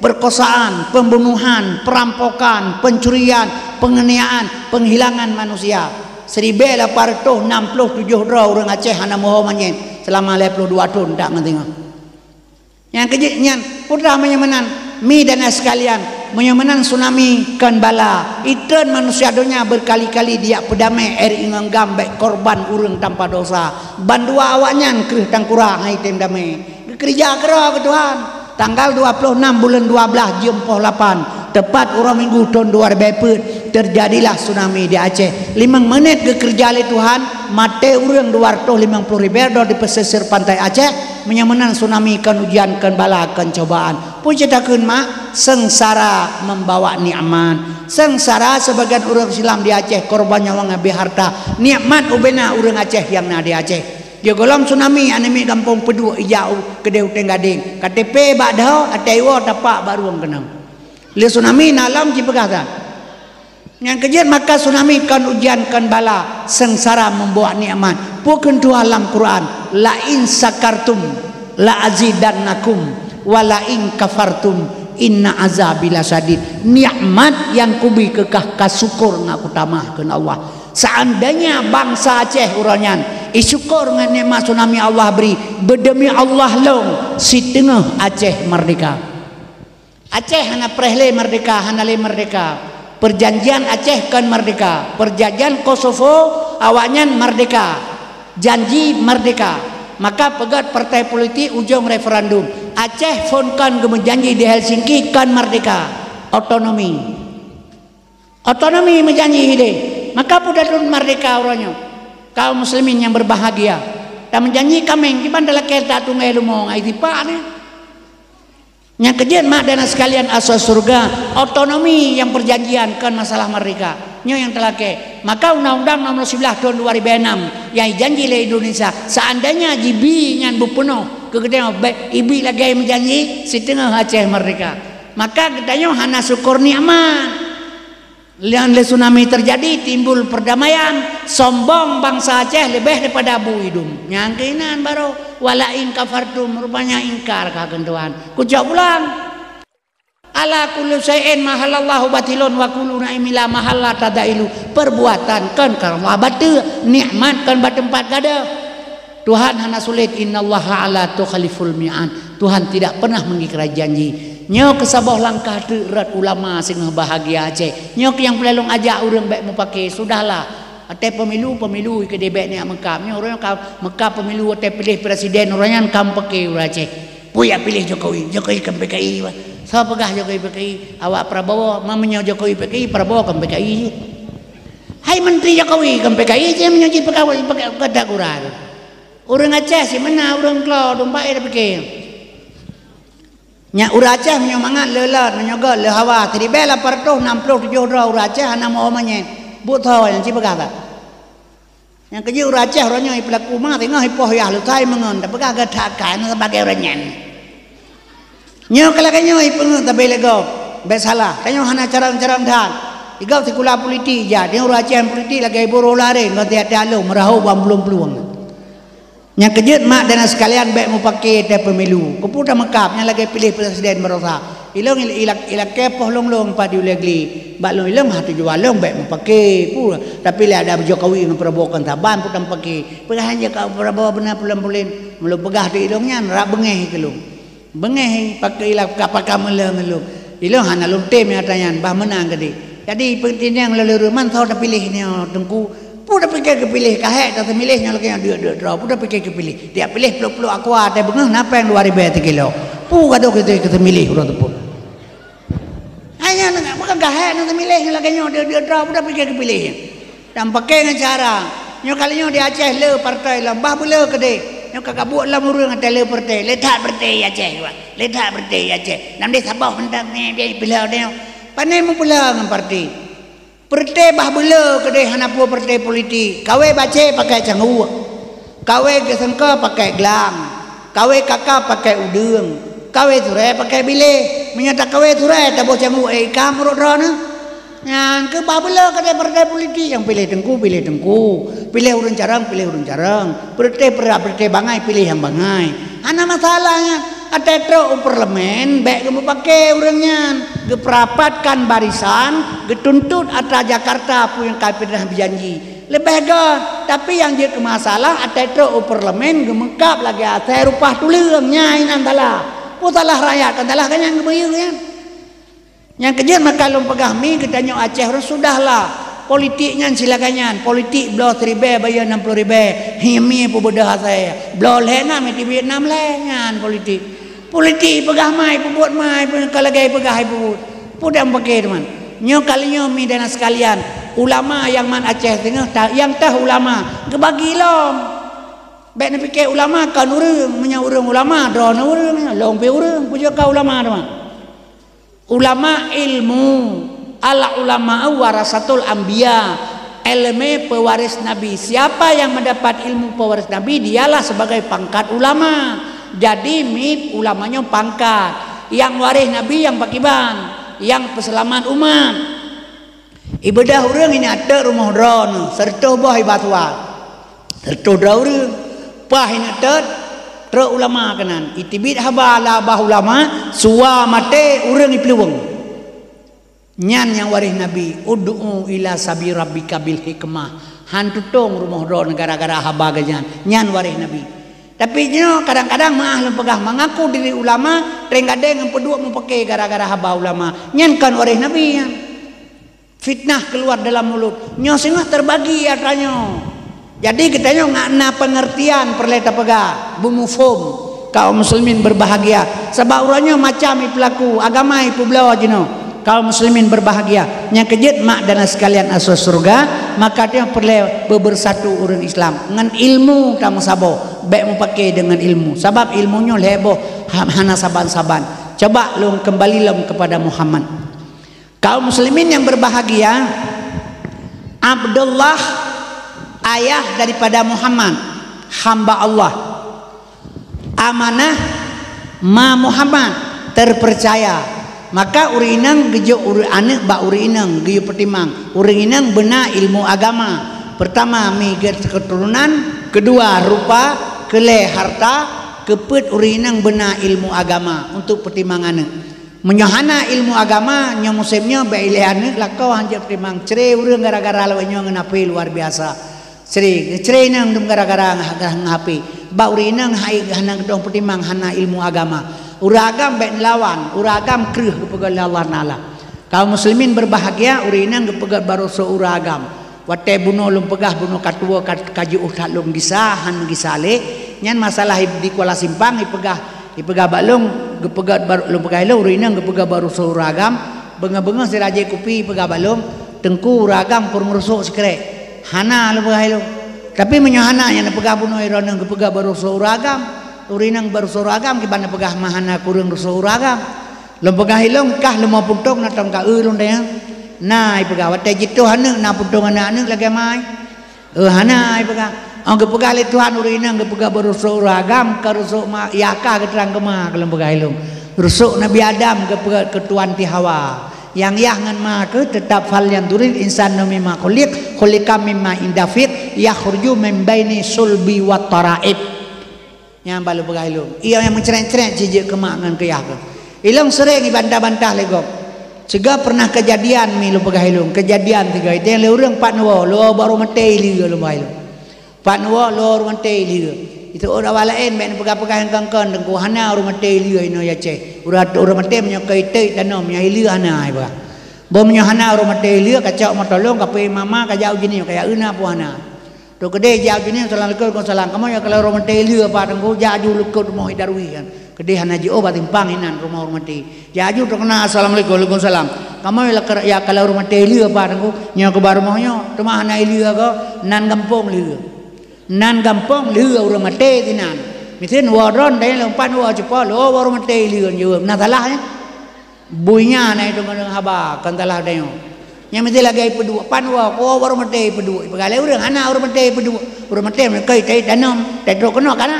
Perkosaan, pembunuhan, perampokan, pencurian, penganiayaan, penghilangan manusia. Siribée lapan reutôh nam ploh tujoh droe ureuëng Aceh hana meuho manyét seulama lhée ploh dua thon, dak ngon singoh. Nyang keujeuet nyan, peue teuma meunyoe meunan, mi dan ai sekalian, meunyoe meunan tsunami kon bala, itreun manusia donya berkali-kali dijak peudamé Eri ngon GAM bék korban ureuëng tanpa dosa. Bandua awaknyan kreueh tangkura hai tem damé. Geukeureuja keudroe keu Tuhan. Tanggal dua ploh nam buleuen dua blaih jeuem poh lapan, teupat uroe Minggu thon dua ribée peuet, teujadilah tsunami di Aceh. Limong menit geukeureuja lé Tuhan, maté ureuëng dua reutôh limong ploh ribée droe di pesisir pantai Aceh. Meunyoe meunan tsunami kon ujian, kon bala, kon cobaan. Peue cit takheun mak? Seungsara membawa nikmat. Seungsara sebagian ureuëng Islam di Aceh, korban nyawöng habéh harta. Nikmat ubena ureuëng Aceh nyang na di Aceh. Di gohlom tsunami, aneuk miet gampông Peuduek ijak u keudeh Uteng Gadeng. K T P bak dhoe, até iwoe tapak bak rueng keunong. Lé tsunami na lom jipeugah that. Nyang keujeuet maka tsunami kon ujian, kon bala, seungsara membawa nikmat. Peue kheun Tuhan lam Quran, "La in syakartum la azidannakum, wa la in kafartum inna azabi lasyadid." Nikmat nyang kubi keu kah, ka syukur ngon kutamah, kheun Allah. Seandainya bangsa Aceh uroe nyan isyukur ngon nikmat tsunami Allah bri, beudemi Allah lôn, siteungoh Aceh merdeka. Aceh hana preh lé merdeka, hana lé merdeka. Perjanjian Aceh kon merdeka. Perjanjian Kosovo, awaknyan merdeka. Janji merdeka. Maka peugét partai politik ujong referendum. Aceh phon kon geumeujanji di Helsinki kon merdeka. Otonomi. Otonomi meujanji hideh. Maka peue taduek merdeka uroe nyoe. Kaum muslimin nyang berbahagia. Tameujanji kaméng, kiban talakée that tungai leumo ngai sipak ni. Nyang keujeuet mak dan sekalian asoe syeuruga, otonomi nyang perjanjian kon masalah merdeka. Nyoe nyang talakée. Maka undang-undang nomor siblaih thon dua ribée nam nyang ijanji lé Indonesia, seandainya jibi nyan beupeunoh keu geutanyoe, bék ibi lagée meujanji siteungoh Aceh merdeka. Maka geutanyoe hana syukur nikmat. Lé, lé tsunami teujadi, timbul perdamaian, sombong bansa Aceh leubeh daripada bu idum. Nyang keunan barô, "Wala in kafartum," rupanya ingkar ka kheun Tuhan. Kucok pulang. "Ala kullu syai'in mahallallahu batilun wa kullu na'imin la mahalla tadailu." Perbuatan kon karena bateue, nikmat kon bak teumpat gadôh. Tuhan hana sulet, "Innallaha la yukhliful mi'ad." Tuhan tidak pernah mengingkari janji. Nyoe keusaboh langkah teuk rot ulama singoh bahagia Aceh. Nyoe keuh nyang peureulée lôn ajak ureuëng bék mupake, sudahlah. Até pemilu, pemilu keudeh bék neujak meukab. Nyoe ureuëng ka meukab pemilu até piléh presiden, ureuëng nyan ka mupake ureuëng Aceh. Peue jak piléh Jokowi, Jokowi kon P K I bah. Soe peugah Jokowi P K I? Awak Prabowo, ma meunyoe Jokowi P K I, Prabowo kon P K I. Hai menteri Jokowi kon P K I, meunyoe jih P K I, P K I, kata gura tu. Ureuëng Aceh si meunan, ureuëng klo, dum baé tapike. Nyak ureuëng Aceh meunyoe mangat le lot, meunyoe göt le hawa, siribée lapan reutôh nam ploh tujoh droe ureuëng Aceh hana meuho manyét. Buet tho nyang ci peugah that. Nyang keujeuet ureuëng Aceh uroe nyoe ipeulaku ma teungoh ipoh yah leutai meungon, tapeugah geutak kai na sebagai ureuëng nyan. Nyoe ka lagée nyoe ipeungeut tabe lé gob, bék salah. Tanyoe hana carông-carông that. Igob sikula politik ija, tanyoe ureuëng Aceh politik lagée iburu lare ngon tiat-tiat lôn meurahô bak plueng-plueng. Nyang keujeuet mak dan sekalian bék mupake tée pemilu. Keupeue tameukab nyang lagée piléh presiden barosa. Ilong il-, ilak-, ilakée poh lôn-lôn pat di ulée gli. Bak lôn ilong hana tujuan lôn bék mupake. Peue? Tapi lé ada Jokowi ngon Prabowo kon saban peue tamupake. Peugah hana ka Prabowo beuna pulen-pulen. Meulôn peugah di ilong nyan rab beungéh keu lôn. Beungéh pakai ilah ka pakai meuleueng lôn. Ilong hana lôn tem nyata nyan bah meunang keudeh. Jadi peutinang lôn leuruman tho tapiléh nyoe teungku. Peue tapike keupiléh ka hék tateumilih nyoe lagée nyoe deuk-deuk droe. Peue tapike keupiléh? Tiap piléh ploh-ploh aqua tée beungoh na péng dua ribée sikilo. Peue gadôh keu teumilih ureuëng teupeu. Hai nyan, bukan gahé na teumilih lagée nyoe, dia, dia droe udah pikée keupiléh. Dan paké ngon cara. Nyoe kali nyoe di Aceh le partai lom, bah beule keudeh. Nyoe ka kabuet lom ureuëng até le partai. Le that partai Aceh, wah. Le that partai Aceh. Nam deh saboh mantong ni, dia pilih dia. Pane meupeula ngon partai. Partai bah beule keudeh hana peue partai politik. Kawé bacé pakai cangguek. Kawé geusengke pakai glang. Kawé kaka pakai udeueng. Kawé surée pakai biléh. Meunyoe takawé surée taboh cangguek, eh, ikam ureuëng droeneuh. Nyan keuh bah beule keudeh partai politik nyang piléh teungku, piléh teungku. Piléh ureuëng carông, piléh ureuëng carông. Partai pera-, partai bangai, piléh nyang bangai. Hana masalah nyan. Até trok u parlemen, bék geumeupaké ureuëng nyan. Geuperapatkan barisan, geutuntot atra Jakarta peue nyang ka pernah beujanji. Leubeh göt, tapi nyang jeuet keu masalah, até trok u parlemen, geumeukab lagée asai rupah tuleueng, nyan inan salah. Peue salah rakyat, kan salah kan nyang geubeuyeue nyan. Nyang keujeuet maka lôn peugah mi geutanyoe Aceh ureuëng sudahlah. Politik nyan silagai nyan. Politik bloe siribée bayeue nam ploh ribée. Hi mi peubeudôh asai. Bloe lhée nam iteubiet nam lhée nyan politik. Politik peugah mai peubuet mai, ka lagée peugah peubuet. Peue dan paké teuma. Nyoe kali nyoe mi dan sekalian, ulama nyang mat Aceh singoh ta-, nyang teuh ulama geubagi lom. Bék neupiké ulama kon ureuëng, meunyoe ureuëng ulama droeneuh ureuëng, lom pi ureuëng peue jeuet ka ulama teuma. Ulama ilmu, al ulama warasatul anbiya, ilmu pewaris nabi. Siapa yang mendapat ilmu pewaris nabi, dialah sebagai pangkat ulama. Jadi mit ulama nyoe pangkat. Yang waris nabi yang pakiban, yang peuseulamat umat. Ibeudôh ureuëng ini ateueh rumoh droeneuh, seureutôh boh iba suwa. Seureutôh droe ureuëng. Paih ineuek teut, trok ulama keunan. Iteubiet haba lam babah ulama, suwa maté ureuëng iplueng. Nyan nyang waréh Nabi, "Ud'u ila sabi rabbika bil hikmah." Han tutong rumoh droeneuh gara-gara haba geuh nyan. Nyan waréh Nabi. Tapi nyoe kadang-kadang meuah lôn peugah mengaku diri ulama, teueng gadeng nyang peuduek meupaké gara-gara haba ulama. Nyan kon waréh Nabi nyan. Fitnah keluar dalam mulut. Nyoe singoh terbagi atra nyoe. Jadi geutanyoe ngat na pengertian peureulée tapeugah, beumufhom. Kaum muslimin berbahagia. Sabab uroe nyoe macam ipeulaku, agama ipeubloe jinoe. Kaum muslimin berbahagia. Nyang keujeuet mak dan sekalian asoe syeuruga, maka tanyoe peureulée beubersatu ureuëng Islam ngon ilmu tameusaboh. Bék meupaké deungon ilmu. Sabab ilmu nyoe lhée boh ha-, hana saban-saban. Coba lôn kembali lom kepada Muhammad. Kaum muslimin yang berbahagia, Abdullah, ayah daripada Muhammad, hamba Allah. Amanah ma Muhammad, terpercaya. Maka ureuëng inong geujok ureuëng aneuëk bak ureuëng inong geuyue peutimang. Ureuëng inong beuna ilmu agama. Pertama, mi gét keturunan, kedua, rupa, keulhée harta, keupeuet ureuëng inong beuna ilmu agama untuk peutimang aneuëk. Meunyoe hana ilmu agama, nyoe musém nyoe bék ilée aneuëk lakoe hanjeuet peutimang. Cre ureuëng gara-gara lawét nyoe ngon H P luar biasa. Cre, cre inong dum gara-gara ngah-, ngah-, ngah H P. Bak ureuëng inong hai hana geudong peutimang, hana ilmu agama. Ureuëng agam bék neulawan, ureuëng agam kreueh geupeugah lé Allah Taala. Kaum muslimin berbahagia, ureuëng inong geupeugah baroe soe ureuëng agam. Watée bunoe lôn peugah bunoe ka tuwoe ka, ka jiôh that lôn gisa, han meugisa lé. Nyan masalah di Kuala Simpang ipeugah, ipeugah bak lôn, geupeugah baru, lôn peugah ilôn, ureuëng inong geupeugah baroe soe ureuëng agam, beungoh-beungoh sira jép kupi ipeugah bak lôn, teungku ureuëng agam peurueng rusok sikrek. Hana lôn peugah ilôn. Tapi meunyoe hana nyang neupeugah bunoe droeneueh geupeugah baroe soe ureuëng agam, ureuëng inong baroe soe ureuëng agam kiban neupeugah ma hana kureueng rusok ureuëng agam. Lôn peugah ilôn kah leumo puntông na tom ka eu lôn deh. Na ipeugah watée jituh aneuëk na puntông aneuëk-aneuëk lagée mai. Eh, hana ipeugah. Oh geupeugah lé Tuhan ureuëng inong geupeugah baroe soe ureuëng agam ka rusok ma yah kah geutrang keuma ka lôn peugah ilôn. Rusok Nabi Adam geupeugah keu tuan ti Hawa. Nyang yah ngon ma keuh teutap fal nyang duril insan mimma khuliq, khuliqa mimma indafiq, yakhruju min baini sulbi wa taraib. Nyang balu peugah ilôn. Iya nyang meucrek-crek cijek keumak ngon keuyah keuh. Ilôn sering ibantah-bantah lé gob. Siga pernah kejadian mi lôn peugah ilôn. Kejadian tiga. Iteng lé ureuëng pat nuwoe, lôn baru maté ileue lôn peugah ilôn. Pat nuwoe, lôn baru maté ileue. Itu ureuëng awak laén bék neupeugah-peugah nyang kon-kon deungku hana ureuëng maté ileue inoe Aceh. Ureuëng, ureuëng maté meunyoe keu iték tanoh meunyoe ileue hana ai peugah. Boh meunyoe hana ureuëng maté ileue kacok meuto lôn kapé mama kajak ujeunieng kaya euna pun hana. Trok keudeh jak ujeunieng salam leukot kon salam. Kamoe nyang kalau ureuëng maté ileue apa teungku jak aju leukot rumoh idarui kan. Keudeh hana jiôh bak simpang inan rumoh ureuëng maté. Jaju teukena, "Assalamualaikum." "Waalaikumsalam." "Kamoe ya kalau ureuëng maté lheueh apa Teungku?" "Nyoe keuba rumoh nyoe, teuma hana lheueh ko, nan gampông lheueh. Nan gampông lheueh ureuëng maté sinan. Miseue woe droeneuh tanyong lé umpat woe cupo, lo woe ureuëng maté lheueh jaweueb. Na salah nyan?" Bui nyan na itu ngon haba, kon salah tanyoe. Nyang meusti lagée ipeuduek, pan woe, ko ureuëng maté ipeuduek, ipeugah lé ureuëng, hana ureuëng maté ipeuduek. Ureuëng maté meukoi tai tanom, tai trok keunoe kana.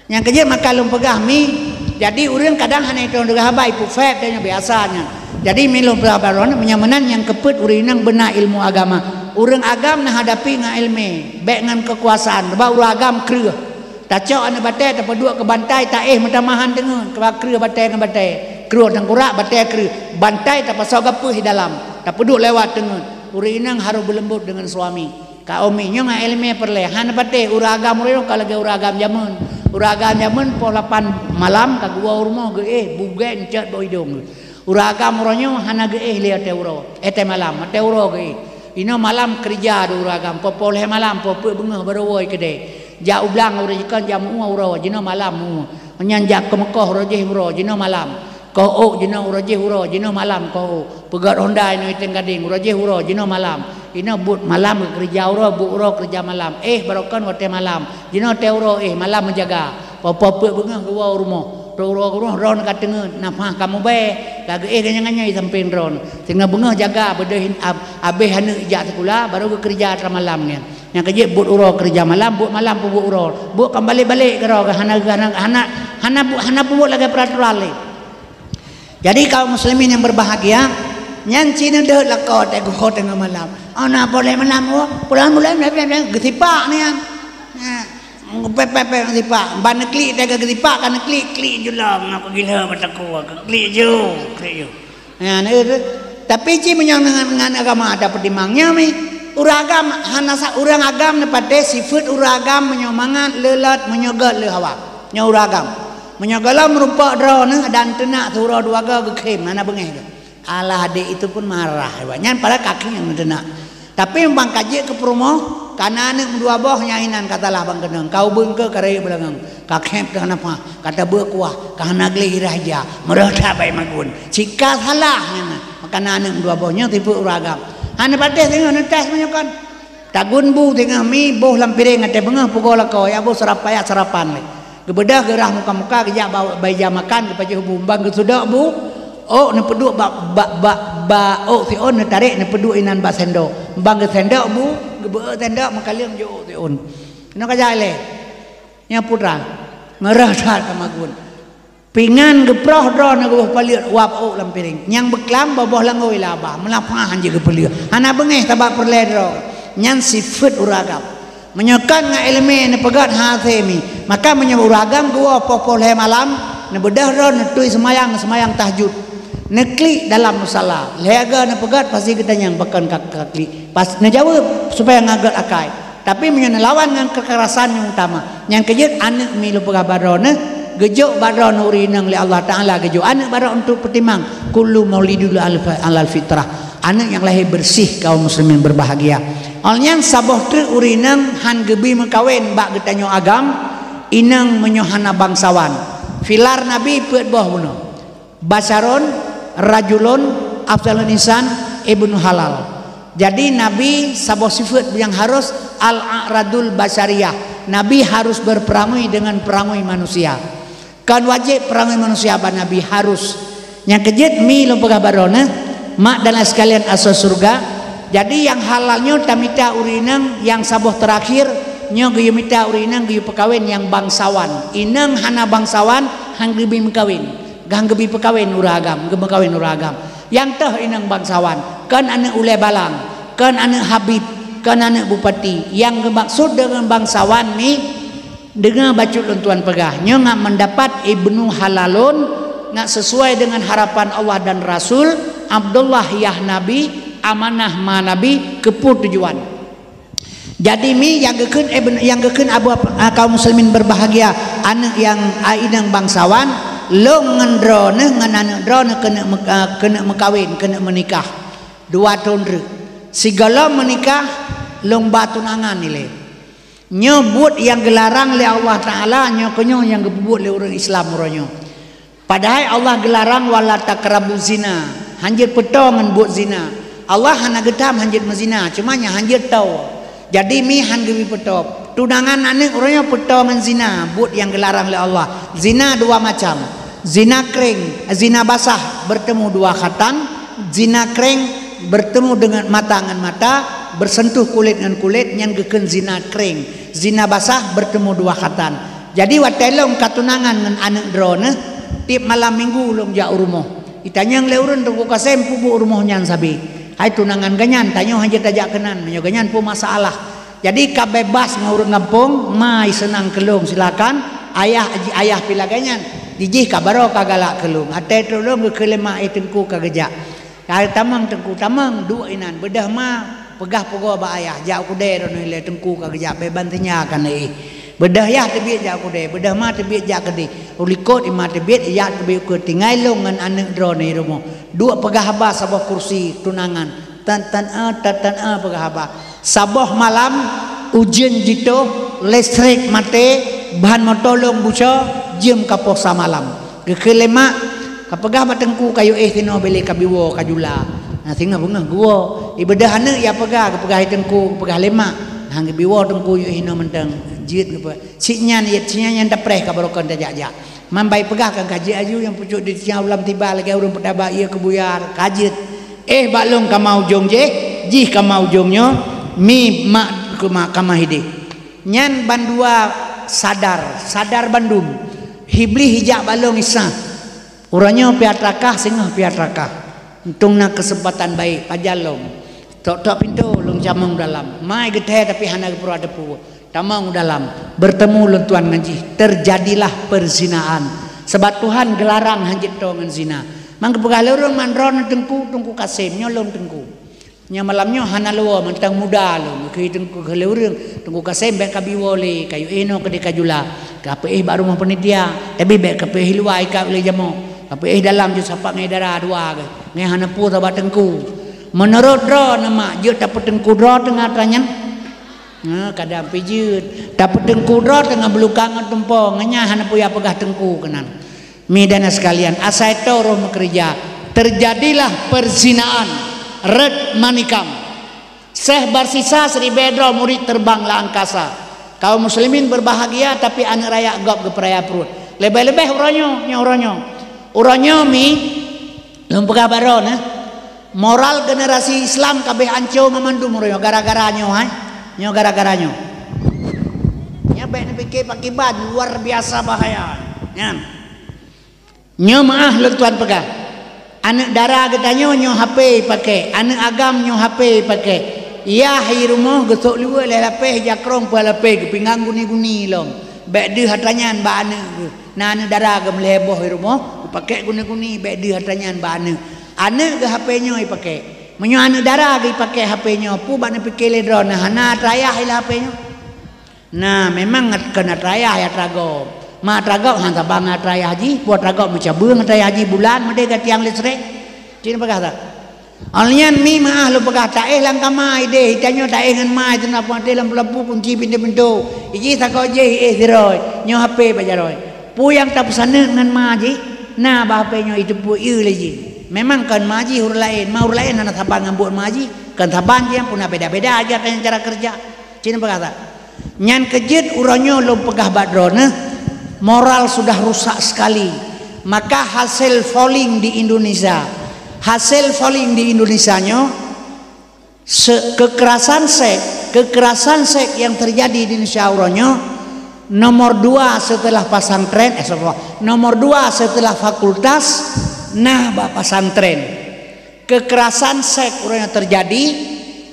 Nyang keujeuet maka lôn peugah mi, jadi ureuëng kadang hana itong deungon haba, ipeufek tanyoe biasa nyan. Jadi mi lôn peugah baroe, meunyoe meunan nyang keupeuet ureuëng inong beuna ilmu agama. Ureuëng agam neuhadapi ngon ilmu, bék ngon keukuasaan, sebab ureuëng agam kreueh. Tacok aneuëk batée, tapeuduek keu bantai, taéh meutamah han teungeut, keu kreueh batée ngon batée. Kreueh teungkurak, batée kreueh. Bantai tapasoe gapeuh di dalam, tapeuduek lewat teungeut. Ureuëng inong harôh beuleumbot deungon suami. Ka umi nyoe ngon iéleumé peureulée, hana patéh ureuëng agam ureuëng nyoe ka lagée ureuëng agam jameun. Ureuëng agam jameun poh lapan malam ka geuwoe u rumoh geuéh, bugét ncot bak idong geuh. Ureuëng agam uroe nyoe hana geuéh lé watée uroe, watée malam, watée uroe geuéh. Inoe malam keurija di ureuëng agam, poh poh lhée malam, poh peuet beungoh barô woe keudée. Jak u blang uroe jih kon jak meu-ueh uroe, jinoe malam meu-ueh. Nyan jak keu meukoh uroe jih uroe, jinoe malam. Koh ôk jinoe uroe jih uroe, jinoe malam koh ôk. Peugét honda inoe iteng gadeng, uroe jih uroe, jinoe malam. Inoe buet malam geukeurija uroe, buet uroe keurija malam. Éh barokon watée malam. Jinoe watée uroe éh, malam meujaga. Poh-poh peuet beungoh geuwoe u rumoh. Trok uroe u rumoh droeneuh ka teungeut, nafah ka mubée, ka geuéh ganyang-ganyang di sampéng droeneuh. Singoh beungoh jaga beudôh hin-, ab-, abéh aneuëk jak sikula, barô geukeurija atra malam nyan. Nyang keujeuet buet uroe keurija malam, buet malam peubuet uroe. Buet kon balek-balek keudroe, hana, hana, hana, hana bu-, hana peubuet lagée peuraturan lé. Jadi kaum muslimin yang berbahagia, nyan cit neudeuek lakoe teuh geuho teungoh malam. Oh na poh lhée malam, oh, pulang bulan geusipak nyan. Nah, pep-pep-pep geusipak. Ban neuklik teuh geusipak, ka neuklik, klik ju lom, na peugila mata ku, klik ju, klik ju. Nah, nah, tapi cit meunyoe ngon, ngon agama ada peutimang nyan mi. Ureuëng agam hana sa-, ureuëng agam neupatéh sifeuet ureuëng agam meunyoe mangat, leulat, meunyoe gét, leuhawa. Nyoe ureuëng agam. Meunyoe gohlom meurumpok droeneuh dan teunak siuroe dua goe geukhém, hana beungéh geuh. Alah, adék itu pun marah, nyan padahai kaki nyang neuteunak. Tapi ban ka jeuet keu peurumoh, ka na aneuëk meudua boh, nyan inan ka salah ban keunong. Ka ubeuen keu ka rayeuk beulangong. Ka khém teuh nafah, ka tabeuek kuah, ka hana gleh irah ija, meureuh that bak ié magun. Cit ka salah nyan. Maka na aneuëk meudua boh, nyoe sifeuet ureuëng agam. Hana patéh singoh neutés meunyoe kon. Tagun bu teungoh mi, boh lam piréng, watée beungoh peugoe lakoe, ya boh seurap-, payah seurapan lé. Geubeudôh geurah muka-muka, geujak ba-, bak ija makan, geupajoh bu, ban geusudok bu, ôk neupeuduek bak, bak, bak, bak ôk siôn, neutarek neupeuduek inan bak sendok. Ban geusendok bu, geubeuôt sendok, meukaleueng jok ôk siôn. Inoe ka jak ilée. Nyan putra, meureuh that ka magun. Pingan geuproh droeneuh geuboh paleuet wab ôk lam piréng. Nyang beuklam boh-boh langôi laba, meulapah han jeuet geupeuleueh. Hana beungéh sabab peureulée droe. Nyan sifeuet ureuëng agam. Meunyoe kon ngon iéleumé neupeugét hase mi, maka meunyoe ureuëng agam geuwoe poh-poh lhée malam, neubeudôh droeneuh tui seumayang, seumayang tahajud. Neuklik dalam musala, lhée goe neupeugét pasti geutanyong pakon ka, ka klik. Pas neujaweueb supaya ngon gét akai. Tapi meunyoe neulawan ngon keukerasan nyang utama, nyang keujeuet aneuëk mi lôn peugah bak droeneuh, geujok bak droeneuh ureuëng inong lé Allah Taala geujok aneuëk bak droeneuh untuk peutimang, kullu maulidul alfa-, alal fitrah. Aneuëk nyang lahé beureuséh kaum muslimin berbahagia. Awaknyan saboh treuk ureuëng inong han geubi meukawen bak geutanyoe agam, inong meunyoe hana bangsawan. Filar Nabi peuet boh bunoe. Basyarun, rajulun, afdalun insan, ibnu halal. Jadi Nabi saboh sifeuet nyang harus al-a'radul basyariyah. Nabi harus berperamui dengan peramui manusia. Kon wajéb peramui manusia bak Nabi, harus. Nyang keujeuet mi lôn peugah bak droeneuh, mak dan ayah sekalian asoe syeuruga. Jadi nyang halal nyoe tamita ureuëng inong nyang saboh teurakhir, nyoe geuyue mita ureuëng inong geuyue peukawen nyang bangsawan. Inong hana bangsawan han geubi meukawen. Gah geubi peukawen ureuëng agam, geumeukawen ureuëng agam. Nyang toh inong bangsawan, kon aneuëk ulée balang, kon aneuëk habib, kon aneuëk bupati. Nyang geumaksud deungon bangsawan mi, deungoe bacut lôn tuan peugah, nyoe ngat meudapat ibnu halalun, ngat sesuai deungon harapan Allah dan Rasul, Abdullah yah Nabi, amanah ma Nabi, keupeue tujuan. Jadi mi nyang geukheun, eh, ben-, nyang geukheun abu, ah, kaum muslimin berbahagia, aneuëk nyang, ah, inong bangsawan, lôn ngon droeneuh ngon aneuëk droeneuh keuneuk meu-, ah, keuneuk meukawen, keuneuk meunikah. Dua thon treuk. Sigohlom meunikah, lôn ba tunangan ilée. Nyoe buet nyang geularang lé Allah Taala, nyoe keunyoe nyang geupeubuet lé ureuëng Islam uroe nyoe. Padahai Allah geularang, "Wala taqrabu zina." Hanjeuet peutoe ngon buet zina. Allah hana geutam hanjeuet meuzina, cuma nyang hanjeuet toe. Jadi mi han geubri peutoe. Tunangan aneuëk uroe nyoe peutoe ngon zina, buet nyang geularang lé Allah. Zina dua macam. Zina kering, zina basah, bertemu dua khatan, zina kering, bertemu dengan mata ngon mata, bersentuh kulit ngon kulit, nyan geukheun zina kering. Zina basah, bertemu dua khatan. Jadi watée lôn ka tunangan ngon aneuëk droeneuh, tieb malam minggu lôn jak u rumoh. Itanyong lé ureuëng, "Teungku Kasem, peue buet u rumoh nyan sabe? Hai tunangan geuhnyan, tanyoe hanjeuet tajak keunan, meunyoe geuhnyan peue masalah?" Jadi ka bebas ngon ureuëng gampông, ma seunang keu lôn silakan, ayah, ayah pih lagée nyan. Jijih ka baroe ka galak keu lôn. Até trok lôn geukheun lé ma, "Eh, Teungku ka geujak." "Hai tamong Teungku, tamong, duek inan, beudôh ma peugah pugoe bak ayah, jak u keudée droeneuh ilée, Teungku ka geujak, bék ban teunya ka neuéh. Beudôh yah teubiet jak u keudée, beudôh ma teubiet jak keudeh. U likot i ma teubiet, yah teubiet u keue, tinggai lôn ngon aneuëk droeneuh i rumoh. Duek peugah haba saboh kursi tunangan. Tan, tan, a, tan, tan, a, peugah haba." Saboh malam ujeuen jitoh, listrik maté, ban moto lôn buco, jeuem ka poh sa malam. Geukheun lé mak, "Ka peugah bak Teungku kayue éh sinoe, bèk lé kabiwoe ka jula." Nah, singoh beungoh geuwoe. Ibeudôh aneuëk ya peugah, geupeugah lé Teungku, geupeugah lé mak. Nah, geubiwoe Teungku yue éh sinoe mantong. Jeuet geupeugah. Cit nyan, iet cit nyan, nyan tapreh ka barokon tajak-jak. Man bai peugah kan ka jeuet aju nyang pucok di tiang ulam tiba lagée ureuëng peudaba ié keu buyar, ka jeuet. "Éh bak lôn kama ujong jih, jih kama ujong nyoe, mi mak keu mak kama hideh." Nyan bandua sadar, sadar bandum. Iblih ijak bak lôn isa. Uroe nyoe pih atra kah, singoh pih atra kah. Untông na keuseumpatan baik, pajan lom. Tok-tok pintoe lôn camong dalam. Mai geuthée tapi hana geupeuruah teupeu. Tamong dalam. Bertemu lôn tuan ngon jih. Terjadilah perzinaan. Sebab Tuhan geularang hanjeuet toe ngon zina. Man geupeugah lé ureuëng, "Man droeneuh Teungku, Teungku Kasem, nyoe lôn Teungku." Nyang malam nyoe hana luwoe mantong muda lôn, geukheun Teungku, geukheun lé ureuëng, "Teungku Kasem, bék kabiwoe lé, kayue éh noe keudeh ka jula, kapeuéh bak rumoh panitia, tapi bék kapeuéh luwa ikat ulée jamoe, kapeuéh dalam jeuet sapat ngon dara dua geuh, ngon hana peue sabat Teungku." Meunurot droeneuh mak, jeuet tapeuteungku droe teungoh atra nyan? Nah, kadang pih jeuet. Tapeuteungku droe teungoh beuluka ngon tumpông, ngon nyan hana peue ya peugah teungku keunan. Mi dan sekalian, asai toe roh meukeureuja, terjadilah perzinaan, rot manikam. Syekh Barsisa siribée droe murit terbang lam angkasa. Kaum muslimin berbahagia, tapi aneuëk rakyat gob geupeuraya pruet. Leubeh-leubeh uroe nyoe, nyoe uroe nyoe. Uroe nyoe mi, lôn peugah bak droeneuh, moral generasi Islam ka abéh anco ngon mandum uroe nyoe gara-gara nyoe, hai. Nyoe gara-gara nyoe. Nyoe bék neupike pakiban, luar biasa bahaya. Nyan. Nyoe meuáh lôn tuan peugah. Aneuëk dara geutanyoe nyoe H P ipakée, aneuëk agam nyoe H P ipakée. Yah i rumoh geusok liweue lhée lapéh, jakrong peuet lapéh, geupinggang guni-guni lom. Bék deuh atra nyan bak aneuëk geuh. Na aneuëk dara geuh meulhée boh i rumoh, geupakée guni-guni, bék deuh atra nyan bak aneuëk. Aneuëk geuh H P nyoe ipakée. Meunyoe aneuëk dara geuh ipakée H P nyoe, peue bak neupike lé droeneuh, hana atra yah i lam H P nyoe? Nah, memang ngat-, keuneuk atra yah ya atra gob. Ma atra gob han saban ngon atra yah jih, peue atra gob meucabeueng atra yah jih bulan meudeh gatiang listrik. Cit na peugah that. Óh lheueh nyan mi meuáh lôn peugah taéh lam kama ideh, itanyoe taéh ngon ma, iteunak puang teh lam peulabu kunci pintoe-pintoe. Ijih sagoe jih iéh sidroe, nyoe H P bak jaroe. Peue nyang tapeusaneut ngon ma jih, na bak H P nyoe iteupeu ié lé jih. Memang kon ma jih ureuëng laén, ma ureuëng laén hana saban ngon buet ma jih, kon saban jih nyang puna beda-beda aja kan cara keureuja. Cit na peugah that. Nyan keuh jeuet uroe nyoe lôn peugah bak droeneuh, moral sudah rusak sekali. Maka hasil polling di Indonesia, hasil polling di Indonesia nyoe, se-, kekerasan seks, kekerasan seks yang terjadi di Indonesia uroe nyoe nomor dua setelah pesantren, eh, salah, nomor dua setelah fakultas, nah bak pesantren. Kekerasan seks uroe nyoe terjadi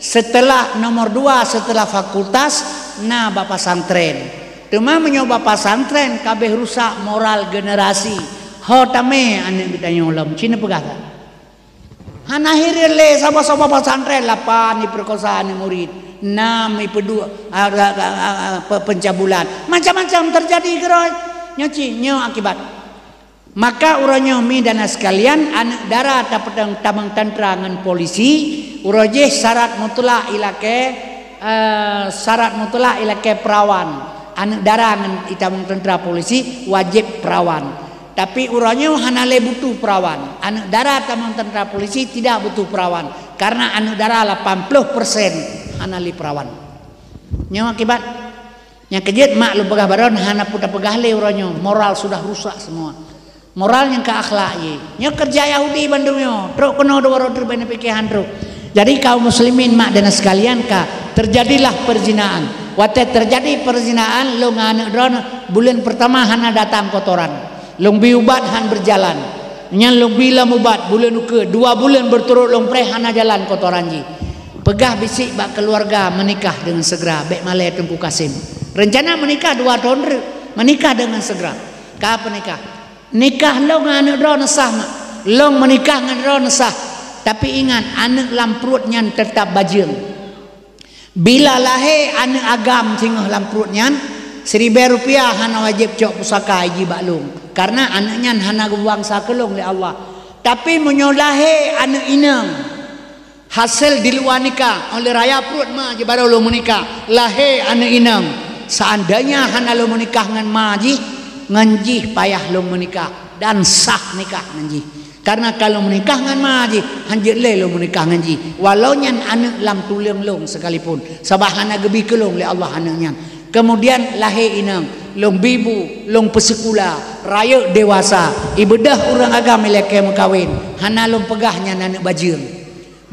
setelah nomor dua setelah fakultas, na bak pesantren. Teuma meunyoe bak pesantren ka abéh rusak moral generasi, ho tamé aneuëk geutanyoe lom, cit na peugah that. Hana hireuen lé saboh-saboh pesantren, lapan iperkosa aneuëk murit, enam ipeuduek, a, a, a, a, pe-, pencabulan. Macam-macam terjadi keudroe. Nyoe cit, nyoe akibat. Maka uroe nyoe mi dan sekalian, aneuëk dara tapeutang tamong tantra ngon polisi, uroe jih syarat mutlak ilakée Eh, syarat mutlak ilakée peurawan. Aneuk dara ngon itamong teuntra polisi wajéb peurawan. Tapi uroe nyoe hana lé butuh peurawan. Aneuk dara tamong teuntra polisi tidak butuh peurawan, karena aneuk dara lapan ploh persen hana lé peurawan. Nyoe akibat nyang keujeuet mak lôn peugah baron hana peue tapeugah lé uroe nyoe, moral sudah rusak semua. Moral nyang ka akhlak jih. Nyoe keureuja Yahudi bandum nyoe. Trok keunoe dua droe teuk bak nyan pike han trok. Jadi kaum muslimin mak dan sekalian ka terjadilah perzinaan. Watée terjadi perzinaan, lôn ngon aneuk droeneuh buleuen peurtama hana datang kotoran. Lôn bi ubat han beujalan. Nyan lôn bi lom ubat buleuen ukeue, dua buleuen beuturot lôn preh hana jalan kotoran jih. Peugah bisik bak keuluwarga meunikah deungon seugera, bék malée Teungku Kasim. Reuncana meunikah dua thon reuk, meunikah deungon seugera. Ka peunikah. Nikah lôn ngon aneuk droeneuh sah mak. Lôn meunikah ngon droeneuh sah. Tapi ingat, aneuk lam pruet nyan teutap bajeueng. Bila lahé aneuk agam singoh lam pruet nyan, siribée rupiah hana wajéb cok pusaka iji bak lôn, karena aneuk nyan hana geubangsa keu lôn lé Allah. Tapi meunyoe lahé aneuk inong, hasé di luwa nikah, óh lheueh raya pruet ma jih barô lôn meunikah, lahé aneuk inong, seandainya hana lôn meunikah ngon ma jih, ngon jih payah lôn meunikah dan sah nikah ngon jih. Karena ka lôn meunikah ngon ma jih, hanjeuet lé lôn meunikah ngon jih, walau nyan aneuk lam tuleueng lôn sekalipun, sabab hana geubi keu lôn lé Allah aneuk nyan. Kemudian lahé inong, lôn bi bu, lôn peusikula, rayeuk dewasa, ibeudôh ureuëng agam ilakée meukawen, hana lôn peugah nyan aneuk bajeueng.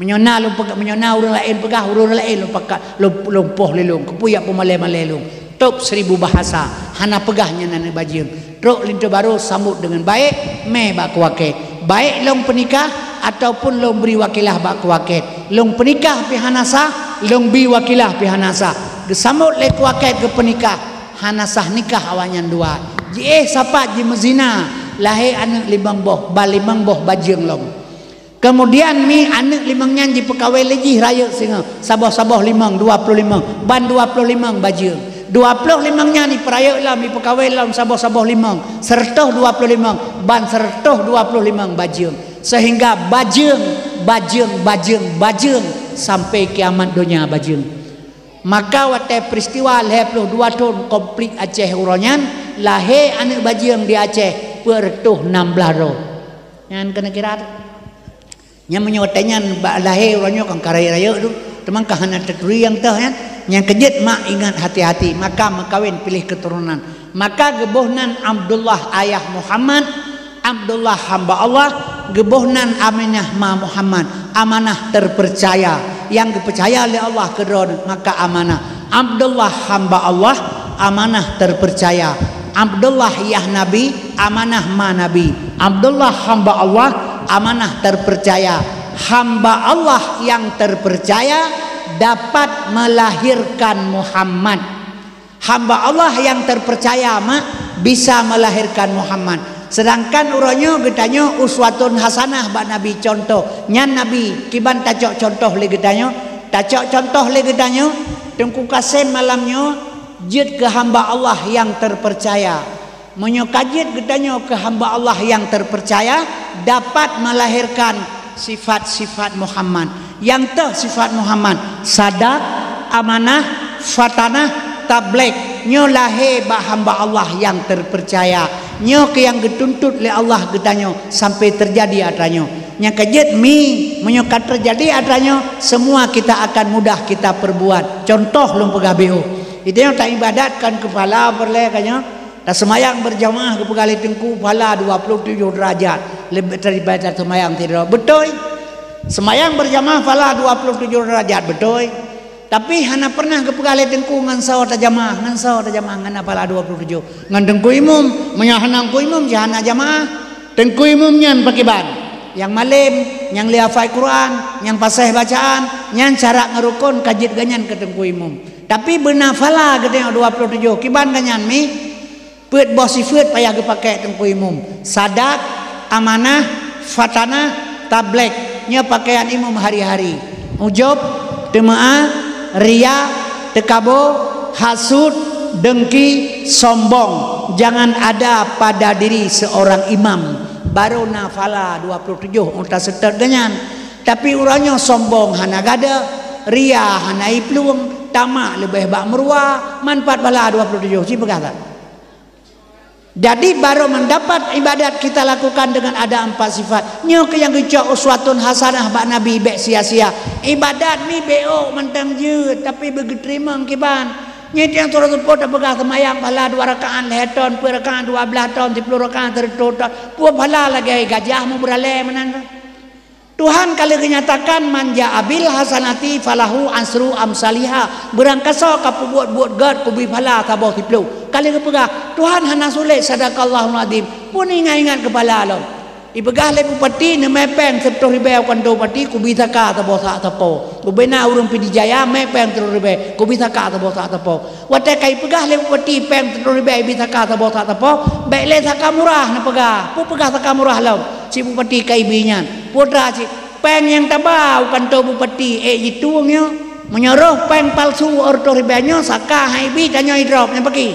Meunyoe na lôn peugah, meunyoe na ureuëng laén peugah, ureuëng laén lôn pakat, lôn, lôn poh lé lôn, keupeue jak peumalée-malée lôn. Top seribu bahasa, hana peugah nyan aneuk bajeueng. Trok linto barô sambot deungon baék, mé bak keu wakét. Baék lôn peunikah ataupun lôn bri wakilah bak keu wakét. Lôn peunikah pih hana sah, lôn bi wakilah pih hana sah. Geusambot lé keu wakét geupeunikah, hana sah nikah awaknyan dua. Jiéh sapat jimeuzina, lahé aneuk limong boh, ban limong boh bajeueng lom. Kemudian mi aneuk limong nyan jipeukawén lé jih rayeuk singoh, saboh-saboh limong, dua ploh limong, ban dua ploh limong bajeueng. Dua ploh limong nyan ipeurayeuk lom, ipeukawén lom saboh-saboh limong, seureutôh dua ploh limong, ban seureutôh dua ploh limong bajeueng. Sehingga bajeueng, bajeueng, bajeueng, bajeueng sampai kiamat donya bajeueng. Maka watée peristiwa lhée ploh dua thon konflik Aceh uroe nyan, lahé aneuk bajeueng di Aceh peuet reutôh nam blaih droe. Nyan keuneuk kira teuh. Nyan meunyoe watée nyan bak lahé uroe nyoe kan ka rayeuk-rayeuk tu, teuma ka hana teuturi nyang teuh nyan. Nyang keujeuet mak ingat hati-hati, maka meukawen piléh keuturonan. Maka geuboh nan Abdullah ayah Muhammad, Abdullah hamba Allah, geuboh nan Aminah ma Muhammad, amanah terpercaya, nyang geupeucaya lé Allah keu droeneuh, maka amanah. Abdullah hamba Allah, amanah terpercaya. Abdullah yah Nabi, amanah ma Nabi. Abdullah hamba Allah, amanah terpercaya. Hamba Allah yang terpercaya dapat melahirkan Muhammad. Hamba Allah yang terpercaya mak bisa melahirkan Muhammad. Sedangkan uroe nyoe geutanyoe uswatun hasanah bak Nabi, contoh. Nyan Nabi, kiban tacok contoh lé geutanyoe? Tacok contoh lé geutanyoe, Teungku Kasem malam nyoe jeuet keu hamba Allah yang terpercaya. Meunyoe ka jeuet geutanyoe keu hamba Allah yang terpercaya, dapat melahirkan sifat-sifat Muhammad. Nyang teuh sifat Muhammad, sadak, amanah, fatanah, tabligh. Nyoe lahé bak hamba Allah nyang terpercaya. Nyoe keuh nyang geutuntut lé Allah geutanyoe sampai teujadi atra nyoe. Nyang ka jeuet mi, meunyoe ka teujadi atra nyoe, semua kita akan mudah kita perbuat. Contoh lôn peugah B O. Geutanyoe taibadat kon keu pahala peureulée ka nyoe. Taseumayang beurjamaah geupeugah lé Teungku pahala dua ploh tujoh deurajat leubeh daripada taseumayang sidroe. Beutôi? Seumayang beurjamaah pahala dua ploh tujoh deurajat, beutôi? Tapi hana pernah geupeugah lé Teungku ngon soe tajamaah, ngon soe tajamaah ngon pahala dua ploh tujoh. Ngon Teungku Imum, meunyoe hana Teungku Imum, jih hana jamaah. Teungku Imum nyan pakriban? Nyang malém, nyang lé hafai Quran, nyang paséh bacaan, nyan syarat ngon rukon ka jeuet geuh nyan keu Teungku Imum. Tapi beuna pahala geutanyoe dua ploh tujoh, kiban geuh nyan mi? Peuet boh sifeuet payah geupakék Teungku Imum, sadak, amanah, fatanah, tabligh. Nyoe pakaian imum hari-hari. Ujub, teumeu'ah, riya, teukabo, hasut, deungki, sombong. Jangan ada pada diri seorang imam. Barô na pahala dua ploh tujoh ôn taseutôt geuh nyan. Tapi uroe nyoe sombong hana gadôh, riya hana iplueng, tamak leubeh bak meuruwa, manfaat pahala dua puluh tujoh, ci peugah that. Jadi, baru mendapat ibadat kita lakukan dengan ada empat sifat. Nyoe keuh nyang geucok uswatun hasanah bak Nabi, bék sia-sia. Ibadat ni bék ôk mantong jeuet, tapi beugeuteurimong kiban. Nyoe nyang surah seupôt tapeugah seumayang pahala dua rakaat lhèe thôn, peuet rakaat dua blaih thôn, siploh rakaat sireutoh thôn. Peue pahala lagèe gajah meubeuralée meunan. Tuhan ka lheueh geunyatakan, "Man ja'a bil hasanati falahu asyru amsaliha." Beurangkasoe ka peubuet buet gèt, kubri pahala saboh siploh. Ka lheueh geupeugah, Tuhan hana sulet, sadaqallahul azim. Pun ingat-ingat keu pahala lom. Ipeugah lé bupati, neumè pèng siploh ribèe u kantô bupati, kubri saka saboh sak sapo. Gubena ureueng Pidie Jaya, mè pèng siploh ribèe, kubri saka saboh sak sapo. Watèe ka ipeugah lé bupati pèng siploh ribèe ibi saka saboh sak sapo, bèk lé saka murah neupeugah. Peue peugah saka murah lom? Si bupati ka ibi nyan. Peue teuma cit, pèng nyang taba u kantô bupati ék jitueng nyoe. Meunyoe roh pèng palsu reutôh ribèe nyoe, saka han ibi, tanyoe idrop nyan paki.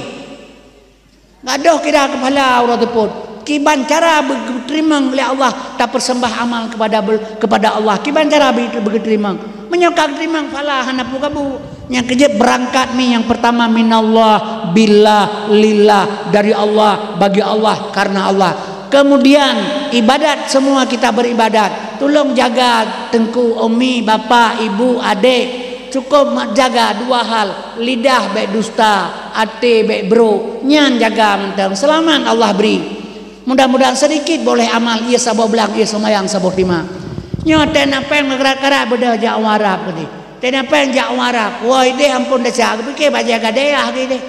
Gadôh kira kepala uroe teupôt. Kiban cara beugeuteurimong lé Allah tapeuseumbah amal kepada bel-, kepada Allah. Kiban cara beu-, beugeuteurimong. Meunyoe ka geuteurimong pahala hana peue gabu. Nyang keujeuet beurangkat mi nyang peurtama minallah, billah, lillah, dari Allah, bagi Allah, karena Allah. Kemudian ibadat, semua kita beribadat. Tulông jaga teungku, umi, bapak, ibu, adék. Cukôp mat jaga dua hal, lidah bèk dusta, até bèk brôk. Nyan jaga mantong, seulamat Allah bri. Mudah-mudahan sedikit boleh amal, ié saboh blang, ié seumayang saboh teuma. Nyoe teuh na pèng meukarat-karat beudôh jak u Arab keudéh. Teuh na pèng jak u Arab, woe idéh amphon desya, geupike bajèe gadéh ah geudéh.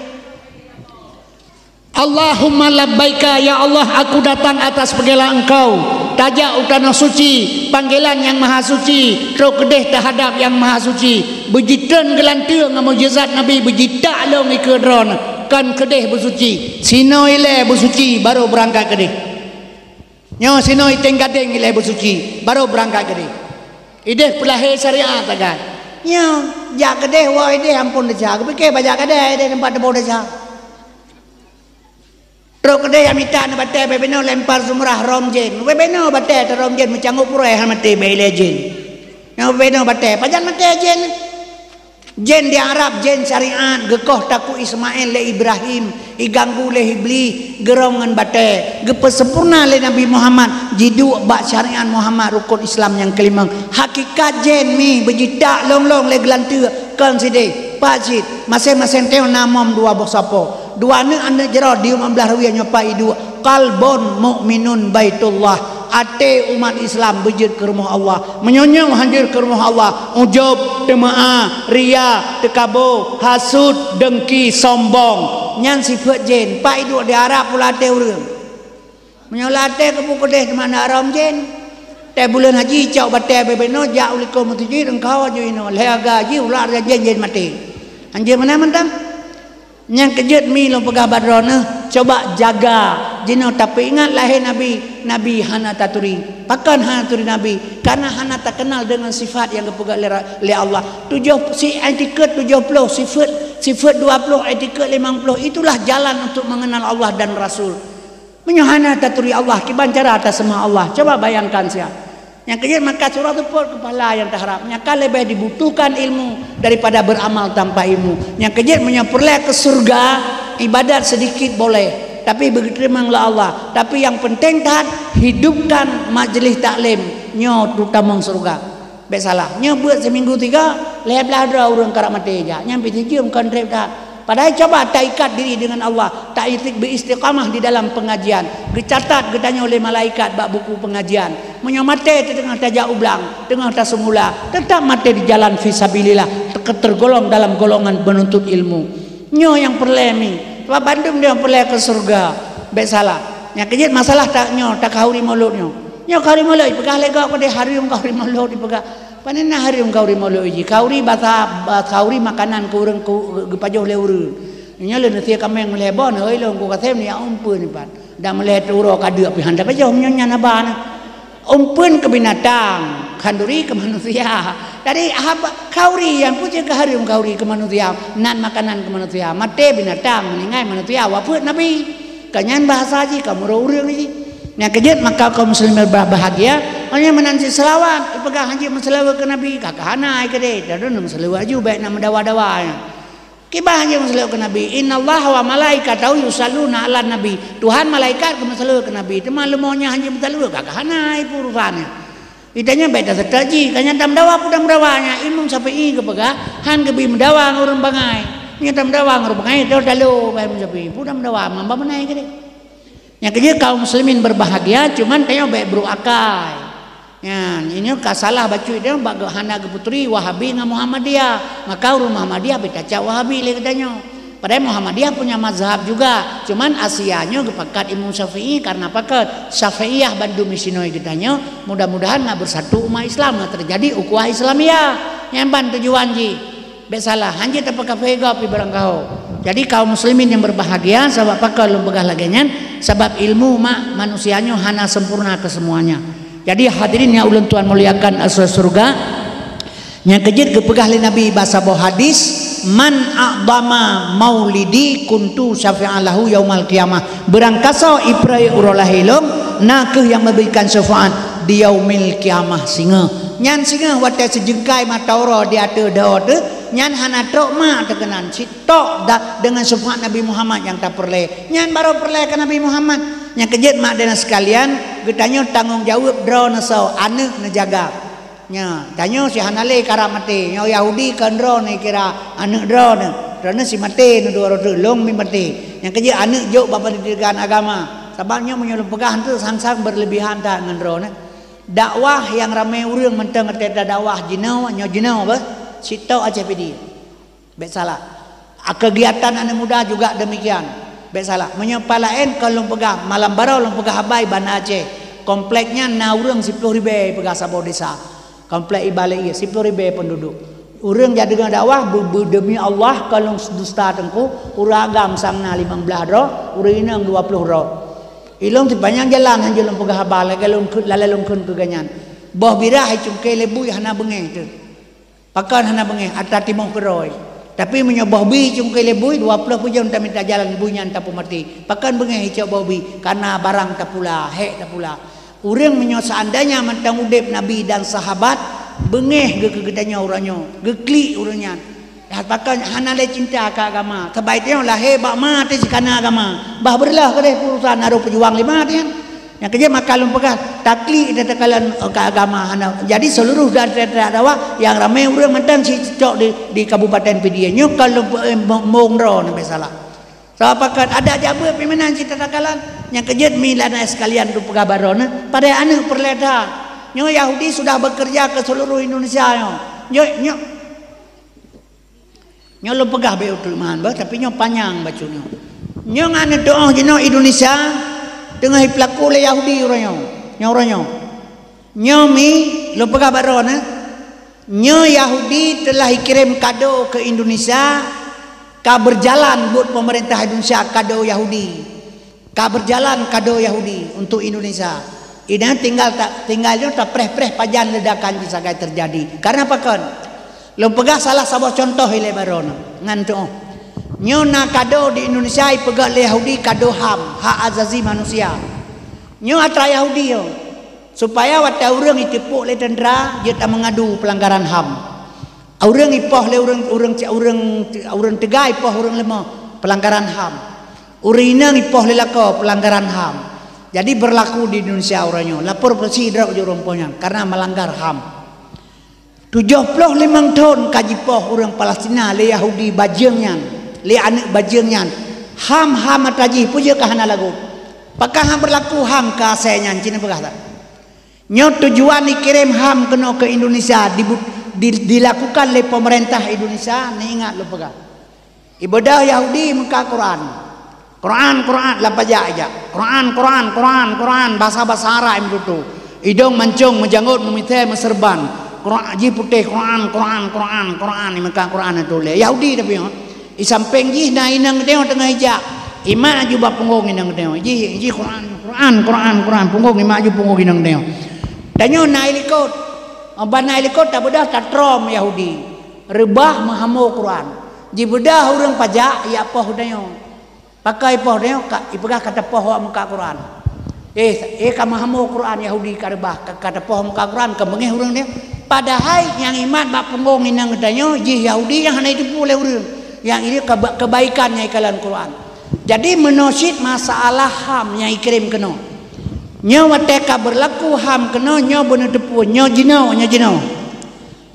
Allahumma labbaika, ya Allah, aku datang atas panggilan Engkau. Tajak u tanoh suci, panggilan Nyang Maha Suci, trok keudéh teuhadap Nyang Maha Suci. Beujitreun geulanteue ngon mukjizat Nabi, beujitak lôn ikeue droeneuh, kon keudéh beusuci. Sinoe ilèe beusuci, barô beurangkat keudéh. Nyoe sinoe iténg gadéng ilèe beusuci, barô beurangkat keudéh. Idéh peulahé syariat sagai. Nyoe, jak keudéh, woe idéh amphon desya. Geupike bajèe gadéh idéh teumpat teuboh desya. Trok keudéh jak mita neubatèe, bubena lempar jumrah rom jén. Bubena batèe teurom jén, meucangôk purèe hana maté bak ilèe jén. Nyoe bubena batèe, pajan maté jén? Jén di Arab, jén syariat, geukoh takue Ismail lé Ibrahim, iganggu lé Iblih, geurôm ngon batèe, geupeusempurna lé Nabi Muhammad, jiduek bak syariat Muhammad rukon Islam nyang keulimong. Hakikat jén mi beujitak lôn-lôn lé geulanteue, kon sidéh, pat cit, maséng-maséng teuk na mom dua boh sapo. Dua aneuk, aneuk jaroe di limong blaih ruyée nyoe pat iduek, qalbun mukminun baitullah. Até umat Islam beujeuet keu rumoh Allah. Meunyoe nyoe han jeuet keu rumoh Allah, ujub, teumeu'ah, riya, teukabo, hasut, deungki, sombong. Nyan sifeuet jén. Pat iduek di Arab pula até ureuëng. Meunyoe lam até keubu keudeh teuma na haram jén. Teuh buleuen haji cok batée bubena jak u likot meuseujid, eungkau aju inoe. Lhée aga jih ulat jén-jén maté. Hanjeuet meunan mantong. Nyang keujeuet mi lôn peugah bak droeneuh, coba jaga jinoe tapeuingat lahé Nabi, Nabi hana taturi. Pakon hana turi Nabi? Karena hana takeunal deungon sifat nyang geupeugah lé ra-, lé Allah. Tujoh, si etikeuet tujoh ploh, sifeuet, sifeuet dua ploh, etikeuet limong ploh, itulah jalan untuk mengenal Allah dan Rasul. Meunyoe hana taturi Allah, kiban cara taseumah Allah? Coba bayangkan siat. Nyang keujeuet maka surah seupôt keu pahala nyang taharab. Nyang ka leubeh dibutuhkan ilmu daripada beramal tanpa ilmu. Nyang keujeuet meunyoe peureulée keu syeuruga, ibadat seudikit boleh, tapi beugeuteurimong lé Allah. Tapi nyang peunteng that, hidupkan majlis taklim nyoe teutamong syeuruga. Bék salah, nyoe beuet siminggu tiga, lhée blaih droe ureuëng karab maté jak, nyan pih sijeuem kon treb that. Padahai coba taikat diri deungon Allah, taistik-, beuistiqamah di dalam pengajian. Geucatat geutanyoe lé malaikat bak buku pengajian. Meunyoe maté teuteungoh tajak u blang, teungoh taseumula, teutap maté di jalan fisabilillah, te-, tergolong dalam golongan penuntut ilmu. Nyoe nyang peureulée mi, sabab bandum nyoe peureulée keu syeuruga. Bék salah. Nyang keujeuet masalah ta-, nyoe, takahuri mulod nyoe. Nyoe kahuri mulod, ipeugah lé gob keudeh hareuem kahuri mulod ipeugah. Pane na hareuem kahuri mulod jih? Kahuri basa, ba-, kahuri makanan keu ureuëng keu, geupajoh lé ureuëng. Nyoe lôn neusie kaméng meulhée boh, neuhôi lôn ku kasém neuyak umpeuen ipat. Dan meulhée uroe ka deuk pih han tapajoh, meunyoe nyan haba na. Umpeuen keu binatang, khanduri keu manusia. Jadi haba kahuri nyang peue cit keu hareuem kahuri keu manusia, nan makanan keu manusia. Maté binatang, meuninggai manusia, wafeuet Nabi. Ka nyan bahasa jih, ka meurok ureuëng jih. Nyang keujeuet maka kaum muslimin berbahagia, Awaknyan meunan cit seulaweuet, ipeugah hanjeuet meuseulaweuet keu Nabi, ka keuhana ai keudeh, dan meuseulaweuet aju bèk na meudawa-dawa nyan. Kiban hanjeuet meuseulaweuet keu Nabi, "Innallaha wa malaikatahu yusalluna 'alan nabi." Tuhan malaikat geumeuseulaweuet keu Nabi, teuma leumo nyan hanjeuet meuseulaweuet, ka keuhana ai urusan nyan. Geutanyoe bèk taseutôt jih, ka nyan tameudawa peue tameudawa nyan. Imam Syafi'i geupeugah, han geubi meudawa ngon ureueng bangai. Nyoe tameudawa ngon ureueng bangai, toh talo, bah Imam Syafi'i. Peue tameudawa, mamba meunai keudeh. Nyang keujeuet kaum muslimin berbahagia, cuman tanyoe bèk brok akai. Nyan, inyoe ka salah bacut tanyoe bak geu-, hana geupeuturi Wahabi ngon Muhammadiyah. Maka ureueng Muhammadiyah bèk tacap Wahabi lé geutanyoe. Padahai Muhammadiyah punya mazhab juga, cuman Asia nyoe geupakat Imam Syafi'i karena pakat Syafi'iyah bandum isinoe geutanyoe, mudah-mudahan na beusatu umat Islam, na teujadi ukhuwah Islamiyah. Nyan ban tujuan jih. Bèk salah, hanjeuet tapeukafé gob pi barangkaho. Jadi kaum muslimin yang berbahagia, sabab pakon lôn peugah lagèe nyan, sabab ilmu mak manusia nyoe hana sempurna keu semuanya. Jadi hadirin yang ulôn tuan muliakan, ahli syurga, nyang keujeuet geupeugah lé Nabi bak saboh hadis, "Man a'dhama maulidi kuntu syafi'an lahu yaumal qiyamah." Beurangkasoe ipreh uroe lahé lôn, na kheueh nyang meuberikan syafaat di yaumil qiyamah singoh. Nyan singoh watèe sijeungkai mata uroe di ateueh dhoe teuh, nyan hana trok mak teuh keunan, cit tok dak deungon syafaat Nabi Muhammad nyang tapeureulèe. Nyan barô peureulèe keu Nabi Muhammad. Nyang keujeuet mak dan sekalian, geutanyoe tanggông jaweueb droeneuh soe, aneuk neujaga. Nyan, tanyoe si hana lé karab maté. Nyoe Yahudi kon droeneuh kira aneuk droeneuh. Droeneuh si maté neuh dua droe teuh, lôn mi maté. Nyang keujeuet aneuk jok bak pendidikan agama. Sabab nyoe meunyoe lôn peugah teuh sang-sang berlebihan that ngon droeneuh. Dakwah nyang ramé ureueng mantong watèe tadakwah jinoe, nyoe jinoe beuh, sitok Aceh Pidie. Bèk salah. A, kegiatan aneuk muda juga demikian. Bèk salah. Meunyoe pat laén kon lôn peugah, malam baroe lôn peugah haba i Banda Aceh. Komplek nyan na ureueng siploh ribèe peugah saboh desa. Komplek ibadat ié, siploh ribèe penduduk. Ureueng jak deungoe dakwah, beu-, beu-, demi Allah, kon lôn dusta teungku, ureueng agam sang na limong blaih droe, ureueng inong dua ploh droe. Ilôn sipanyang jalan hanjeuet lôn peugah haba, lagèe lôn kheun, lalée lôn kheun keu gobnyan. Boh birah icungké lé bui hana beungéh teuh. Pakon hana beungéh, atra timoh keudroe. Tapi meunyoe boh bui icungké lé bui, dua ploh peujeuem tamita jalan bui nyan tapeumaté. Pakon beungéh icok boh bui, kareuna barang tapula, hék tapula. Ureueng meunyoe seandainya mantong udeb Nabi dan sahabat, beungéh geu-, keu geutanyoe uroe nyoe, geuklik ureueng nyan. Pakon hana lé cinta keu agama. Sabab tanyoe lahé bak ma teuh jikana agama. Bah beureuloh keudeh urusan harôh peujuang lé ma teuh nyan. Nyang keujeuet maka lôn peugah, taklik teuh takalon keu agama hana. Jadi seuluruh daerah-daerah dakwah nyang ramé ureueng mantong cicok di, di Kabupaten Pidie. Nyoe kon lôn peu-, eh, mo-, mong droe neuh bèk salah. Sabab pakon adat jak beuet pih meunan cit tatakalon. Nyang keujeuet mi lana sekalian lôn peugah baroe neuh, padahai aneuk peureulèe that. Nyoe Yahudi sudah bekerja ke seluruh Indonesia nyoe. Nyoe, nyoe, nyoe lôn peugah bèk uteuk meuhan bah, tapi nyoe panyang bacut nyoe. Nyoe ngon aneuk tuoh jinoe Indonesia teungoh jipeulaku lé Yahudi uroe nyoe. Nyoe uroe nyoe. Nyoe mi, lôn peugah baroe neuh. Nyoe Yahudi telah ikirém kado keu Indonesia, ka berjalan buet pemerintah Indonesia kado Yahudi. Ka berjalan kado Yahudi untuk Indonesia. Inan tinggal ta-, tinggal nyoe tapreh-preh pajan ledakan jih sagai terjadi. Karena pakon? Lôn peugah salah saboh contoh ilée baroe neuh, ngon tuoh. Nyoe na kado di Indonesia ipeugah lé Yahudi kado HAM, hak asasi manusia. Nyoe atra Yahudi nyoe. Supaya watée ureuëng jiteupok lé teuntra, jeuet tameungadu peulanggaran HAM. Ureuëng jipoh lé ureuëng, ureuëng, ureuëng, ureuëng teuga jipoh ureuëng leumoh, peulanggaran HAM. Ureuëng inong jipoh lé lakoe, peulanggaran HAM. Jadi beurlaku di Indonesia uroe nyoe. Lapor polisi droe ureuëng poh nyan karena melanggar HAM. Tujoh ploh limong thon ka jipoh ureuëng Palestina lé Yahudi bajeueng nyan, lé aneuëk bajeueng nyan. HAM, HAM atra jih, peue jeuet ka hana lagot. Pakon hana beurlaku HAM keu asai nyan, ci neupeugah that. Nyoe tujuan jikirém HAM keunoe keu Indonesia dibu-, di-, dilakukan lé pemerintah Indonesia, neuingat lôn peugah. Ibeudôh Yahudi meukat Quran. Quran, Quran, lam pajak ijak. Quran, Quran, Quran, Quran, bahasa-bahasa Arab meututoe. Idong mancong, meujanggot, meumithai, meuseureuban. Quran, jih putéh, Quran, Quran, Quran, Quran, meukat Quran tuléh. Yahudi tapi, ha. Di sampéng jih na inong geutanyoe teungoh ijak. Imat aju bak punggong inong geutanyoe. Jih, jih Quran, Quran, Quran, Quran, punggong imat aju punggong inong geutanyoe. Tanyoe na i likot. Ban na i likot tabeudôh tatrom Yahudi. Reubah meuhamo Quran. Jibeudôh ureuëng pajak jak poh geutanyoe. Pakon jipoh geutanyoe, ka, jipeugah ka tapoh awak meukat Quran. Eh, eh ka meuhamo Quran Yahudi ka reubah, ka, ka teupoh muka Quran, ka beungéh ureuëng nyoe. Padahai nyang imat bak punggong inong geutanyoe jih Yahudi nyang hana jiteupeue lé ureuëng. Nyang ini keba-, kebaikan nyang ikalon Quran. Jadi meunoe cit masalah HAM nyang ikirém keunoe. Nyoe watée ka beurlaku HAM keunoe nyoe beuneuteupeu nyoe jinoe, nyoe jinoe.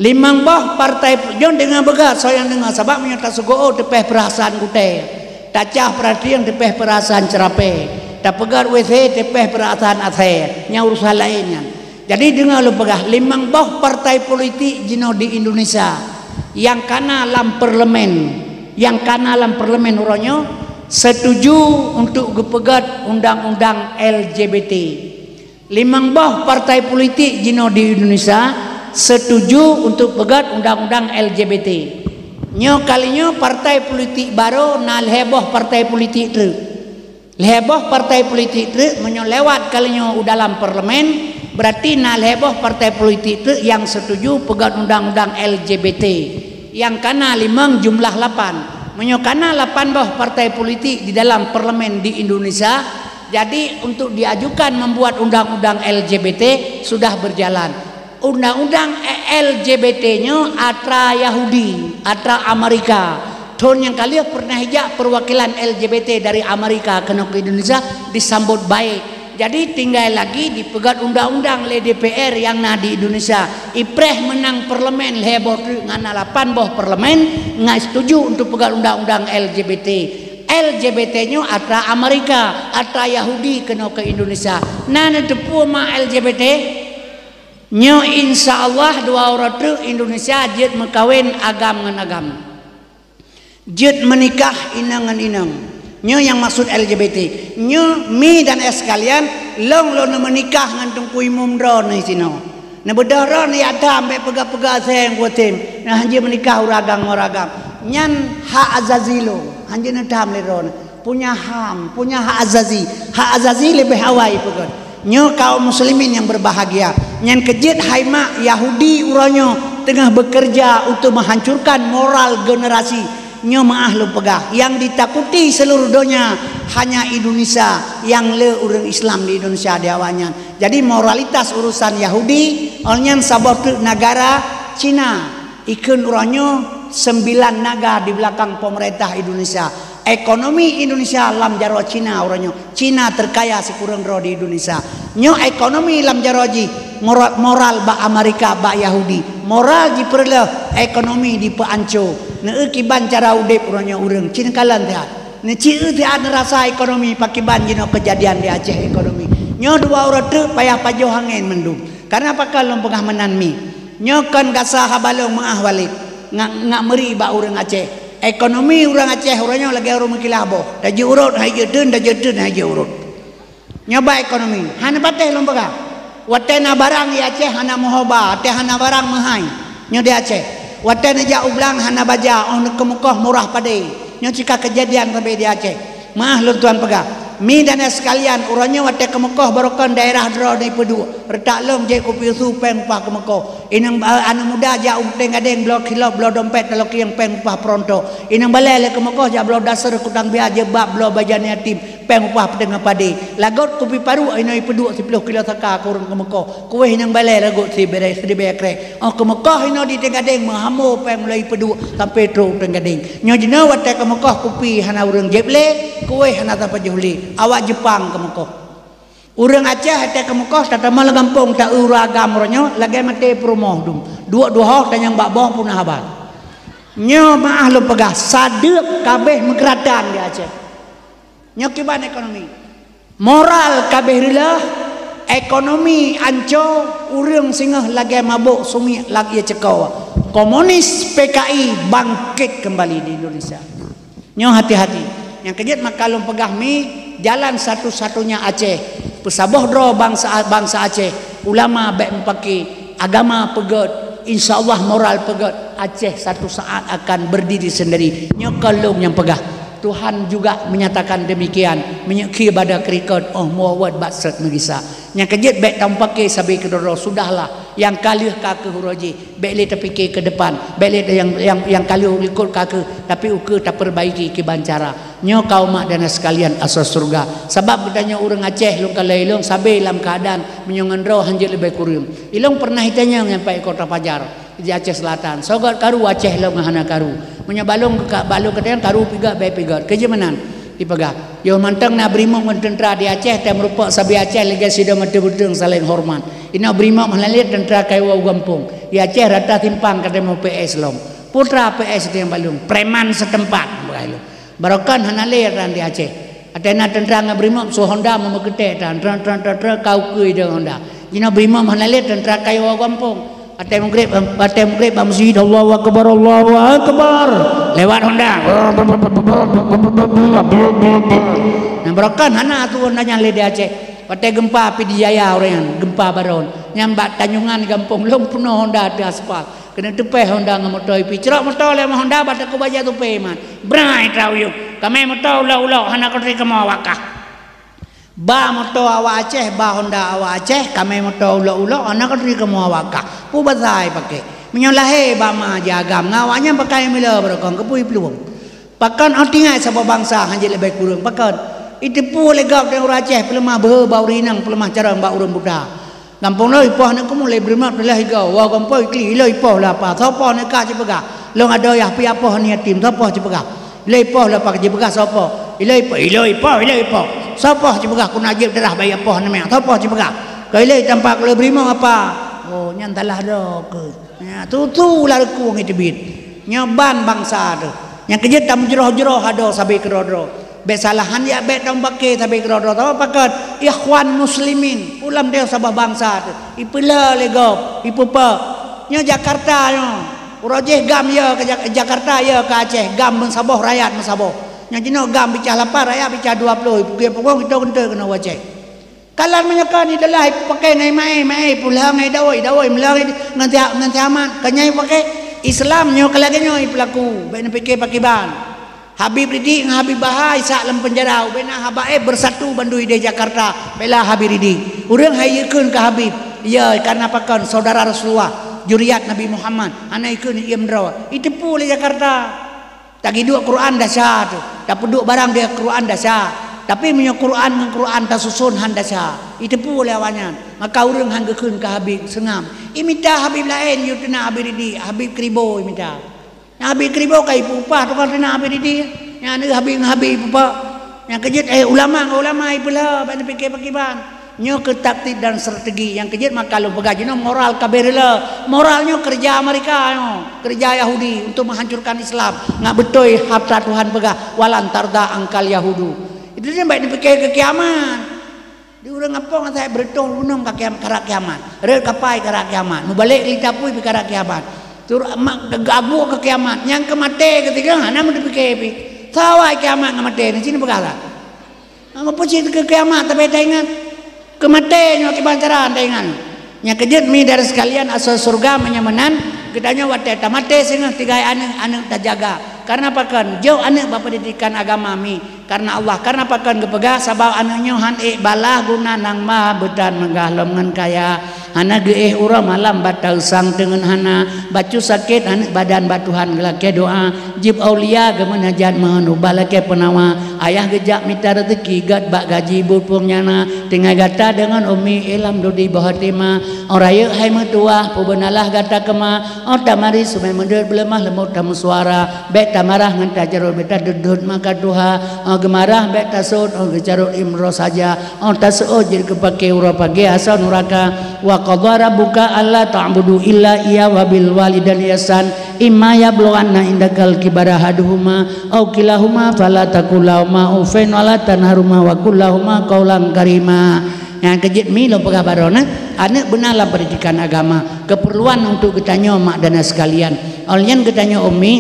Limong boh partai pu-, jeuet deungoe beugét soe nyang deungoe, sabab meunyoe taseugoe teupeh peurasaan gutée, tacah peuratieng teupeh peurasaan ceurapée, tapeugét WC teupeh peurasaan asée, nyan urusan laén nyan. Jadi deungoe lôn peugah, limong boh partai politik jinoe di Indonesia nyang kana lam parlemen, nyang kana lam parlemen uroe nyoe setuju untuk geupeugét undang-undang L G B T. Limong boh partai politik jinoe di Indonesia setuju untuk peugét undang-undang L G B T. Nyoe kali nyoe partai politik barô na lhée boh partai politik treuk. Lhée boh partai politik treuk meunyoe lewat kali nyoe u dalam parlemen, berarti na lhée boh partai politik treuk nyang setuju peugét undang-undang L G B T. Nyang kana limong jumlah lapan. Meunyoe kana lapan boh partai politik di dalam parlemen di Indonesia, jadi untuk diajukan membuat undang-undang L G B T sudah berjalan. Undang-undang L G B T nyoe atra Yahudi, atra Amerika. Thon nyang ka lheueh pernah ijak perwakilan L G B T dari Amerika keunoe ke Indonesia disambot baik. Jadi tinggai lagi dipeugét undang-undang lé D P R nyang na di Indonesia. Ipreh meunang parlemen lhée boh treuk ngon na lapan boh parlemen ngai setuju untuk peugét undang-undang L G B T. L G B T nyoe atra Amerika, atra Yahudi keunoe ke Indonesia. Na neuteupeue ma L G B T? Nyoe insya Allah dua uroe treuk Indonesia jeuet meukawen agam ngon agam. Jeuet meunikah inong ngon inong. Nyoe nyang maksud L G B T. Nyoe mi dan eh sekalian, lôn lôn meunikah ngon Teungku Imum droeneuh sinoe. Neubeudôh droeneuh jak tham bék peugah-peugah seng kutem. Nah, hanjeuet meunikah ureuëng agam ngon ureuëng agam. Nyan hak azazi lôn. Hanjeuet neutham lé droeneuh. Punya HAM, punya hak azazi. Hak azazi leubeh awai peugah. Nyoe kaum muslimin nyang berbahagia. Nyan keujeuet hai mak Yahudi uroe nyoe teungoh bekerja untuk menghancurkan moral generasi. Nyoe meuah lôn peugah, nyang ditakuti seluruh donya hanya Indonesia, nyang le ureuëng Islam di Indonesia di awaknyan. Jadi moralitas urusan Yahudi, awaknyan saboh treuk negara Cina. Ikheun uroe nyoe sembilan naga di belakang pemerintah Indonesia. Ekonomi Indonesia lam jaroe Cina uroe nyoe. Cina terkaya sikureueng droe di Indonesia. Nyoe ekonomi lam jaroe jih, mora-, moral bak Amerika, bak Yahudi. Moral jipeureuloh, ekonomi dipeuanco. Neueu kiban cara udeb uroe nyoe ureuëng. Cina kalon siat. Neucieu siat neurasa ekonomi pakiban jinoe kejadian di Aceh ekonomi. Nyoe dua uroe treuk payah pajoh angén mandum. Karena pakon lôn peugah meunan mi. Nyoe kon gasa haba lôn meuah Walid. Ngak, ngak meuri bak ureuëng Aceh. Ekonomi ureuëng Aceh uroe nyoe lagée ureuëng meukilah boh. Tajeuet urot hai jeuet teun, tajeuet teun hai jeuet urot. Nyoe ba ekonomi. Hana patéh lôn peugah. Watée na barang di Aceh hana meuhoba, watée hana barang meuhai. Nyoe di Aceh. Watée neujak u blang hana baja, óh neukeumeukoh murah padé. Nyoe cika keujadian sabe di Aceh. Meuah lôn tuan peugah. Mi dan eh sekalian, uroe nyoe watée keumeukoh barokon daerah droe di peuduek. Reutak lom jeuet kupi su péng upah keumeukoh. Inong ba-, aneuk muda jak u Teuing Gadeng bloe kilop, bloe dompet talokieng péng upah peuronto. Inong balée lé keumeukoh jak bloe daser kutang bia jeuet bak bloe bajan yatim péng upah peuteungoh padé. Lagot kupi paruek inong ipeuduek siploh kilo saka keu ureuëng keumeukoh. Kuweh inong balée lagot sibirée sidibée kreh. Óh keumeukoh inong di Teuing Gadeng meuhamo péng mulai ipeuduek sampai trok u Teuing Gadeng. Nyoe jinoe watée keumeukoh kupi hana ureuëng jieb lé, kuweh hana sapeue jih lé. Awak Jepang keumeukoh. Ureuëng Aceh watée keumeukoh tatamong lam gampông ta-eu ureuëng agam uroe nyoe lagée maté peurumoh dum. Duek duhoh tanyong bak boh puna haba. Nyoe meuah lôn peugah, sadeuk kabeh meukeuratan di Aceh. Nyoe kiban ekonomi. Moral kabeh reuloh, ekonomi anco, ureuëng singoh lagée mabök sumiek lam ié ceuko. Komunis P K I bangkit kembali di Indonesia. Nyoe hati-hati. Nyang keujeuet maka lôn peugah mi, jalan satu-satunya Aceh. Peusaboh droe bansa, bansa Aceh. Ulama bék meupaké, agama peugét, insya Allah moral peugét. Aceh satu saat akan berdiri sendiri. Nyoe kon lôn nyang peugah. Tuhan juga menyatakan demikian, meunyoe khie bada keurikot, 'oh muwawat bak sot meugisa. Nyang keujeuet bék tameupaké sabe keudroe-droe, sudahlah, nyang ka lheueh ka kheueh uroe jih, bék lé tapiké keu depan, bék lé nyang, nyang, nyang ka lheueh likot ka kheueh, tapi ukeue tapeurbaiki kiban cara. Nyoe kaum mak dan sekalian asoe syeuruga. Sabab geutanyoe ureuëng Aceh lôn kalon ilong sabe lam keuadaan meunyoe ngon droe hanjeuet leubeh kureueng. Ilong pernah itanyong nyang pai kota Pajar. Di Aceh Selatan. Soe göt karu Aceh lom hana karu. Meunyoe balong ka, balong keudéh karu piga bék piga. Keu jeumanan dipeugah. Yoh mantong na brimok ngon teuntra di Aceh, tém rupak sabe Aceh lagée sidong ateueh beuteung saléng horeumat. Inoe brimok hana lé teuntra kayue u gampông. Di Aceh rata simpang ka tém P S lom. Putra P S tém balong, preman setempat, bukai lom. Barokon hana lé ran di Aceh. Ateueh na teuntra ngon brimok su Honda meumeukeutée tan, tran, tran, tran, tran, kau keue idong Honda. Jinoe brimok hana lé teuntra kayue u gampông. Ateueh meugrib, ateueh meugrib bak meuseujid, "Allahu Akbar, Allahu Akbar." Lewat Honda. Nah, barokon hana aturan nyan lé di Aceh. Watée gempa Pidie Jaya ureuëng nyan, gempa baron. Nyan bak Tanjungan gampông lom peunoh Honda ateueh aspal. Keuneuk teupéh Honda ngon moto ipi. Crok moto lé Honda bak takue bajée tupée man. Brai trau yub. Kamé moto ulok-ulok hana kutri kamoe awak kah. Ba moto awak Aceh, ba Honda awak Aceh, kamé moto ulok-ulok hana kutri kamoe awak kah. Peue basa ipaké. Meunyoe lahé ba ma jih agam ngon awak nyan pakai mila barokon keupeue iplueng. Pakon 'oh tinggai saboh bansa hanjeuet leubeh kureueng pakon. Iteupeue lé gob dan ureuëng Aceh peuleumah beuhe bak ureuëng inong peuleumah carông bak ureuëng buta. Gampông lom ipoh aneuk keumu lé beurimot teulah iga, wa gampông ikli ilo ipoh lapa. Sopoh neuk ka jipeugah, "Lôn adoe yah pi apoh aneuk yatim." Sopoh jipeugah, "Ilo ipoh lapa." Jipeugah sopoh, "Ilo ipoh, ilo ipoh, ilo ipoh." Sopoh jipeugah, "Kuna jeuet darah bayi apoh aneuk miet." Sopoh jipeugah, "Ka ilo tampak lé beurimot apa?" Oh, nyan talah do ke. Ya, tutu lah reukung iteubiet. Nyoe ban bansa teuh. Nyang keujeuet tameujroh-jroh adoe sabe keudroe-droe. Bék salahan ya bék dong bake sabe keudroe-droe. Tawa pakon ikhwan muslimin. Ulam deh saboh bansa teuh. Ipeula lé gob, ipupa. Nyoe Jakarta nyoe. Uroe jih gam ya ke Jak-, Jakarta ya ke Aceh. Gam meusaboh rakyat meusaboh. Nyoe jinoe gam bicah lapan rakyat bicah dua puluh. Ipuke pungong itu kenteu kena waceh. Kalan meunyoe ka ni deulah ipakai ngai mae, mae pula ngai dawai, dawai meulang ngai ngan tiamat. Kanyai pakai Islam nyoe ka lagée nyoe ipeulaku, bék neupike pakiban. Habib Ridi ngon Habib Baha isak lam penjara, ubena habaib bersatu bandui di Jakarta bela Habib Ridi. Ureuëng hai yeukheun ke Habib, ya karena pakon saudara Rasulullah, juriat Nabi Muhammad, hana ikheun iem droe. Iteupu lé Jakarta. Tagiduek Quran dasya tu, tapeuduek barang di Quran dasya. Tapi meunyoe Quran ngon Quran tasuson han dasya, iteupu lé awaknyan, maka ureuëng han geukheun keu Habib seungab. Imita Habib laén yue teunak Habib Ridi, Habib Kribo imita. Nyang Habib Kribo ka ipeupah tukang teunak Habib Ridi. Nyang aneuk Habib ngon Habib ipeupah. Nyang keujeuet eh ulama ngon ulama ipeula ban pike pakiban. Nyoe keu taktik dan strategi nyang keujeuet maka lôn peugah jinoe moral ka beu rila. Moral nyoe keureuja Amerika nyoe, keureuja Yahudi untuk menghancurkan Islam. Ngat beutôi harta Tuhan peugah, "Walan tarda angkal Yahudu." Itu dia baik dipikir ke kiamat. Di ureuëng gampông asai beureutoh gunong ka kiam-, karak kiamat. Rot kapai karak kiamat. Mubalek lita pui pi karak kiamat. Tur mak gagu ke kiamat. Nyang ke maté ketika hana meudipikir pi. Sawai kiamat ngan maté ni sini peugah lah. Meupeucit keu kiamat tapi taingat. Keu maté nyoe kiban cara taingat. Nyang keujeuet mi dari sekalian asoe syeuruga meunyoe meunan, geutanyoe watée tamaté singoh tinggai aneuk, aneuk tajaga. Karena pakon? Jok aneuk bak pendidikan agama mi. Karena Allah, karena pakon geupeugah sabab aneuk nyoe han ék balah guna nang ma beutan meugah lom ngon kaya. Hana geuéh uroe malam bak tausang teungeun hana. Bacut sakét aneuk badan bak Tuhan geulakée doa. Jieb aulia geumeunajat meuhon ubah lakée peunawa. Ayah geujak mita reuzeki gét bak gaji buet phon nyana. Tinggai gata deungon umi ilham dudi boh até ma. Oh rayeuk hai meutuwah peubeunalah gata keuma. Oh tamari seumai meudeuet beuleumah leumot tameusuara. Bék tamarah ngon tajarot bék tadeuet-deuet maka tuha. Oh geumarah bék tasot oh geucarot imroh saja. Oh taseuôt jeuet geupake uroe pagée asoe nuraka. Wa qadha rabbuka alla ta'budu illa iyyahu wa bil walidaini ihsan. Imma yablughanna indakal kibara ahaduhuma aw kilahuma fala taqul lahuma uffin wa la tanharhuma wa qul lahuma qaulan karima. Nyang keujeuet mi lôn peugah baroe na, aneuk beuna lam pendidikan agama, keperluan untuk geutanyoe mak dan sekalian. Oleh nyan geutanyoe umi,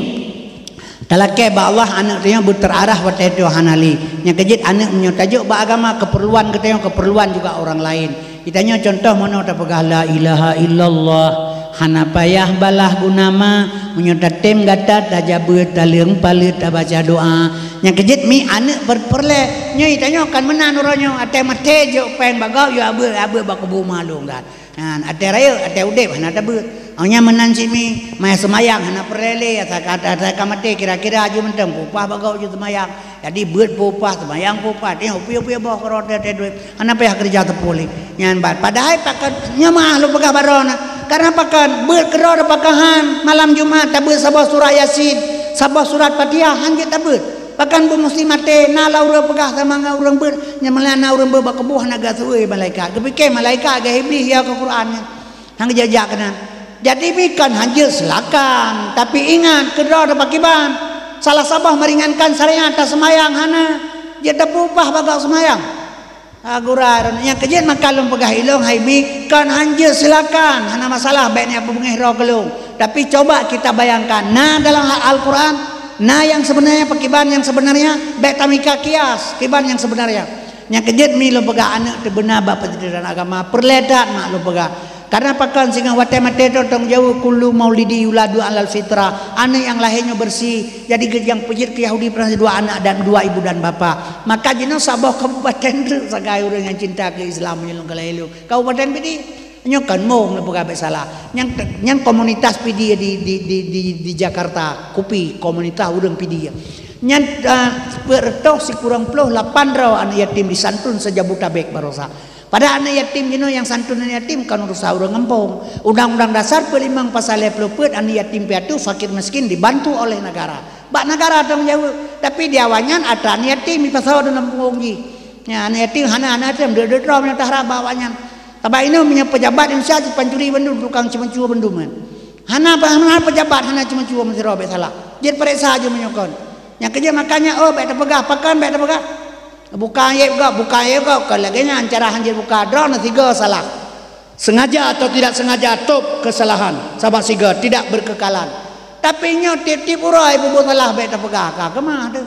talakée bak Allah aneuk tanyoe beuterarah watée tanyoe hana lé. Nyang keujeuet aneuk meunyoe tajok bak agama, keperluan geutanyoe, keperluan juga orang lain. Geutanyoe contoh meunoe tapeugah la ilaha illallah. Hana payah balah guna ma, meunyoe tatem gata tajak beuet, taleueng paleuet tabaca doa. Nyang keujeuet mi aneuëk per-, peureulée. Nyoe tanyoe kan meunan uroe nyoe, até maté jok péng bak gob, yue abeuet, abeuet bak kubu ma lôn kan. Nyan, até rayeuk, até udeb hana tabeuet. Awaknyan meunan cit mi, maya seumayang hana peureulée lé, asa ka, asa ka maté kira-kira aju mantong, peupah bak gob ju seumayang. Jadi beuet peupah, seumayang peupah, teuh upi-upi boh keurot teuh duek. Hana payah keureuja teupue lé. Nyan ban. Padahai pakon nyoe meuah lôn peugah baroe na. Karena pakon beuet keudroe pakon han malam Jumat tabeuet saboh surat Yasin, saboh surat Fatihah han jeuet tabeuet. Pakon beuet musti maté na lam ureuëng peugah sama ngon ureuëng beuet, nyang meunan na ureuëng beuet bak kubu hana geuseue malaikat. Geupike malaikat geu Iblih ya keu Quran nyan. Han geujak-jak keunan. Jadi mi kon han jeuet silakan, tapi ingat keudroe pakriban. Salah saboh meringankan syariat taseumayang hana jeuet tapeupah bak gob seumayang. Ha, gura nyang keujeuet maka lôn peugah ilong hai mi kon han jeuet silakan, hana masalah bék niat beungéh droe keu lôn. Tapi coba kita bayangkan, na dalam Al-Quran, na yang sebenarnya pakriban yang sebenarnya, bék tamika kias kiban yang sebenarnya. Nyang keujeuet mi lôn peugah aneuëk teubeuna bak peundidikan agama, peureulée that mak lôn peugah. Karena pakon singoh watée maté teuh tong jaweueb kullu maulidi yuladu alal fitrah. Aneuëk nyang lahé nyoe beureusi, jadi geujang peujeuet keu Yahudi Perancis dua anak dan dua ibu dan bapa. Maka jinoe saboh kabupaten treuk sagai ureuëng nyang cinta keu Islam meunyoe lôn ka lahé lôn. Kabupaten Pidie. Nyoe kan mong lôn peugah bék salah. Nyang, nyang komunitas Pidie di, di, di, di, di Jakarta, kupi komunitas ureuëng Pidie. Nyan, ah, peuet reutôh sikureueng ploh lapan droe aneuëk yatim disantun se-Jabodetabek baroesa. Padahai aneuëk yatim jinoe nyang santun aneuëk yatim kon urusan ureuëng gampông. Undang-undang Dasar peuet limong pasal lhée ploh peuet aneuëk yatim piatu fakir miskin dibantu oleh negara. Bak negara tanggung jaweueb. Tapi di awaknyan atra aneuëk yatim dipasoe dalam punggong jih. Nyan aneuëk yatim hana, hana yatim, deuek-deuek droe meunyoe taharab bak awaknyan. Sabab inoe meunyoe pejabat Indonesia jipancuri bandum, tukang ceumeucue bandum kan. Hana, hana pejabat hana ceumeucue meusidroe bék salah. Jeuet pareksa ju meunyoe kon. Nyang keujeuet makanya, oh, bék tapeugah, pakon bék tapeugah. Bukan yeb gob, bukan yeb gob, kon lagée nyan cara han jeuet buka. Droeneuh sigoe salah. Sengaja atau tidak sengaja top kesalahan, sabab sigoe tidak berkekalan. Tapi nyoe tieb-tieb uroe bubuet salah bék tapeugah, ka keumah teuh.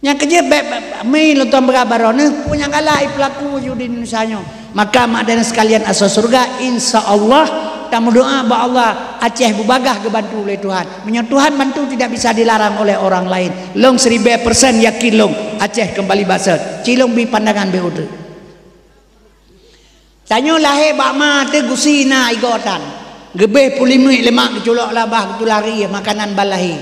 Nyang keujeuet bék, bék, mi lôn tuan peugah baroe neuh, peue nyang galak i peulaku ju di Indonesia nyoe. Maka mak dan sekalian asoe syeuruga, insya Allah tameudoa bak Allah, Aceh beubagaih geubantu lé Tuhan. Meunyoe Tuhan bantu tidak bisa dilarang oleh orang lain. Lôn siribée persen yakin lôn, Aceh keumbali bak sot. Ci lôn bi pandangan bék uteuk. Tanyoe lahé bak ma teuh gusi na igoe tan. Geubeh pulimuek lemak geuculok lam babah geutulah rieh makanan ban lahé.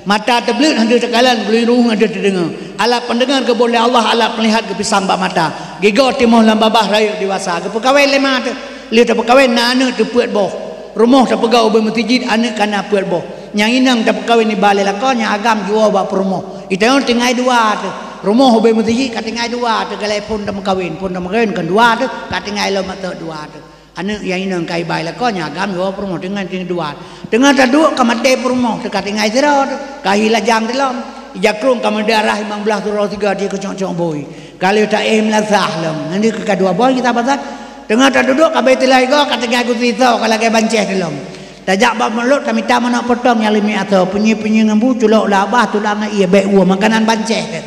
Mata teubleuet hana teukalon, beulirueng hana teudeungoe. Alat pendengar geuboh lé Allah, alat penglihat geupisang bak mata. Gigoe timoh lam babah rayeuk dewasa. Geupeukawen lé ma teuh. Lheueh teupeukawen na aneuëk teuh peuet boh. Rumoh tapeugot ubé meuseujid aneuëk ka na peuet boh. Nyang inong tapeukawen iba lé lakoe, nyang agam jiwoe bak peurumoh. Itanyoe tinggai dua teuh. Rumoh ubé meuseujid ka tinggai dua teuh, galai phon tameukawen. Phon tameukawen kon dua teuh, ka tinggai lom mantong dua teuh. Aneuëk nyang inong ka iba lé lakoe, nyang agam jiwoe peurumoh, tinggai, tinggai dua. Teungoh taduek ka maté peurumoh teuh, ka tinggai sidroe teuh. Ka hi lajang teuh lom. Ija krueng ka meudarah limong blaih, sidroe sigoe di keucok-cok bui. Ka lheueh taéh meulasah lom. Nyan di keu ka dua boh kita pasat. Teungoh taduduek ka abéh teulah igoe, ka tinggai gusi soe ka lagée bancéh teuh lom. Tajak bak mulod tamita manok potong nyang leumiek asoe, peunyi-peunyi ngon bu, culok lam babah, tulak ngon ié, bék woe makanan bancéh teuh.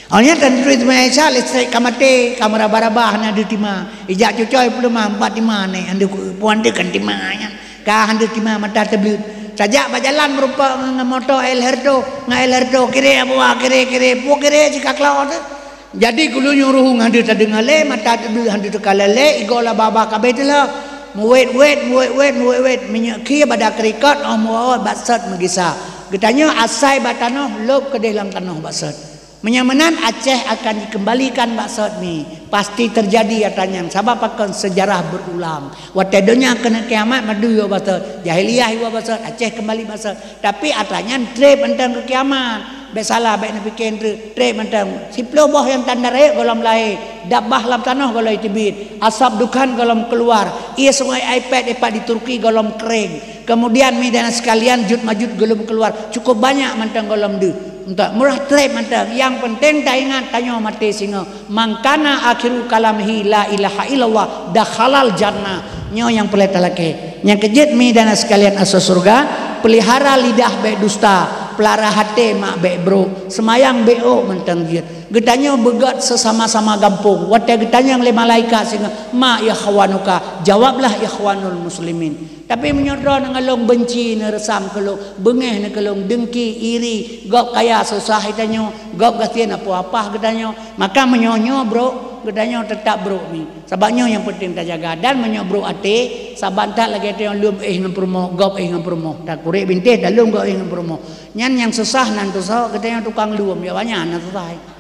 Awaknyan tan turi seumayang Isya, listrik ka maté, ka meuraba-raba hana deuh tima. Ijak cucoe peuleumah, empat tima neh, hana deuh ku-, puan deuh kan tima nyan. Ka hana deuh tima mata teubleuet. Tajak bak jalan meurumpok ngon, ngon moto El Herto, ngon El Herto, kiri abu, kiri, kiri, pu kiri cit ka klo teuh. Jadi geulinyueng ruhueng hana deuh tadeungoe lé, mata teubleuet hana deuh teukalon lé, igoe lam babah ka abéh teuh lom. Meuwét-wét, meuwét-wét, meuwét-wét, minyeuk khie bak da keurikot, óh meuwoe bak sot meugisa. Geutanyoe asai bak tanoh, lôb keudeh lam tanoh bak sot. Meunyoe meunan Aceh akan jikeumbalikan bak sot mi. Pasti teujadi atra nyan, sabab pakon seujarah beurulang. Watée donya keuneuk kiamat, madui woe bak sot, jahiliyah iwoe bak sot, Aceh keumbali bak sot. Tapi atra nyan treb mantong keu kiamat. Bék salah, bék neupike treuk, treb mantong. Siploh boh nyang tanda rayeuk gohlom lahé, dabah lam tanoh gohlom teubiet, asab dukhan gohlom keuluar, ié sungai Aipet ipat di Turki gohlom kering. Keumudian, mi dan sekalian, Juj Majuj gohlom keuluar. Cukup banyak mantong gohlom deuh. Entah, murah treb mantong. Nyang peunteng taingat, tanyoe maté singoh. "Man kana akhiru kalamihi la ilaha illallah, dakhalal jannah." Nyoe nyang peureulée talakée. Nyang keujeuet, mi dan sekalian asoe syeuruga, peulihara lidah bék dusta. Pelara até mak bék brok, seumayang bék ôk mantong jeuet. Geutanyoe beugét seusama-sama gampông. Watée geutanyong lé malaikat singoh, "Ma ikhwanuka?" Jawablah, "Ikhwanul muslimin." Tapi meunyoe droe nyang lôn beunci neureusam keu lôn, beungéh neuh keu lôn, deungki, iri, gob kaya susah geutanyoe, gob gasien apoh-apah geutanyoe, maka meunyoe nyoe brok, geutanyoe teutab brok mi. Sabab nyoe nyang peunteng tajaga. Dan meunyoe brok até, saban that lagée tanyoe lom éh ngon peurumoh, gob éh ngon peurumoh. Takurek bintéh, talom gob éh ngon peurumoh. Nyan nyang susah nan tusoe, geutanyoe tukang lom, ya banyak nan susah.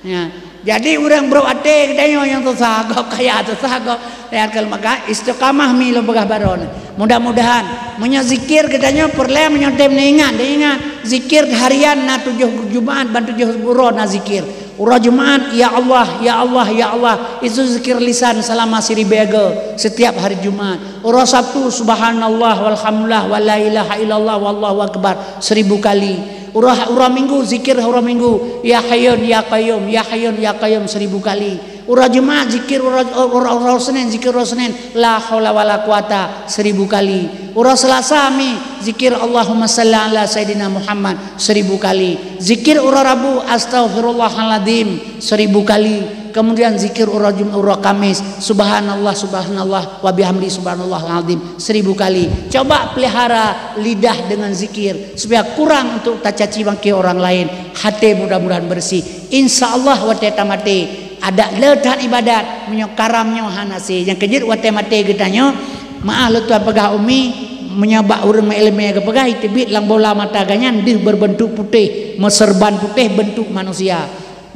Ya. Jadi ureuëng brok até geutanyoe nyang susah, gob kaya susah, gob. Ya, kalau maka istiqamah mi lom peugah baroe nyoe. Mudah-mudahan meunyoe zikir geutanyoe peureulée meunyoe tem neuingat, neuingat zikir harian na tujoh Jumaat ban tujoh uroe na zikir. Uroe Jumaat, "Ya Allah, ya Allah, ya Allah." Itu zikir lisan selama siribée goe setiap hari Jumaat. Uroe Sabtu, "Subhanallah walhamdulillah wa la ilaha illallah wallahu akbar," seribu kali. Uroe, uroe Minggu, zikir uroe Minggu, "Ya Hayyun ya Qayyum, ya Hayyun ya Qayyum," seribu kali. Uroe Jumaat, zikir uroe, uroe, uroe Senin, zikir uroe Senin, "La haula wala quwata," seribu kali. Uroe Selasa mi, zikir "Allahumma salli ala Sayyidina Muhammad," seribu kali. Zikir uroe Rabu, "Astaghfirullahaladzim," seribu kali. Kemudian zikir uroe Jum-, uroe Kamis, "Subhanallah, subhanallah, wa bihamdi, subhanallahal azim," seribu kali. Coba pelihara lidah dengan zikir supaya kurang untuk tacaci maki orang lain. Hati mudah-mudahan bersih. Insya Allah watée tamaté, adak le that ibadat, meunyoe karam nyoe hana sé. Nyang keujeuet watée maté geutanyoe, maah lôn tuan peugah umi, meunyoe bak ureuëng meuileumé geupeugah, iteubiet lam bola mata geuhnyan deuh berbentuk putéh, meuseurban putéh bentuk manusia.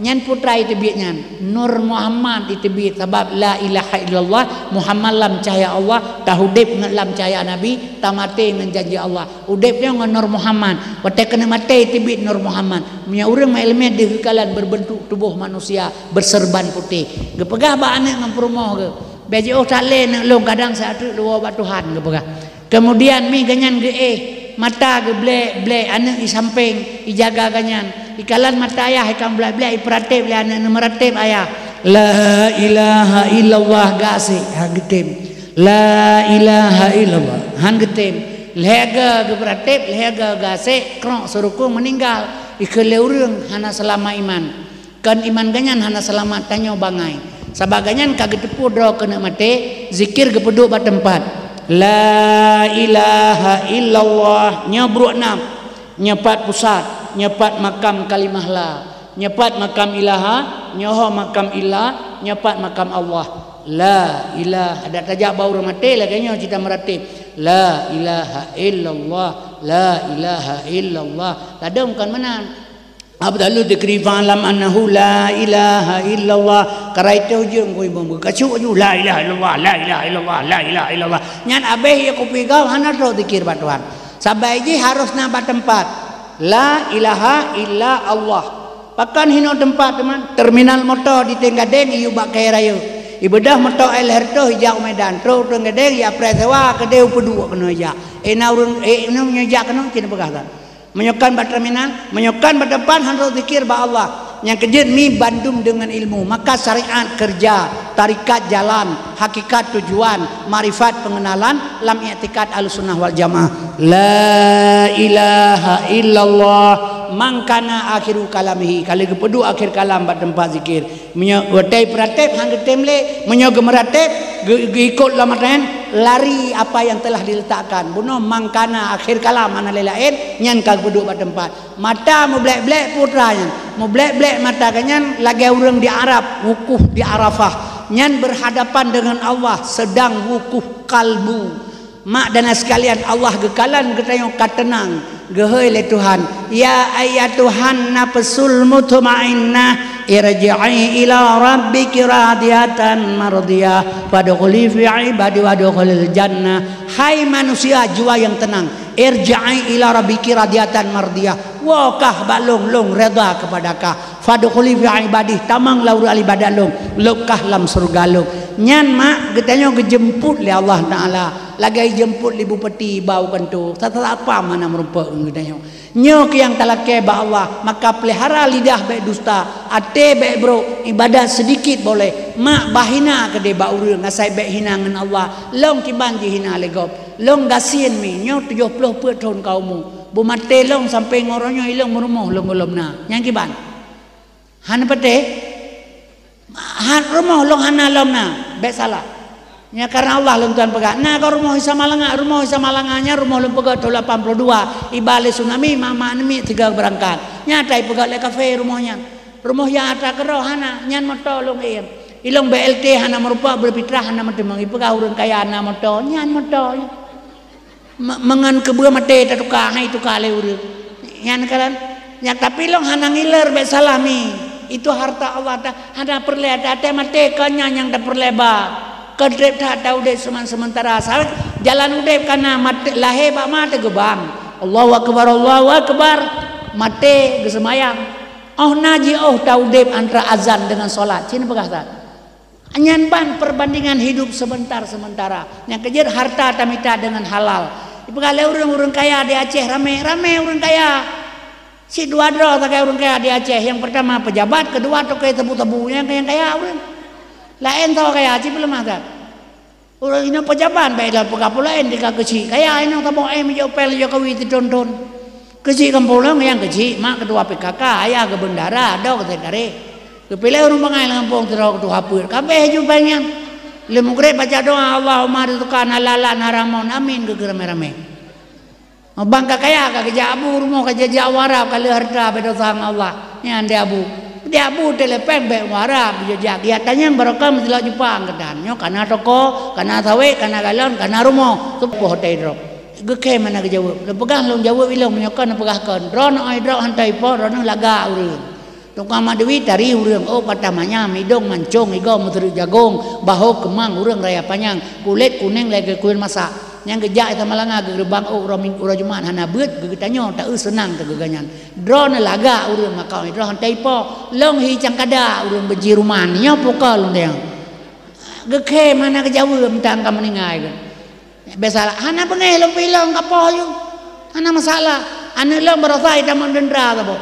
Nyan putra iteubiet nyan, Nur Muhammad iteubiet, sabab la ilaha illallah, Muhammad lam cahya Allah, taudeb ngon lam cahya Nabi, tamaté ngon janji Allah. Udeb nyoe ngon Nur Muhammad. Watée keuneuk maté teubiet Nur Muhammad. Meunyoe ureuëng meuileumé deuh geukalon berbentuk tuboh manusia, berseurban putéh. Geupeugah bak aneuëk ngon peurumoh geuh, "Bék jiôh that lé neuk lôn, kadang siat treuk lôn woe bak Tuhan," geupeugah. Kemudian mi geuhnyan geuéh, mata geublek-blek, aneuëk i sampéng, ijaga geuhnyan. Ikalon mata ayah, ikang blek-blek, ipeuratéb lé aneuëk, neumeuratéb ayah. "La ilaha illallah," gasek, ha geutem. "La ilaha illallah." Han geutem. Lhée goe geupeuratéb, lhée goe gasek, krok seurukong meuninggal. Ikheun lé ureuëng hana seulamat iman. Kon iman geuhnyan hana seulamat, tanyoe bangai. Sabab geuhnyan ka geuteupeue droe keuneuk maté, zikir geupeuduek bak teumpat. "La ilaha illallah." Nyoe bruek nam. Nyoe pat pusat. Nyoe pat makam kalimah la. Nyoe pat makam ilaha, nyoe ho makam illa, nyoe pat makam Allah. La ilaha, adak tajak bak ureuëng maté lagée nyoe cita meuratéb. La ilaha illallah, la ilaha illallah. Ladom kon meunan. Afdalu dzikri fa'lam annahu la ilaha illallah. Karai teuh jeuem kui bom. Kacuk aju la ilaha illallah, la ilaha illallah, la ilaha illallah. Nyan abéh ya kupi gau hana trok zikir bak Tuhan. Sabai jih harus na bak teumpat. La ilaha illa Allah. Pakon hinoe teumpat teuma? Terminal moto di Tenggadeng iyue bak kayée rayeuk. Ibeudôh moto L R toh ijak u Medan. Trok u Tenggadeng ya preh sewa keudeh u Peuduek keunoe ijak. Eh na ureuëng eh na meunyoe jak keunoe cit peugah that. Meunyoe kon bak terminal, meunyoe kon bak teumpat han trok zikir bak Allah. Nyang keujeuet mi bandum deungon ilmu, maka syariat kerja, tarikat jalan, hakikat tujuan, makrifat pengenalan, lam i'tikad Ahlussunnah wal Jamaah. La ilaha illallah, man kana akhiru kalamihi, ka lheueh geupeuduek akhir kalam bak teumpat zikir. Meunyoe watée peuratéb han geutem lé, meunyoe geumeuratéb geu-, geuikot lam atan lari apa yang telah diletakkan. Bunoe man kana akhir kalam hana lé laén, nyan ka geupeuduek bak teumpat. Mata mublek-blek putra nyan. Mublek-blek mata geuhnyan lagée ureuëng di Arab, wukuf di Arafah. Nyan berhadapan dengan Allah, sedang wukuf kalbu. Mak dan sekalian, Allah geukalon geutanyoe ka teunang. Geuhôi lé Tuhan, "Ya ayyatuhan nafsul mutmainnah, irji'i ila rabbiki radiyatan mardiyah, fadkhuli fi ibadi wadkhulil jannah." Hai manusia jiwa yang tenang, irji'i ila rabbiki radiyatan mardiyah. Woe kah bak lôn, lôn redha kepada kah. Fadkhuli fi ibadi, tamong lam ureuëng ibadat lôn, lôn kah lam syeuruga lôn. Nyan mak geutanyoe geujeumput lé Allah Taala, lagée jeumput lé bupati bak u kantô. Sat-sat apa mana meurumpok ngon geutanyoe. Nyoe keuh nyang talakée bak Allah, maka peulihara lidah bék dusta, até bék brok, ibadat seudikit boleh. Mak bah hina keudeh bak ureuëng asai bék hina ngon Allah. Lôn kiban jihina lé gob. Lôn gasien mi, nyoe tujoh ploh peuet thon ka umu. Beumaté lôn sampoe ngon uroe nyoe ilôn meurumoh lôn gohlom na. Nyang kiban. Hana patéh? Han rumoh lôn hana lom na, bék salah. Nyan kareuna Allah lôn tuan peugah. Na goe rumoh Isa Malanga, rumoh Isa Malanga nyan rumoh lôn peugah tahun lapan puluh dua, iba lé tsunami, mak-mak aneuk miet tiga beurangkat. Nyan ata ipeugah lé kafé rumoh nyan. Rumoh nyang ata keudroe hana, nyan moto lôn iem. Ilôn B L T hana meurumpok, beurepitrah hana meuteumong, ipeugah ureuëng kaya na moto, nyan moto. Me-, meungon keubeue maté tatuka, hai tuka lé ureuëng. Nyan kalon, nyan tapi lôn hana ngiler bék salah mi. Itu harta Allah ta-, hana peureulée ta-, até maté kon nyan nyang tapeureulée ba. Kon treb that taudeb seuman-, seumeuntara. Sa-, jalan udeb kana maté, lahé bak ma teugeubang. Allahu akbar, Allahu akbar. Maté geuseumayang. Oh na jiôh taudeb antara azan deungon solat. Cit neupeugah that. Nyan ban perbandingan hidup sebentar-sementara. Nyang keujeuet harta tamita deungon halal. Ipeugah lé ureuëng-ureuëng kaya di Aceh ramé, ramé ureuëng kaya. Cit dua droe sagai ureuëng kaya di Aceh. Nyang peurtama peujabat, keudua toke tebu-tebu. Nyang, nyang kaya ureuëng. Laén saboh kaya, cit peuleumah that. Ureuëng inong peujabat, bék lôn peugah peue laén, di ka keuchik kaya inong saboh, eh, meujok péng, meujok kawi teuthon-thon. Keuchik kampung lôn nyang keuchik, mak keutua P K K, ayah geubeundara, adoe geutarek. Geupiléh ureuëng bangai lam gampông sidroe keutua peuet. Kabéh ju péng nyan. Lheueh meugreb baca doa, "Allahumma rizqana halalan haraman." Amin, geukheun ramé-ramé. Bang ka kaya, ka geujak abu rumoh, ka geujak u Arab, ka le harta, beda sang Allah. Nyan di abu. Di abu telepeng bék u Arab, geujak. Geujak tanyong barokah meusilok jupang keudan. Nyoe kana toko, kana sawét, kana galon, kana rumoh. Tupoh hotel drop. Geukheun mana geujaweueb. Lôn peugah lôn jaweueb ilong meunyoe kon neupeugah kon. Droeneuh oi drop hantai ipoh, droeneuh lagak ureuëng. Tukang mak Dewi tari ureuëng, ôk patah manyam, idong mancong, igoe meuteureuek jagong, bahô keumang ureuëng raya panyang, kulét kuneng lagée kuyeuen masak. Nyang geujak Isa Malanga geureubang ôk uroe Ming-, uroe Jumat hana beuet, geugeutanyoe taeu seunang teugeuganyan. Droeneuh lagak ureuëng makau droe hantai ipoh, lông hi cangkada ureuëng beujiruman, nyoe puka lôn deungoe. Geukheun mana geujaweueb meutan ka meuninggai geuh. Biasalah, hana beungéh lôn pilông ka poh ju. Hana masalah. Aneuëk lông barosa itamong deundra saboh.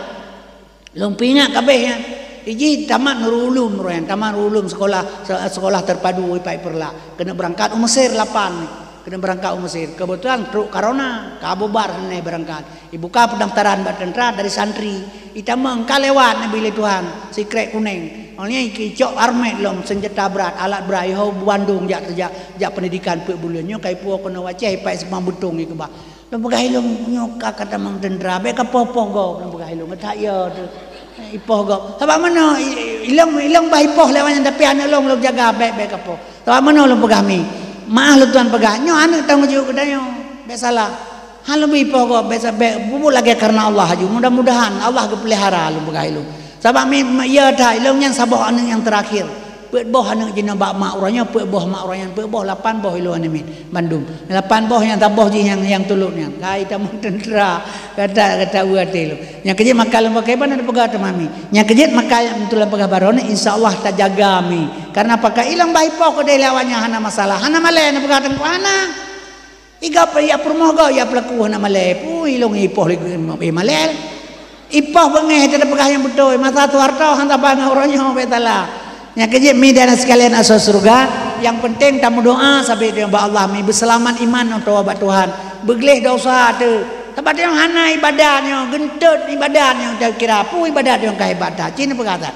Lôn peuingat kabéh nyan. Iji tamat Nurul Ulum roh nyan, tamat Nurul Ulum sekolah, se-, sekolah terpadu Ipak Perlak. Keuneuk beurangkat u Mesir lapan. Keuneuk beurangkat u Mesir. Keubeutulan trok corona, ka bubar hana beurangkat. Ibuka peundaftaran bak teuntra dari santri. Itamong ka lewat neubi lé Tuhan, sikrek kuneng. Awak nyan icok armet lom, seunjata brat, alat brat, iho Bandung jak teujak, jak pendidikan peuet buleuen. Nyoe ka ipuwoe keunoe u Aceh, ipak simpang beutong ikeubah. Lôn peugah ilong nyoe ka, ka tamong teuntra, bék ka poh-poh gob, lôn peugah ilong, geutak yo teuh. Ipoh gob. Sabab meunoe, i-, ilong, ilong bah ipoh lewat nyan, tapi aneuëk lông lôn jaga, bék, bék ka poh. Sabab meunoe lôn peugah mi. Maah lôn tuan peugah, nyoe aneuëk tanggong jaweueb geutanyoe. Bék salah. Han lôn bri ipoh gob, bék sa-, bék bubuet lagée kareuna Allah aju. Mudah-mudahan Allah geupeulihara lôn peugah ilong. Sabab mi, mi, ya that, ilong nyan saboh aneuëk nyang teurakhir. Peuet boh aneuëk jinoe bak mak uroe nyoe, peuet boh mak uroe nyan, peuet boh lapan boh ilong aneuk miet bandum. Lapan boh nyang saboh jih nyang, nyang tulok nyan. Kai tamong teuntra, gata, gata uwa até lôn. Nyang keujeuet maka lôn pakai ban ada peugah teuma mi. Nyang keujeuet maka nyang beutôi lôn peugah baroe ni, insya Allah tajaga mi. Karena pakai ilong bah ipoh keudeh lé awak nyan hana masalah. Hana malée na peugah teungku hana. Iga pe ya peurumoh gob ya peulaku hana malée. Pui ilong ipoh lé, eh, malée. Ipoh beungéh teupeugah nyang beutôi, masa Soeharto han saban ngon uroe nyoe bék salah. Nyang keujeuet mi dan sekalian asoe syeuruga, nyang penting tameudoa sabe teuma bak Allah mi beuseulamat iman atau bak Tuhan. Beugleh dosa teuh. Sabab teuma hana ibadat nyoe, geunteut ibadat nyoe, takira peue ibadat nyang ka hebat that. Cit neupeugah that.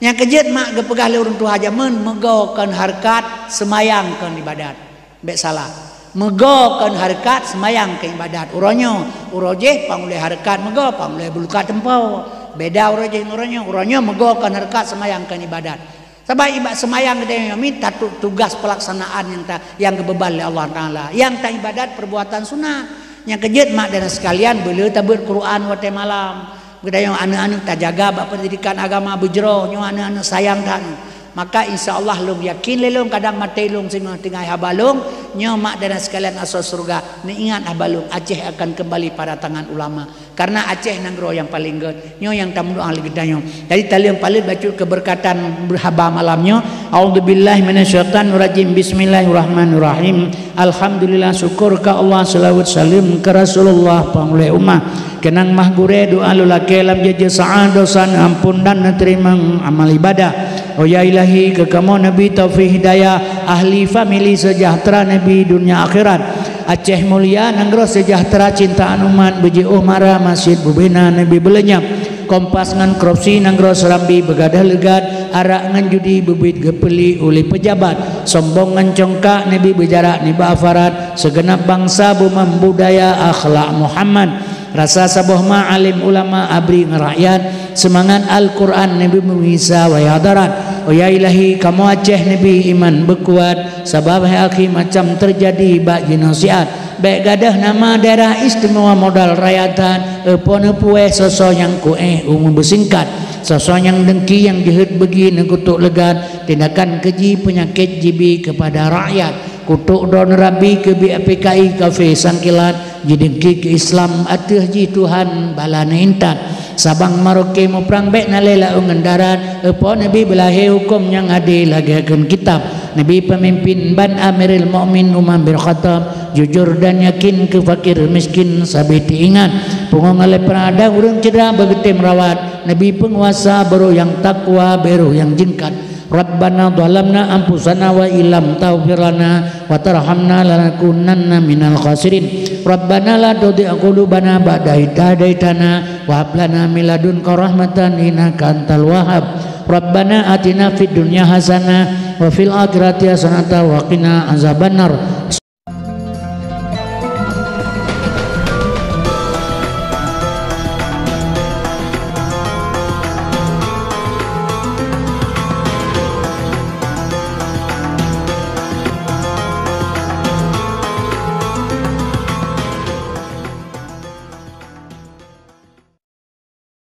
Nyang keujeuet mak geupeugah lé ureuëng tuha jameun, meugoe kon hareukat, seumayang kon ibadat. Bék salah. Meugoe kon hareukat, seumayang kon ibadat. Uroe nyoe, uroe jéh pang ulée hareukat meugoe, pang ulée beuluka teumpo. Beda uroe jéh ngon uroe nyoe, uroe nyoe meugoe kon hareukat, seumayang kon ibadat. Sabab iba-, seumayang geutanyoe nyoe mi tatu-, tugas peulaksanaan nyang ta-, nyang geubeuban lé Allah Taala. Nyang ta ibadat perbuatan sunat. Nyang keujeuet mak dan sekalian, beuleu tabeuet Quran watée malam. Geutanyoe aneuëk-aneuëk tajaga bak pendidikan agama beujroh, nyoe aneuëk-aneuëk sayang that nyoe. Maka insya Allah lôn yakin lé lôn kadang maté lôn singoh tinggai haba lôn, nyoe mak dan sekalian asoe syeuruga, neuingat haba lôn, Aceh akan kembali pada tangan ulama. Karena Aceh nanggroe nyang paleng gét, nyoe nyang tameudoa lé geutanyoe. Jadi taleueng paleuet bacut keubeurkatan haba malam nyoe. A'udzubillahi minasyaitonirrajim. Bismillahirrahmanirrahim. Alhamdulillah, syukur keu Allah, seulaweuet saleuem keu Rasulullah, panghulée umat. Keunong mah gurée doa lôn lakée lam jeuet-jeuet saát, dosa neuamphon dan neuteurimong amal ibadah. Oh ya Ilahi, keu kamoe neubri taufik hidayah, ahli famili seujahteura neubri dunia akhirat. Aceh mulia, nanggroe sejahtera, cintaan umat, beujiôh mara, masjid bubena, Nabi beuleunyap. Kompas ngon korupsi, nanggroe Serambi beugadah leugat, arak ngon judi beubiet geupeuli uleh peujabat, sombong ngon congkak, Nabi beujarak nibak aparat, seugeunab bansa bumam budaya akhlak Muhammad. Rasa saboh ma alim ulama abri ngon rakyat, seumangat Al-Quran Nabi meugisa wayah darat. Oh ya Ilahi, kamoe Aceh Nabi iman beukuat, sabab hai akhi macam teujadi bak jinosiat. Bék gadôh nama daerah istimewa modal rakyat that, eupo neupuéh soe-soe nyang kuéh umu beusingkat. Soe-soe nyang deungki nyang jeuhet beugi neukutok leugat, tindakan keuji peunyakét jibi keupada rakyat. Kutok droe neurabi keubiet P K I kafé sangkilat, jideungki keu Islam ateueh jih Tuhan bala neuintat. Sabang Maroke muprang bék na lé laôt ngon darat, eupo Nabi beulahé huköm nyang adé lagée kheun kitab. Nabi peumimpin ban Amirul Mukminin Umar bin Khattab, jujur dan yakin keu fakir miskin sabe teuingat. Pungo ngon lepra dan ureuëng cedera beugeutem rawat, Nabi peunguasa barô nyang takwa barô nyang jingkat. Rabbana zalamna anfusana wa illam taghfir lana wa tarhamna lanakunanna minal khasirin. Rabbana la tuzigh qulubana ba'da idh hadaitana wa hab lana min ladunka rahmatan innaka antal wahhab. Rabbana atina fid dunya hasanah wa fil akhirati hasanah wa qina azabannar.